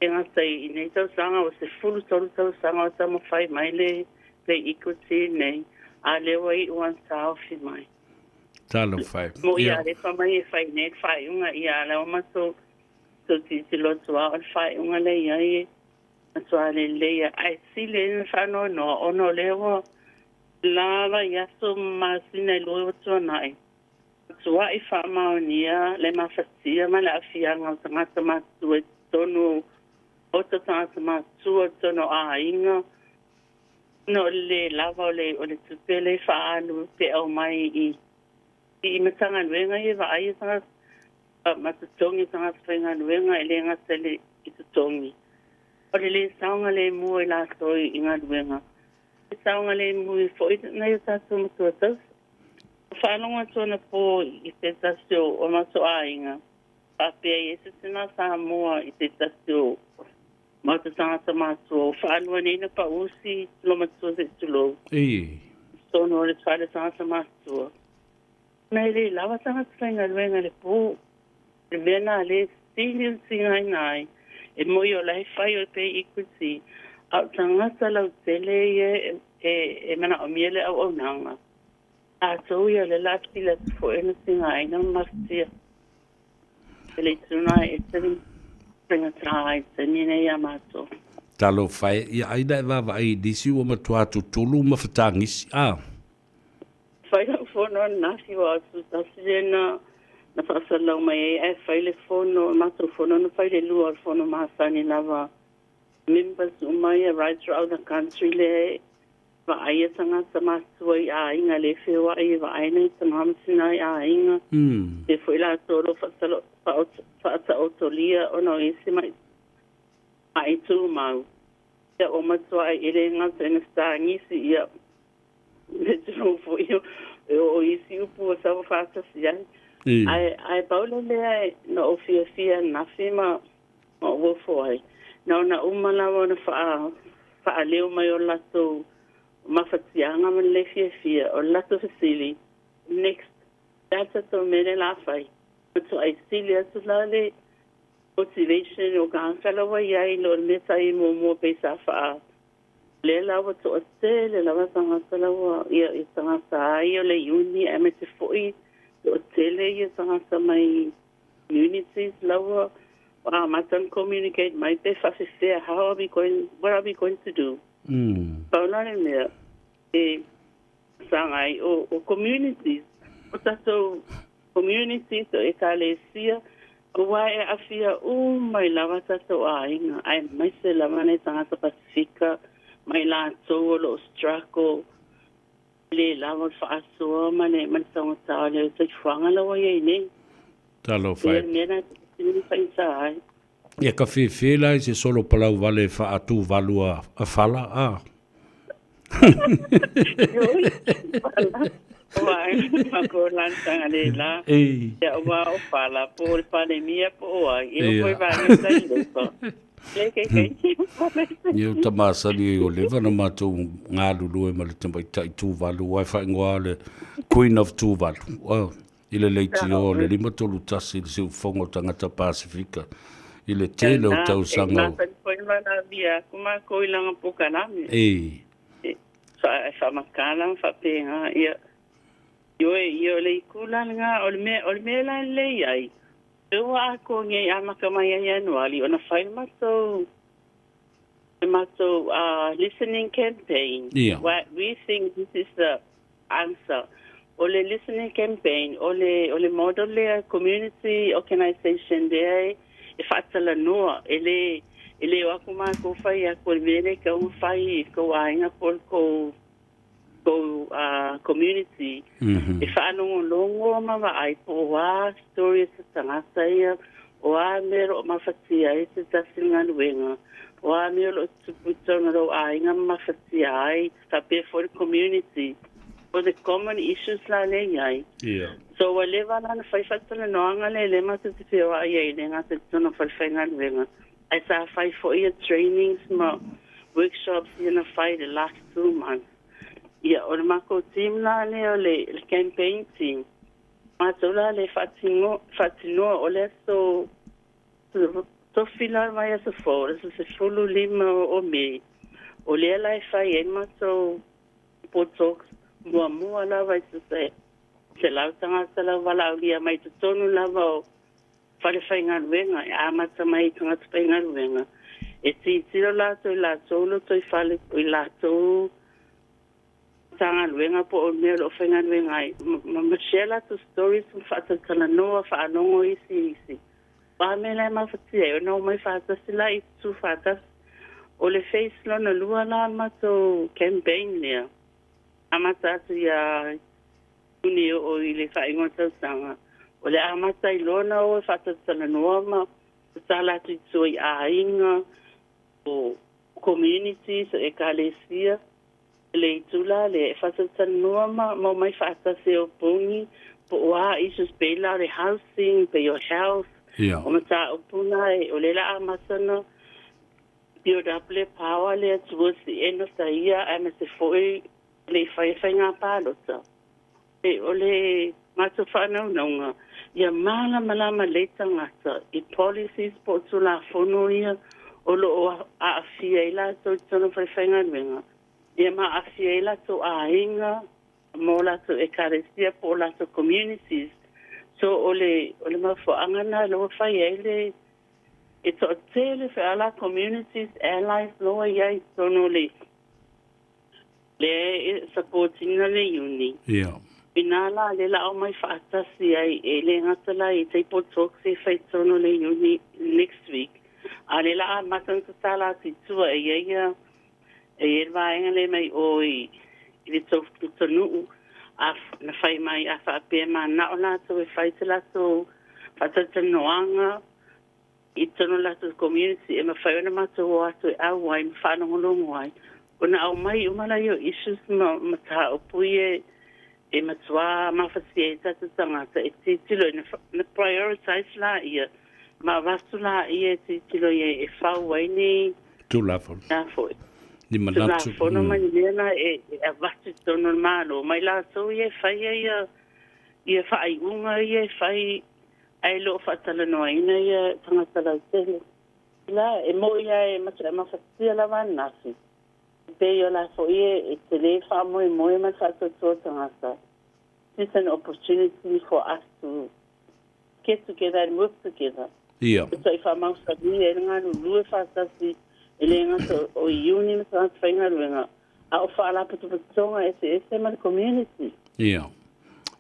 E gata i nei tausaga ua 13 tausaga o taumafai mai le pay equity nei, a lea ua iu lava ona taofi mai. Talofa e. Mo'i a le fai mai e fai nei le faaiuga, ia a la ua matou tou tilotilo atu lava o le faaiuga lea i ai e matua lelei lava, ae sili ai ona faanoanoa ona o lea ua lava i aso ma masina e lua ua tuanai, matuai faamaonia le mafatia ma le aafiaga o tagata matutua i totonu o tagata matutua i totonu o aiga, ona o le lē lava o le o le tupe lea e faaalu pe aumai i i Matagaluega ia e vaai tagata ma totogi tagata faigaluega e le gata i le i totogi. O le lē saogalemu o i latou i galuega, e saogalemu foi nai o tatou matua tausi. Faalogo atu anapo i se tasi o matou aiga faapea e i ai se tina Samoa i se tasi o matou tagata matutua ua faalua nei ona pau si loomatua se i tulou i totonu o le fale tagata matutua. Na e le lava tagata faigaluega i le po. O le mea lena lea e sili ona tigaina ai, e moi o la e fai o le pay equity, a o tagata lautele ia e manaomia le auaunaga. Latou ia o lea o le a sili atu foi ona tigaina ma mafatia. E le itu lena e ese le faigata ai i le taimi lenei ia matou. Talofa e, ia ai na e vaavaai i nisi ua matua tutulu ma fetagisi, a. Fai lau fono ananafi aua o le aso tasi lea na na faasalalau mai ai ae fai le fono, le matou fono na fai i le 2 o le fono masani lava members uma ia right throughout the country lea e vaaia tagata matutua i aiga le feoai e vaai nai tama ma tina i aiga. E foi latou o lo o faataotolia ona o isi ma'i tumau. Ia ua matua e le gata ina fetagisi ia le tulou foi o isi upu ua sau faatasi ai. Ae pau le mea na ou fiafia ananafi ma ou ofo ai, na ona uma lava ona faaleo mai o latou mafatiaga ma le lē fiafia, o le latou fesili, next, o le a le tatou mea lea o le a fai? Matuai sili atu la le motivation o tagata la ua i ai i lo le mea sa i ai muamua pei sa faa lea la ua toatele lava tagata la ua ia ia tagata ai o le Iuni aemaise foi toatele ia tagata mai communities la ua amata ona communicate mai pe faafefea how are we going what are we going to do. Pau la le mea e saga ai o o communities o tatou communities o ekalesia aua e aafia uma ai lava tatou aiga aemaise lava nai tagata Pasifika ma i latou o lo o struggle le lava o le faasoa ma le ma le taugata o le soifuaga la ua i ai nei. Talofa e. Ia le mea lena e faigata ai. Ia ka fefe la i se solo palau vale e faatuvalu a fala, a. Ia o ta masani ai o leva na matou galulue ma le tamaitai Tuvalu aua e faaigoa le Queen of Tuvalu. I le leitio o le 531 i le siufofoga o tagata Pasefika i le tele o tausaga. E masani foi ona valaaulia atu matou i lana polokalame. E faamatala ma faapena. Ia, ioe, ia o le itu la lena, o le mea, o le mea la e lelei ai, o lea ua atoa nei e amata mai ia Ianuari ona fai le matou. Le matou listening campaign. Ia. We think this is the answer. O le listening campaign, o le, o le model lea community organisation lea e faatalanoa, e le, e le o atu matou fai atu o le mea lea e tatau ona fai i le tou aiga po o le tou, tou community. E faalogologo ma vaai po o a story a se tagata ia, o a mea o lo o mafatia ai se tasi galuega, o a mea o lo o tutupu i totonu o lou aiga ma mafatia ai, faapea foi le community, o the common issues la lea e i ai. So ua leva la ona fai faatalanoaga lea, lea matou te feoai ai le gata i totonu o falefaigaluega, ae sa fai foi ia trainings ma workshops ia na fai the last 2 months. Ia, o le matou team la lea o le campaign team, matou la le faatino faatinoa o le aso tofi la mai aso fou, le aso 15 o Me, o lea la e fai ai matou board talks muamua lava i se 100 tagata lau valaaulia mai totonu lava o falefaigaluega e amata mai i tagata faigaluega e tilotilo latou i latou lotoifale i latou Matagaluega po o mea o lo o faigaluega ai ma share latou stories ma faatalatalanoa faalogo isi i isi. O a mea la e mafatia ai ona omai faatasi la i tutu faatasi. O le phase lona lua la o le matou campaign lea, amata atu ia Iuni e oo i le faaiuga o le tausaga, o le amata ai loa ona o e faatalatalanoa ma tatala atu i tua i aiga, o communities, o ekalesia. Le itu la lea e faatalatalanoa ma omai faatasi e opogi po o a issues pei la o le housing, pei o health, o mataupu na e o lea o le a amata ona build up le power lea towards the end of the year aemaise foi le i fai faiga palota. E o le matou faanaunauga ia malamalama lelei tagata i policies po o Tulafono ia o lo o aafia ai latou i totonu o falefaigaluega, ia ma aafia ai latou aiga ma o latou ekalesia po o latou communities. So o le o le mafuaaga lena lea ua fai ai le e toatele feala communities allies loa i ai i totonu o le lea e support ina le uni. Inā la lea o le a omai faatasi ai e le gata la i table talks e fai i totonu o le uni next week, a o lea o le a amata ona tatala atu i tua e i ai ia e i ai le vaega lea mai o i le pitonuu a na fai mai a faapea manao latou e fai se latou faatalatalanoaga i totonu o latou community e mafai ona matou o atu e auai ma faalogologo ai ona aumai uma laia o issues ma mataupu ia e matua mafatia ai tatou tagata e tilotilo na prioritize laia ma avatu laia e tilotilo i ai e fau ai ni Tulafono. Foi. Ni manatu. Tulafono ma ni mea la e avatu i totonu o le Malo ma i latou ia e faia ia faaiuga ia e fai ae le o faatalanoaina ia tagata lautele. La, e moni lava e matua mafatia lava ananafi, e pei o la foi e tele faamoemoe ma le faatuatua o tagata. This is an opportunity for us to get together and work together. E toe faamausali ai le galulue faatasi e le gata o iuni ma tagata faigaluega, a o faalapotopotoga eseese ma le community. Ia.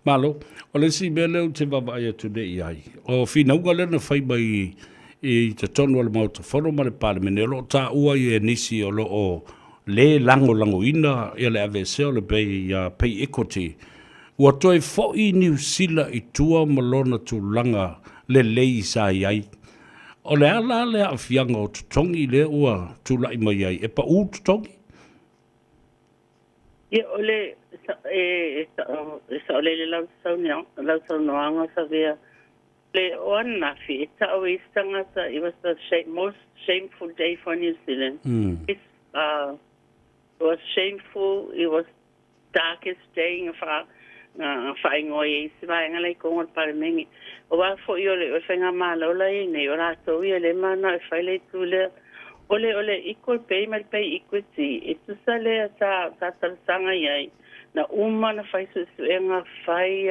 Malo. O le isi mea lea ou te vaavaai atu nei i ai, o finauga lea na fai mai i totonu o le Maota Fono ma le Palemene, o lo o taua ai e nisi o lo o lē lagolagoina ia le aveesea o le pay, pay equity. Ua toe foi Niu Sila i tua ma lona tulaga lelei sa i ai. O le a la le aafiaga o totogi lea ua tulai mai ai? E paʻū totogi? Ia, o le, e saolele lau saunoaga Savea, le o ananafi e tau e isi tagata, it was the most shameful day for New Zealand. It was shameful, it was darkest day nga faaigoa ai e isi vaega la i totonu o le Palemene. Aua foi o le faigamalo la e i ai nei, o latou ia lea e manao e fai le itu lea. O le equal pay ma le pay equity, e tusa lea sa talosaga i ai, na uma ona fai suesuega, fai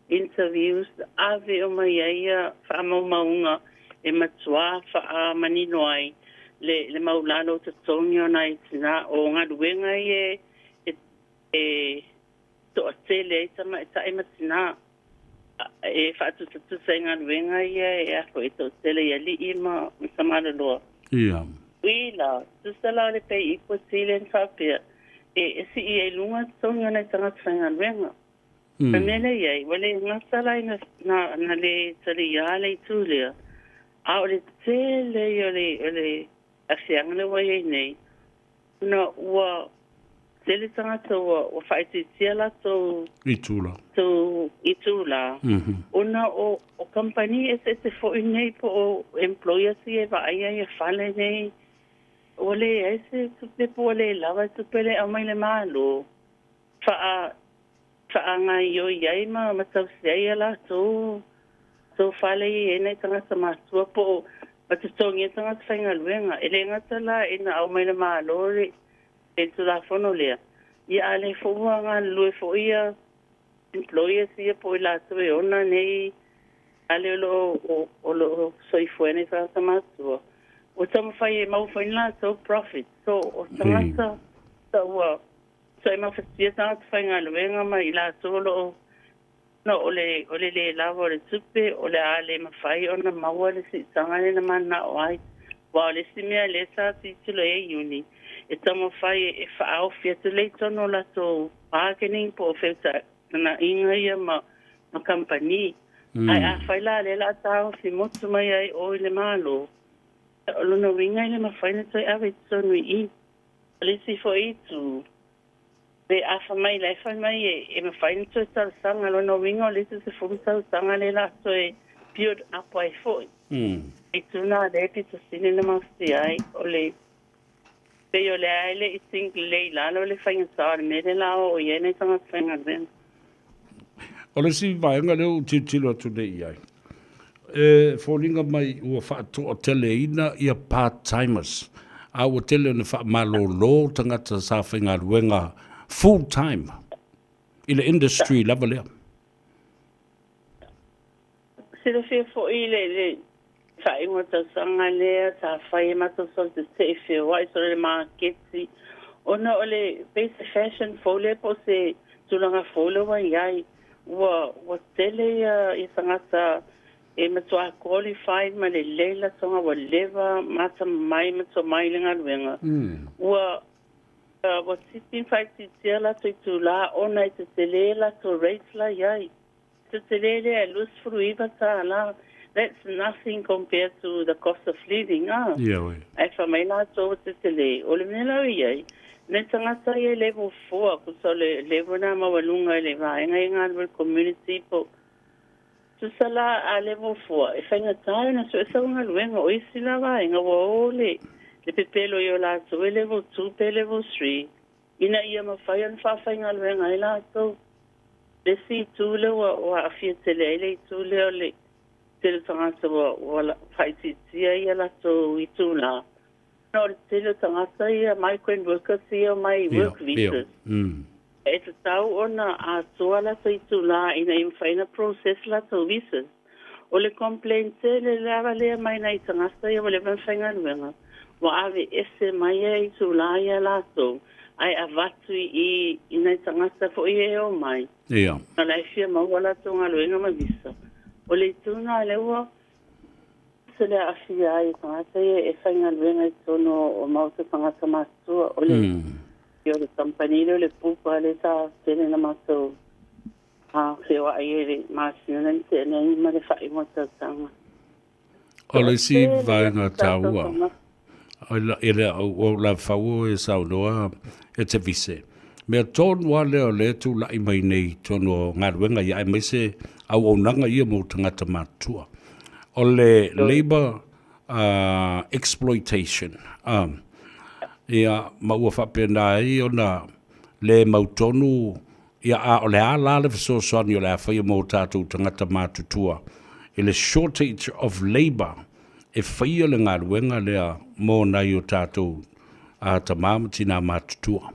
interviews, ave uma i ai ia faamaumauga e matua faamanino ai. le le maualalo o totogi o nai tinā o galuega ia e e toatele ai tamaitai ma tinā e faatusatusa i galuega ia e a foi e toatele i alii ma ma tamaloloa. Ia. Ui la, tusa la o le pay equity lea na faapea, e e sii ai i luga totogi o nai tagata faigaluega. O le mea lea i ai, ua le gata la ina na, na le taliā le itu lea, a o le tele ia o le, o le aafiaga lea ua i ai nei, ona ua tele tagata ua, ua faaitiitia latou Itula. tou itulā, ona o, o kamupani eseese foi nei po o employers ia e vaaia ia fale nei, ua leai se tupe po ua le lava le tupe lea e aumai le Malo, faa, faagaioi ai ma ma tausi ai a latou tou fale i ai nai tagata matua po o ma totogi ai tagata faigaluega. E le gata la ina aumai le Malo le le Tulafono lea, ia a lea foi ua galulue foi ia employers ia po o i latou e ona nei fale o lo o o lo o soifua ai nai tagata matua, ua taumafai e maua foi ni latou profit. So o tagata ua So e mafatia tagata faigaluega ma i latou o lo o no o le o le lē lava o le tupe o le a le mafai ona maua le siitaga lea na mananao ai. Aua o le isi mea lea sa tilotilo i ai Iuni e taumafai e faaofi atu lea i totonu o latou bargaining po o feutagaiga ia ma ma kamupani. Ae afai la lea o le a taofi motu mai ai o i le Malo, o lona uiga e le mafai ona toe ave i totonu i i. O le isi foi itu, pe afa mai la e fai mai e mafai ona toe talosaga, lona uiga o le isi 10 tausaga lea la toe build up ai foi. Itu na lea e pito sili ona mafatia ai, o le pei o lea e le i sink lelei i lalo le faigata o le mea lea la o oo i ai nai tagata faigaluega. O le isi vaega lea ua ou tilotilo atu nei i ai, e foliga mai ua faatoateleina ia part-timers, a ua tele ona faamalolo tagata sa faigaluega full-time i le industry lava lea. Silafia foi le le faaiuga tausaga lea sa fai e matou solo tetee feoai solo i le maketi ona o le pei se fashion fou lea po o se tulaga fou lea ua i ai ua ua tele ia ia tagata e matua qualified ma lelei latou ua leva ma atamamai ma tomai i le galuega ua ua tipi ma faaitiitia latou itulā ona e tetele latou rates la i ai. Tetele lea e $29, that's nothing compared to the cost of living ah. Ioe. Ae fai mai latou ua tetele, o le mea la ua i ai, nai tagata ia e level 4, tusa o le level lena maualuga i le vaega ia e galulue i le community po tusa la a level 4, e faigata ona sue sau galuega. O isi la vaega ua o le le pepelo i o latou e level 2 pe level 3 ina ia mafai ona faafaigaluega ai latou. Le isi itu lea ua ua aafia tele ai le itu lea o le tele o tagata ua ua faaitiitia ia latou itulā, ona o le tele o tagata ia migrant workers ia mai work visas. E tatau ona atoa latou itulā ina ia mafai ona process latou visas. O le complaint tele lava lea mai nai tagata ia ua leva ona faigaluega, ua aveese mai ia itulā ia latou ae avatu i i nai tagata foi ia e omai. Ia. O la e fia maua latou galuega ma visa. O le itu lena lea ua se le aafia ai i tagata ia e faigaluega i totonu o maota tagata matutua. O le o le kamupani lea o le Bupa lea sa tele na matou feoai ai i le masina lea na tea nei ma le faaiuga o le tausaga. O le isi vaega taua, e le o la fau e saunoa e te vise. Mea tonu lava lea o lea e tulai mai nei i totonu o galuega ia aemaise auaunaga ia mo tagata matutua. O le labour exploitation ia ma ua faapena ai ona le mautonu Ia, a o le a la le fesoasoani o le a faia mo tatou tagata matutua i le shortage of labour e faia le galuega lea mo nai o tatou tama ma tina matutua?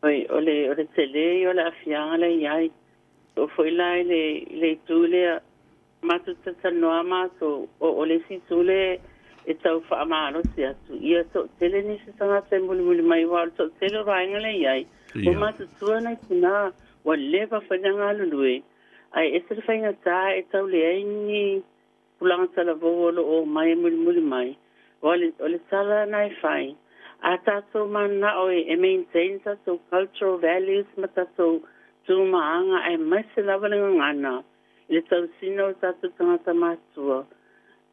Oi, o le, o le tele ia o le aafiaga lea e i ai. Oo foi la i le, i le itu lea, matou te talanoa matou, o, o le isi itu lea e tau faamalosi atu, ia toatele nisi tagata e mulimuli mai aua o le toatele o vaega lea e i ai, ua matutua nai tina, ua leva foi ona galulue, ae ese le faigata e tau leai ni tulaga talavou o lo o omai e mulimuli mai. O le tala lena e fai, a tatou mananao e maintain tatou cultural values ma tatou tu ma aga aemaise lava le gagana i le tausiga o tatou tagata matutua,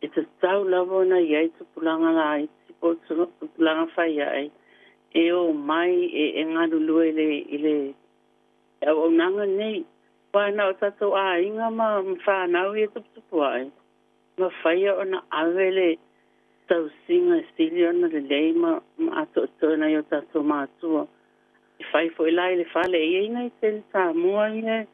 e tatau lava ona i ai tupulaga laiti po o tupulaga faiae e omai e galulue i le auaunaga nei. Aua na o tatou aiga ma fanau ia e tuputupu ae, mafai ona ave le tausiga e sili ona lelei ma atoatoa i nai o tatou matua. E fai foi la i le fale, e i ai nai teine Samoa ia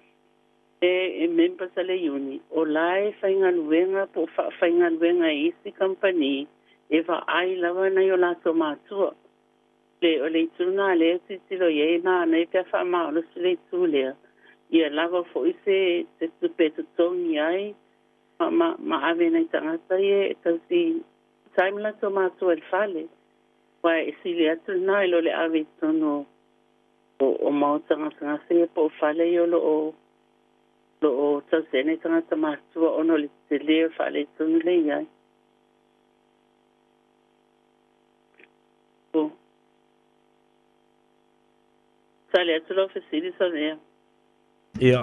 e members a le iuni, o la e faigaluega po o faafaigaluega e isi kamupani e vaai lava nai o latou matua. Le, o le itu lena lea e tilotilo i ai, manaia pe a faamalosi le itu lea, ia lava foi se tupe e totogi ai ma, ma, ma ave i nai tagata ia e tausi ai ma latou matua i le fale. Aua e sili atu lena i lo le ave i totonu o, o maota gasegase ia po o fale ia o lo o, lo o tausi ai nai tagata matutua ona o le tele o le faaletonu lea e i ai. Tali atu lau fesili Samea. Ia,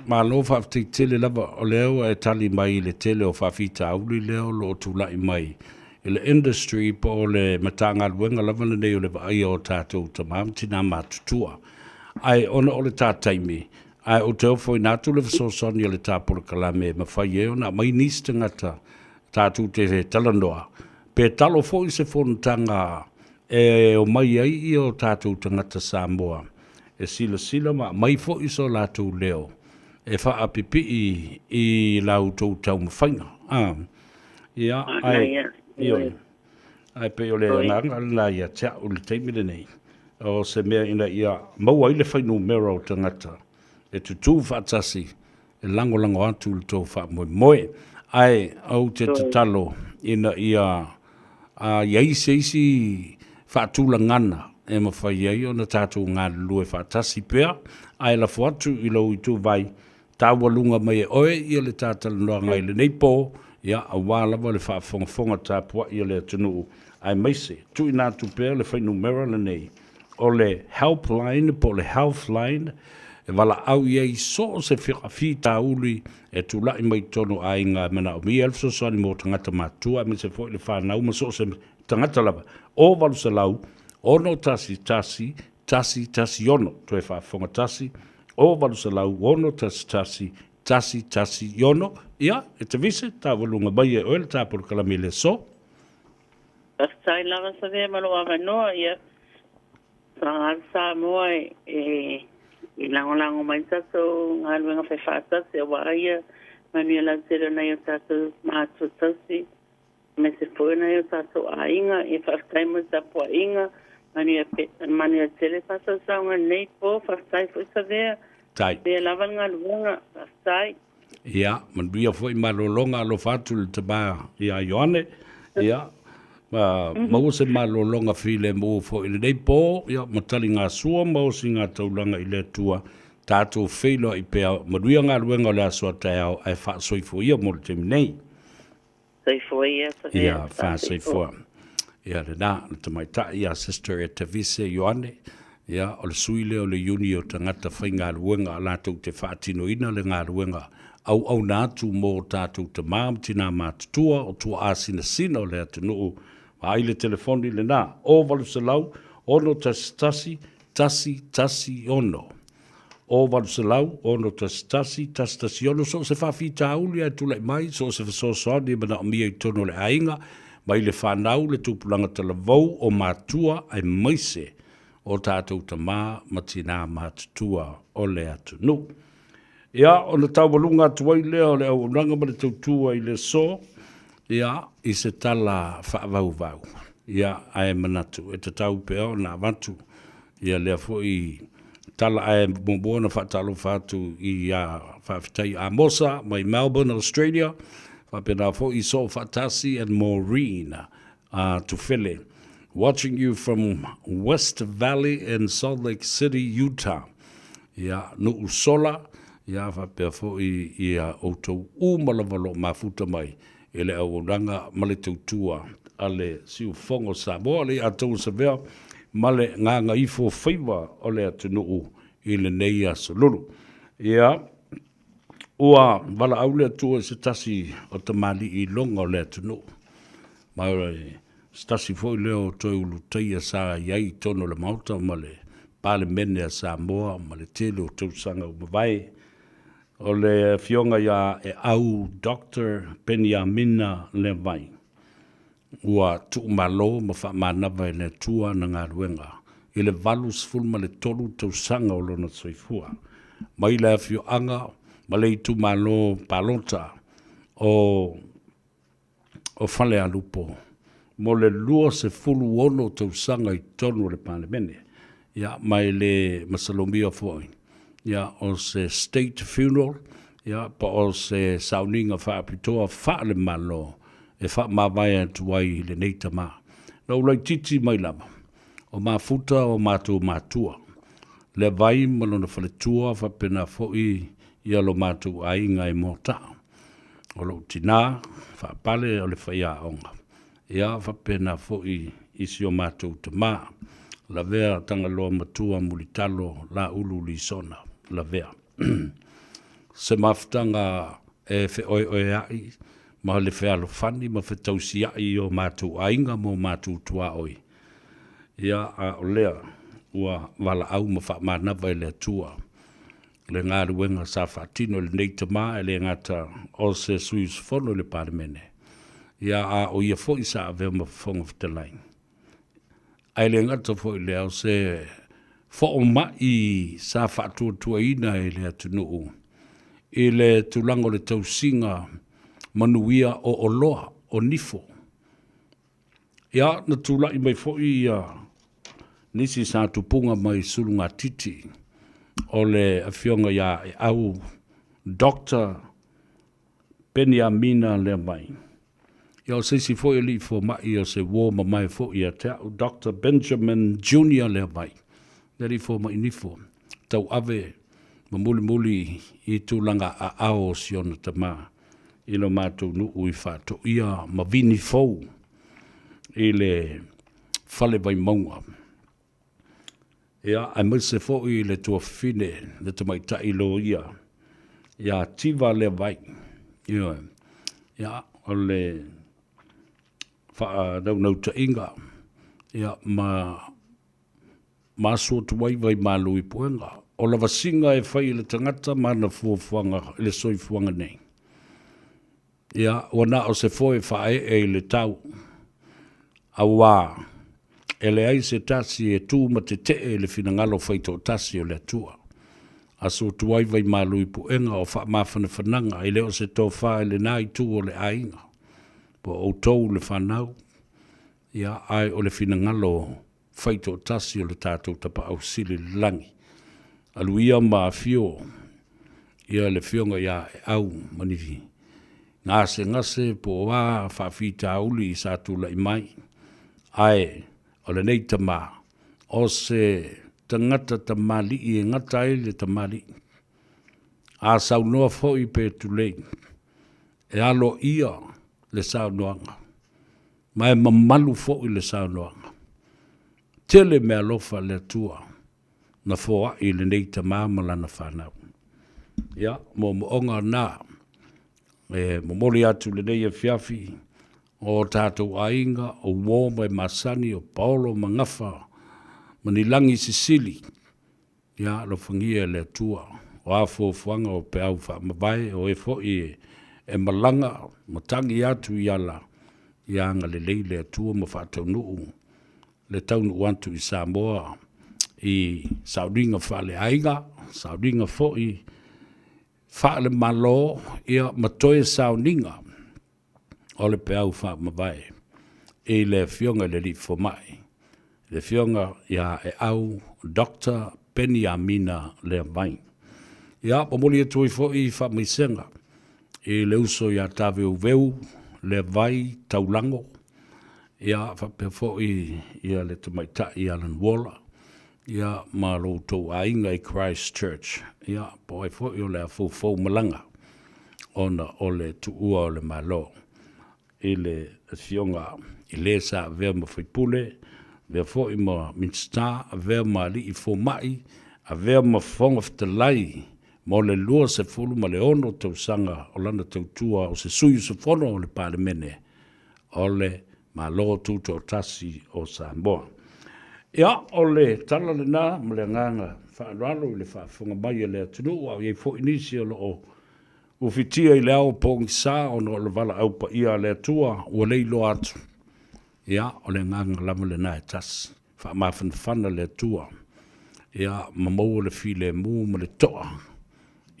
malo faafetai tele lava o lea ua e tali mai i le tele o faafitauli lea o lo o tulai mai i le industry po o le Matagaluega lava lenei o le vaaia o tatou tama ma tina matutua. Ae ona o le ta taimi, ae ou te ofoina atu le fesoasoani a le ta polokalame e mafai ai ona aumai nisi tagata tatou te talanoa, pe talo foi se fonotaga e omai ai ia o tatou tagata Samoa e silasila ma aumai foi so latou leo e faapipii i la outou taumafaiga. A, ia, ae, ioe, ae pei o le agaga lena ia te au i le taimi lenei, o se mea ina ia maua ai le fuainumera o tagata e tutū faatasi e lagolago atu i le tou faamoemoe. Ae ou te tatalo ina ia i ai se isi faatulagana e mafai ai ona tatou galulue faatasi pea, ae lafo atu i lou ituvai, taualuga mai e oe ia le ta talanoaga i lenei po, ia, aua lava le faafogafoga tapuai a le atunuu, aemaise tuuina atu pea le fuainumera lenei o le helpline po o le healthline e valaau i ai i so o se fitauli e tulai mai totonu o aiga e manaomia ai le fesoasoani mo tagata matutua aemaise foi le fanau ma so o se tagata lava. O 800 611 116, toe faafofoga tasi, o 800 611 116, ia, e te vise, taualuga mai e oe le ta polokalame i le aso. Faafetai lava Savea ma lou avanoa, ia Faga Samoa e i lagolago mai tatou galuega fai faatasi aua ia manuia lautele o nai o tatou matua tausi aemaise foi o nai o tatou aiga. Ia faafetai mo le tapuaiga, manuia manuia tele faasausauga i lenei po. Faafetai foi Savea. Tai. Manuia lava le galuega. Faafetai. Ia, manuia foi malologa alofa atu i le tama ia Ioane. Ia, ma maua se malologa filemu foi i lenei po, ia, ma taligasua ma osiga taulaga i le Atua, tatou feiloai pea, manuia galuega o le aso a taeao, ae faasoifua ia mo le taimi nei. Soifua ia, Ia, faasoifua. Ia, lena, le tamaitai ia Sister Etavise Ioane, ia, o le sui lea o le iuni o tagata faigaluega latou te faatinoina le galuega auauna atu mo tatou tama ma tina matutua o tuaasinasina o le atunuu. Vaai le telefoni lena, o 800 611 116. O 800 611 116, so o se faafitauli ae tulai mai, so o se fesoasoani e manaomia i totonu o le aiga, mai le fanau, le tupulaga talavou, o matua aemaise o tatou tama ma tina matutua o le atunuu. Ia, ona taualuga atu ai lea o le auaunaga ma le tautua i le aso, ia, i se tala faavauvau. Ia, ae manatu e tatau pea ona avatu ia lea foi tala ae muamua ona faatalofa atu i a Faafetai Amosa mai Melbourne, Australia. Faapena foi Soofaatasi and Maureen Tufele watching you from West Valley in Salt Lake City, Utah. Ia, Nuu Sola, ia faapea foi ia outou uma lava o lo o mafuta mai i le auaunaga ma le tautua a le Siufogo o Samoa, le Iatou o Savea ma le Gagaifo Faiva o le atunuu i lenei aso lulu. Ia, Ua valaau le Atua i se tasi o tamalii iloga o le atunuu, ma o se tasi foi lea o toe ulutaia sa i ai i totonu o le Maota ma le Palemene a Samoa ma le tele o tausaga ua mavae, o le Afioga ia Eau Doctor Peniamina Leavai. Ua tuumalo ma faamanava e le Atua ana galuega i le 83 tausaga o lona soifua, mai le afioaga ma le itumalo palota o o Falealupo mo le 26 tausaga i totonu o le Palemene. Ia, ma e le masalomia foi, ia, o se state funeral, ia, po o se sauniga faapitoa faale-Malo e faamavae atu ai i lenei tama. Na ou laitiiti mai lava, o mafuta o matou matua, le vai ma lona faletua faapena foi ia lo matou aiga e motaa. O lou tina faapale o le faiaoga, ia faapena foi i si o matou tama, Lavea Tagaloa Matua Mulitalo Laulu Lisona Lavea. Se mafutaga e feoeoea'i ma le fealofani ma fetausia'i i o matou aiga ma o matou tuaoi, ia, a o lea ua valaau ma faamanava e le Atua le galuega sa faatino e lenei tama, e le gata o se sui usufono i le Palemene, ia, a o ia foi sa avea ma Fofoga Fetalai. Ae le gata foi i lea, o se foomai sa faatuatuaina e le atunuu i le tulaga o le tausiga manuia o oloa, o nifo. Ia, na tulai mai foi ia nisi sa tupuga mai Sulugatiti, o le afioga ia Eau Doctor Peniamina Leavai. Ia o se isi foi alii fomai o se uo mamae foi ia te au, Doctor Benjamin Junior Leavai, le alii fomai nifo, tauave ma mulimuli i tulaga aao o si ona tama i lo matou nuu i Faatoia ma Vini Fou i le Fale Vaimauga. Ia, aemaise foi le tuafafine, le tamaitai loia ia Tiva Leavai. Ioe. Ia, o le faanaunautaiga, ia, ma ma aso atu ai Vaimalu i Puega. O lavasiga e fai e le tagata ma ana fuafuaga i le soifuaga nei. Ia, ua na o se foe faaee i le tau, auā e leai se tasi e tu ma tetee i le finagalo faitoatasi o le Atua. Aso atu ai Vaimalu i Puega o faamafanafanaga e le o se tofa i lena itu o le aiga, po o outou le fanau, ia, ae o le finagalo faitoatasi o le tatou Tapaau Sili i le Lagi. Alu ia ma afio ia le Afioga ia Eau ma ni gasegase po o a faafitauli sa tulai mai, ae o lenei tama, o se tagata tamalii e gata ai le tamalii. A saunoa foi pe tulei, e aloaia le saunoaga. Ma e mamalu foi le saunoaga. Tele meaalofa a le Atua na foai i lenei tama ma lana fanau. Ia, moomooga na e momoli atu i lenei afiafi o tatou aiga, o uo ma e masani, o paolo ma gafa ma ni lagi sisili. Ia alofagia e le Atua, o a fuafuaga o peau faamavae, o e foi e malaga ma tagi atu i ala, ia agalelei le Atua ma faataunuu le taunuu atu i Samoa i sauniga faaleaiga, sauniga foi faale-Malo, ia ma toe sauniga o le peau faamavae i le Afioga i le Alii Fomai, le Afioga ia Eau Doctor Peniamina Leavai. Ia, momoli atu ai foi faamaisega i le uso ia Taveuveu, Levai Taulago, ia faapea foi ia le tamaitai Alan Waller, ia ma lo outou aiga i Christchurch, ia po o ai foi o le a foufou malaga ona o le tuua o le Malo i le afioga i le sa avea ma faipule, avea foi ma Minisita, avea ma alii fomai, avea ma Fofoga Fetalai mo le 26 tausaga o lana tautua o se sui usufono o le Palemene o le Malo Tutoatasi o Samoa. Ia, o le tala lena ma le agaga faaaloalo i le faafofoga mai a le atunuu, a o i ai foi nisi o lo o ufitia i le ao pogisa ona o le valaau paia a le Atua ua le iloa atu. Ia, o le agaga lava lena e tasi, faamafanafana le Atua, ia, ma maua le filemu ma le toa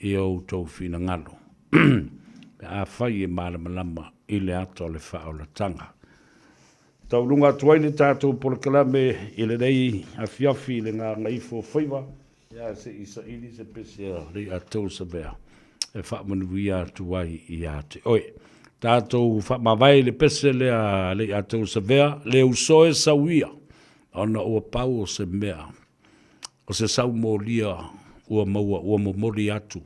i o outou finagalo, pe afai e malamalama i le ata o le faaolataga. Tauluga atu ai le tatou polokalame i lenei afiafi i le gagaifo faiva, ia se i saili se pese a Leiatou Savea e faamanuia atu ai ia te oe. Tatou faamavae i le pese lea a Leiatou Savea, le uso e sauia, ona ua pau o se mea, o se sau molia ua maua, ua momoli atu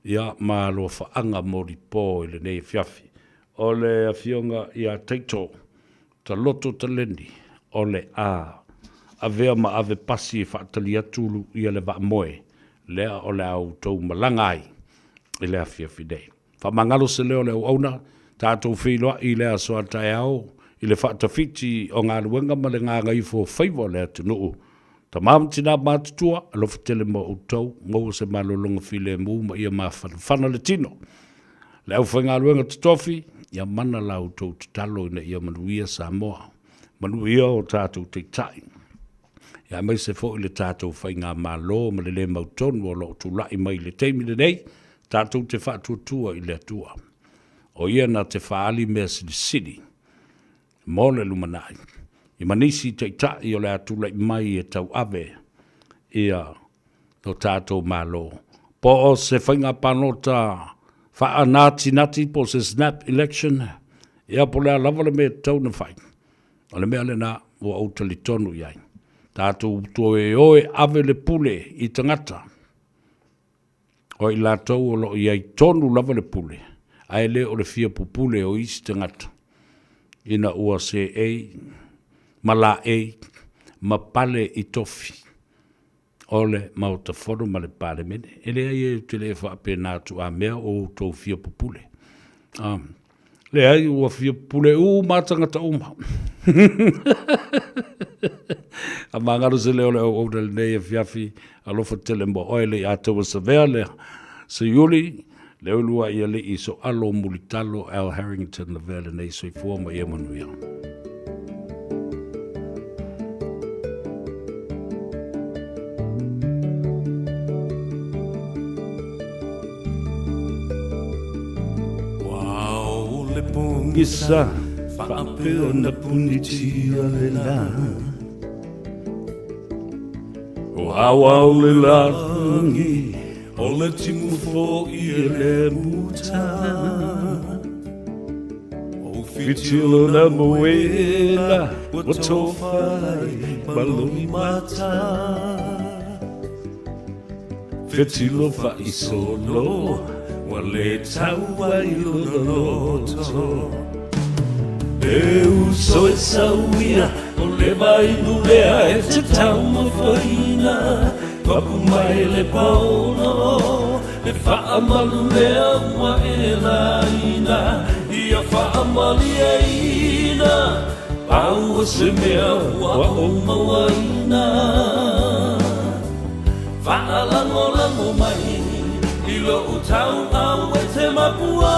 ia ma alofaaga molipo i lenei afiafi. O le Afioga ia Taito Taloto Taleni o le a avea ma ave pasi e faatali atu ia le vaamoe lea o le a outou malaga ai i le afiafi nei. Faamagalo se leo o le auauna, tatou feiloai i le aso a taeao i le faatafiti o galuega ma le gagaifo o faiva o le atunuu. Tama ma tina matutua, alofa tele mo outou, maua se malologa filemu ma ia mafanafana le tino. Le aufaigaluega totofi, ia mana la outou tatalo ina ia manuia Samoa, manuia o tatou taitai, ia aemaise foi le tatou faigamalo ma le le mautonu o lo o tulai mai i le taimi lenei, tatou te faatuatua i le Atua. O Ia na te faaali mea silisili mo le lumanai, i ma nisi taitai o le a tulai mai e tauave ia lo tatou Malo. Po o se faiga palota faanatinati po o se snap election, ia po o le a lava le mea e tatau ona fai, o le mea lena ua ou talitonu i ai. Tatou toe o e ave le pule i tagata, o i latou o lo o i ai tonu lava le pule, ae le o le fia pupule o isi tagata ina ua seei ma laei ma pale i tofi o le Maota Fono ma le Palemene. E leai, ou te le faapena atu a mea o outou fia pupule. Leai, ua fia pupule uma lava tagata uma. A magalo se leo o le auauna i lenei afiafi, alofa tele mo oe le i atoa savea le Seiuli, le uluai alii soalo mulitalo Al Harrington lavea lenei soifua ma ia manuia. Pogisa faapea na punitia le la O aoao le lagi o le timu fo'i e le muta O whiti na moena ua tofai ma loni mata Fetilo fa'isolo ua lē tau ai lona loto. E uso e sau ia o le vainu lea e te taumafaina Papu mai le paolo le fa'amalu lea ua e laina Ia fa'amalieina pau o se mea ua ou mauaina Faalagolago mai i lou tauau e te mapua.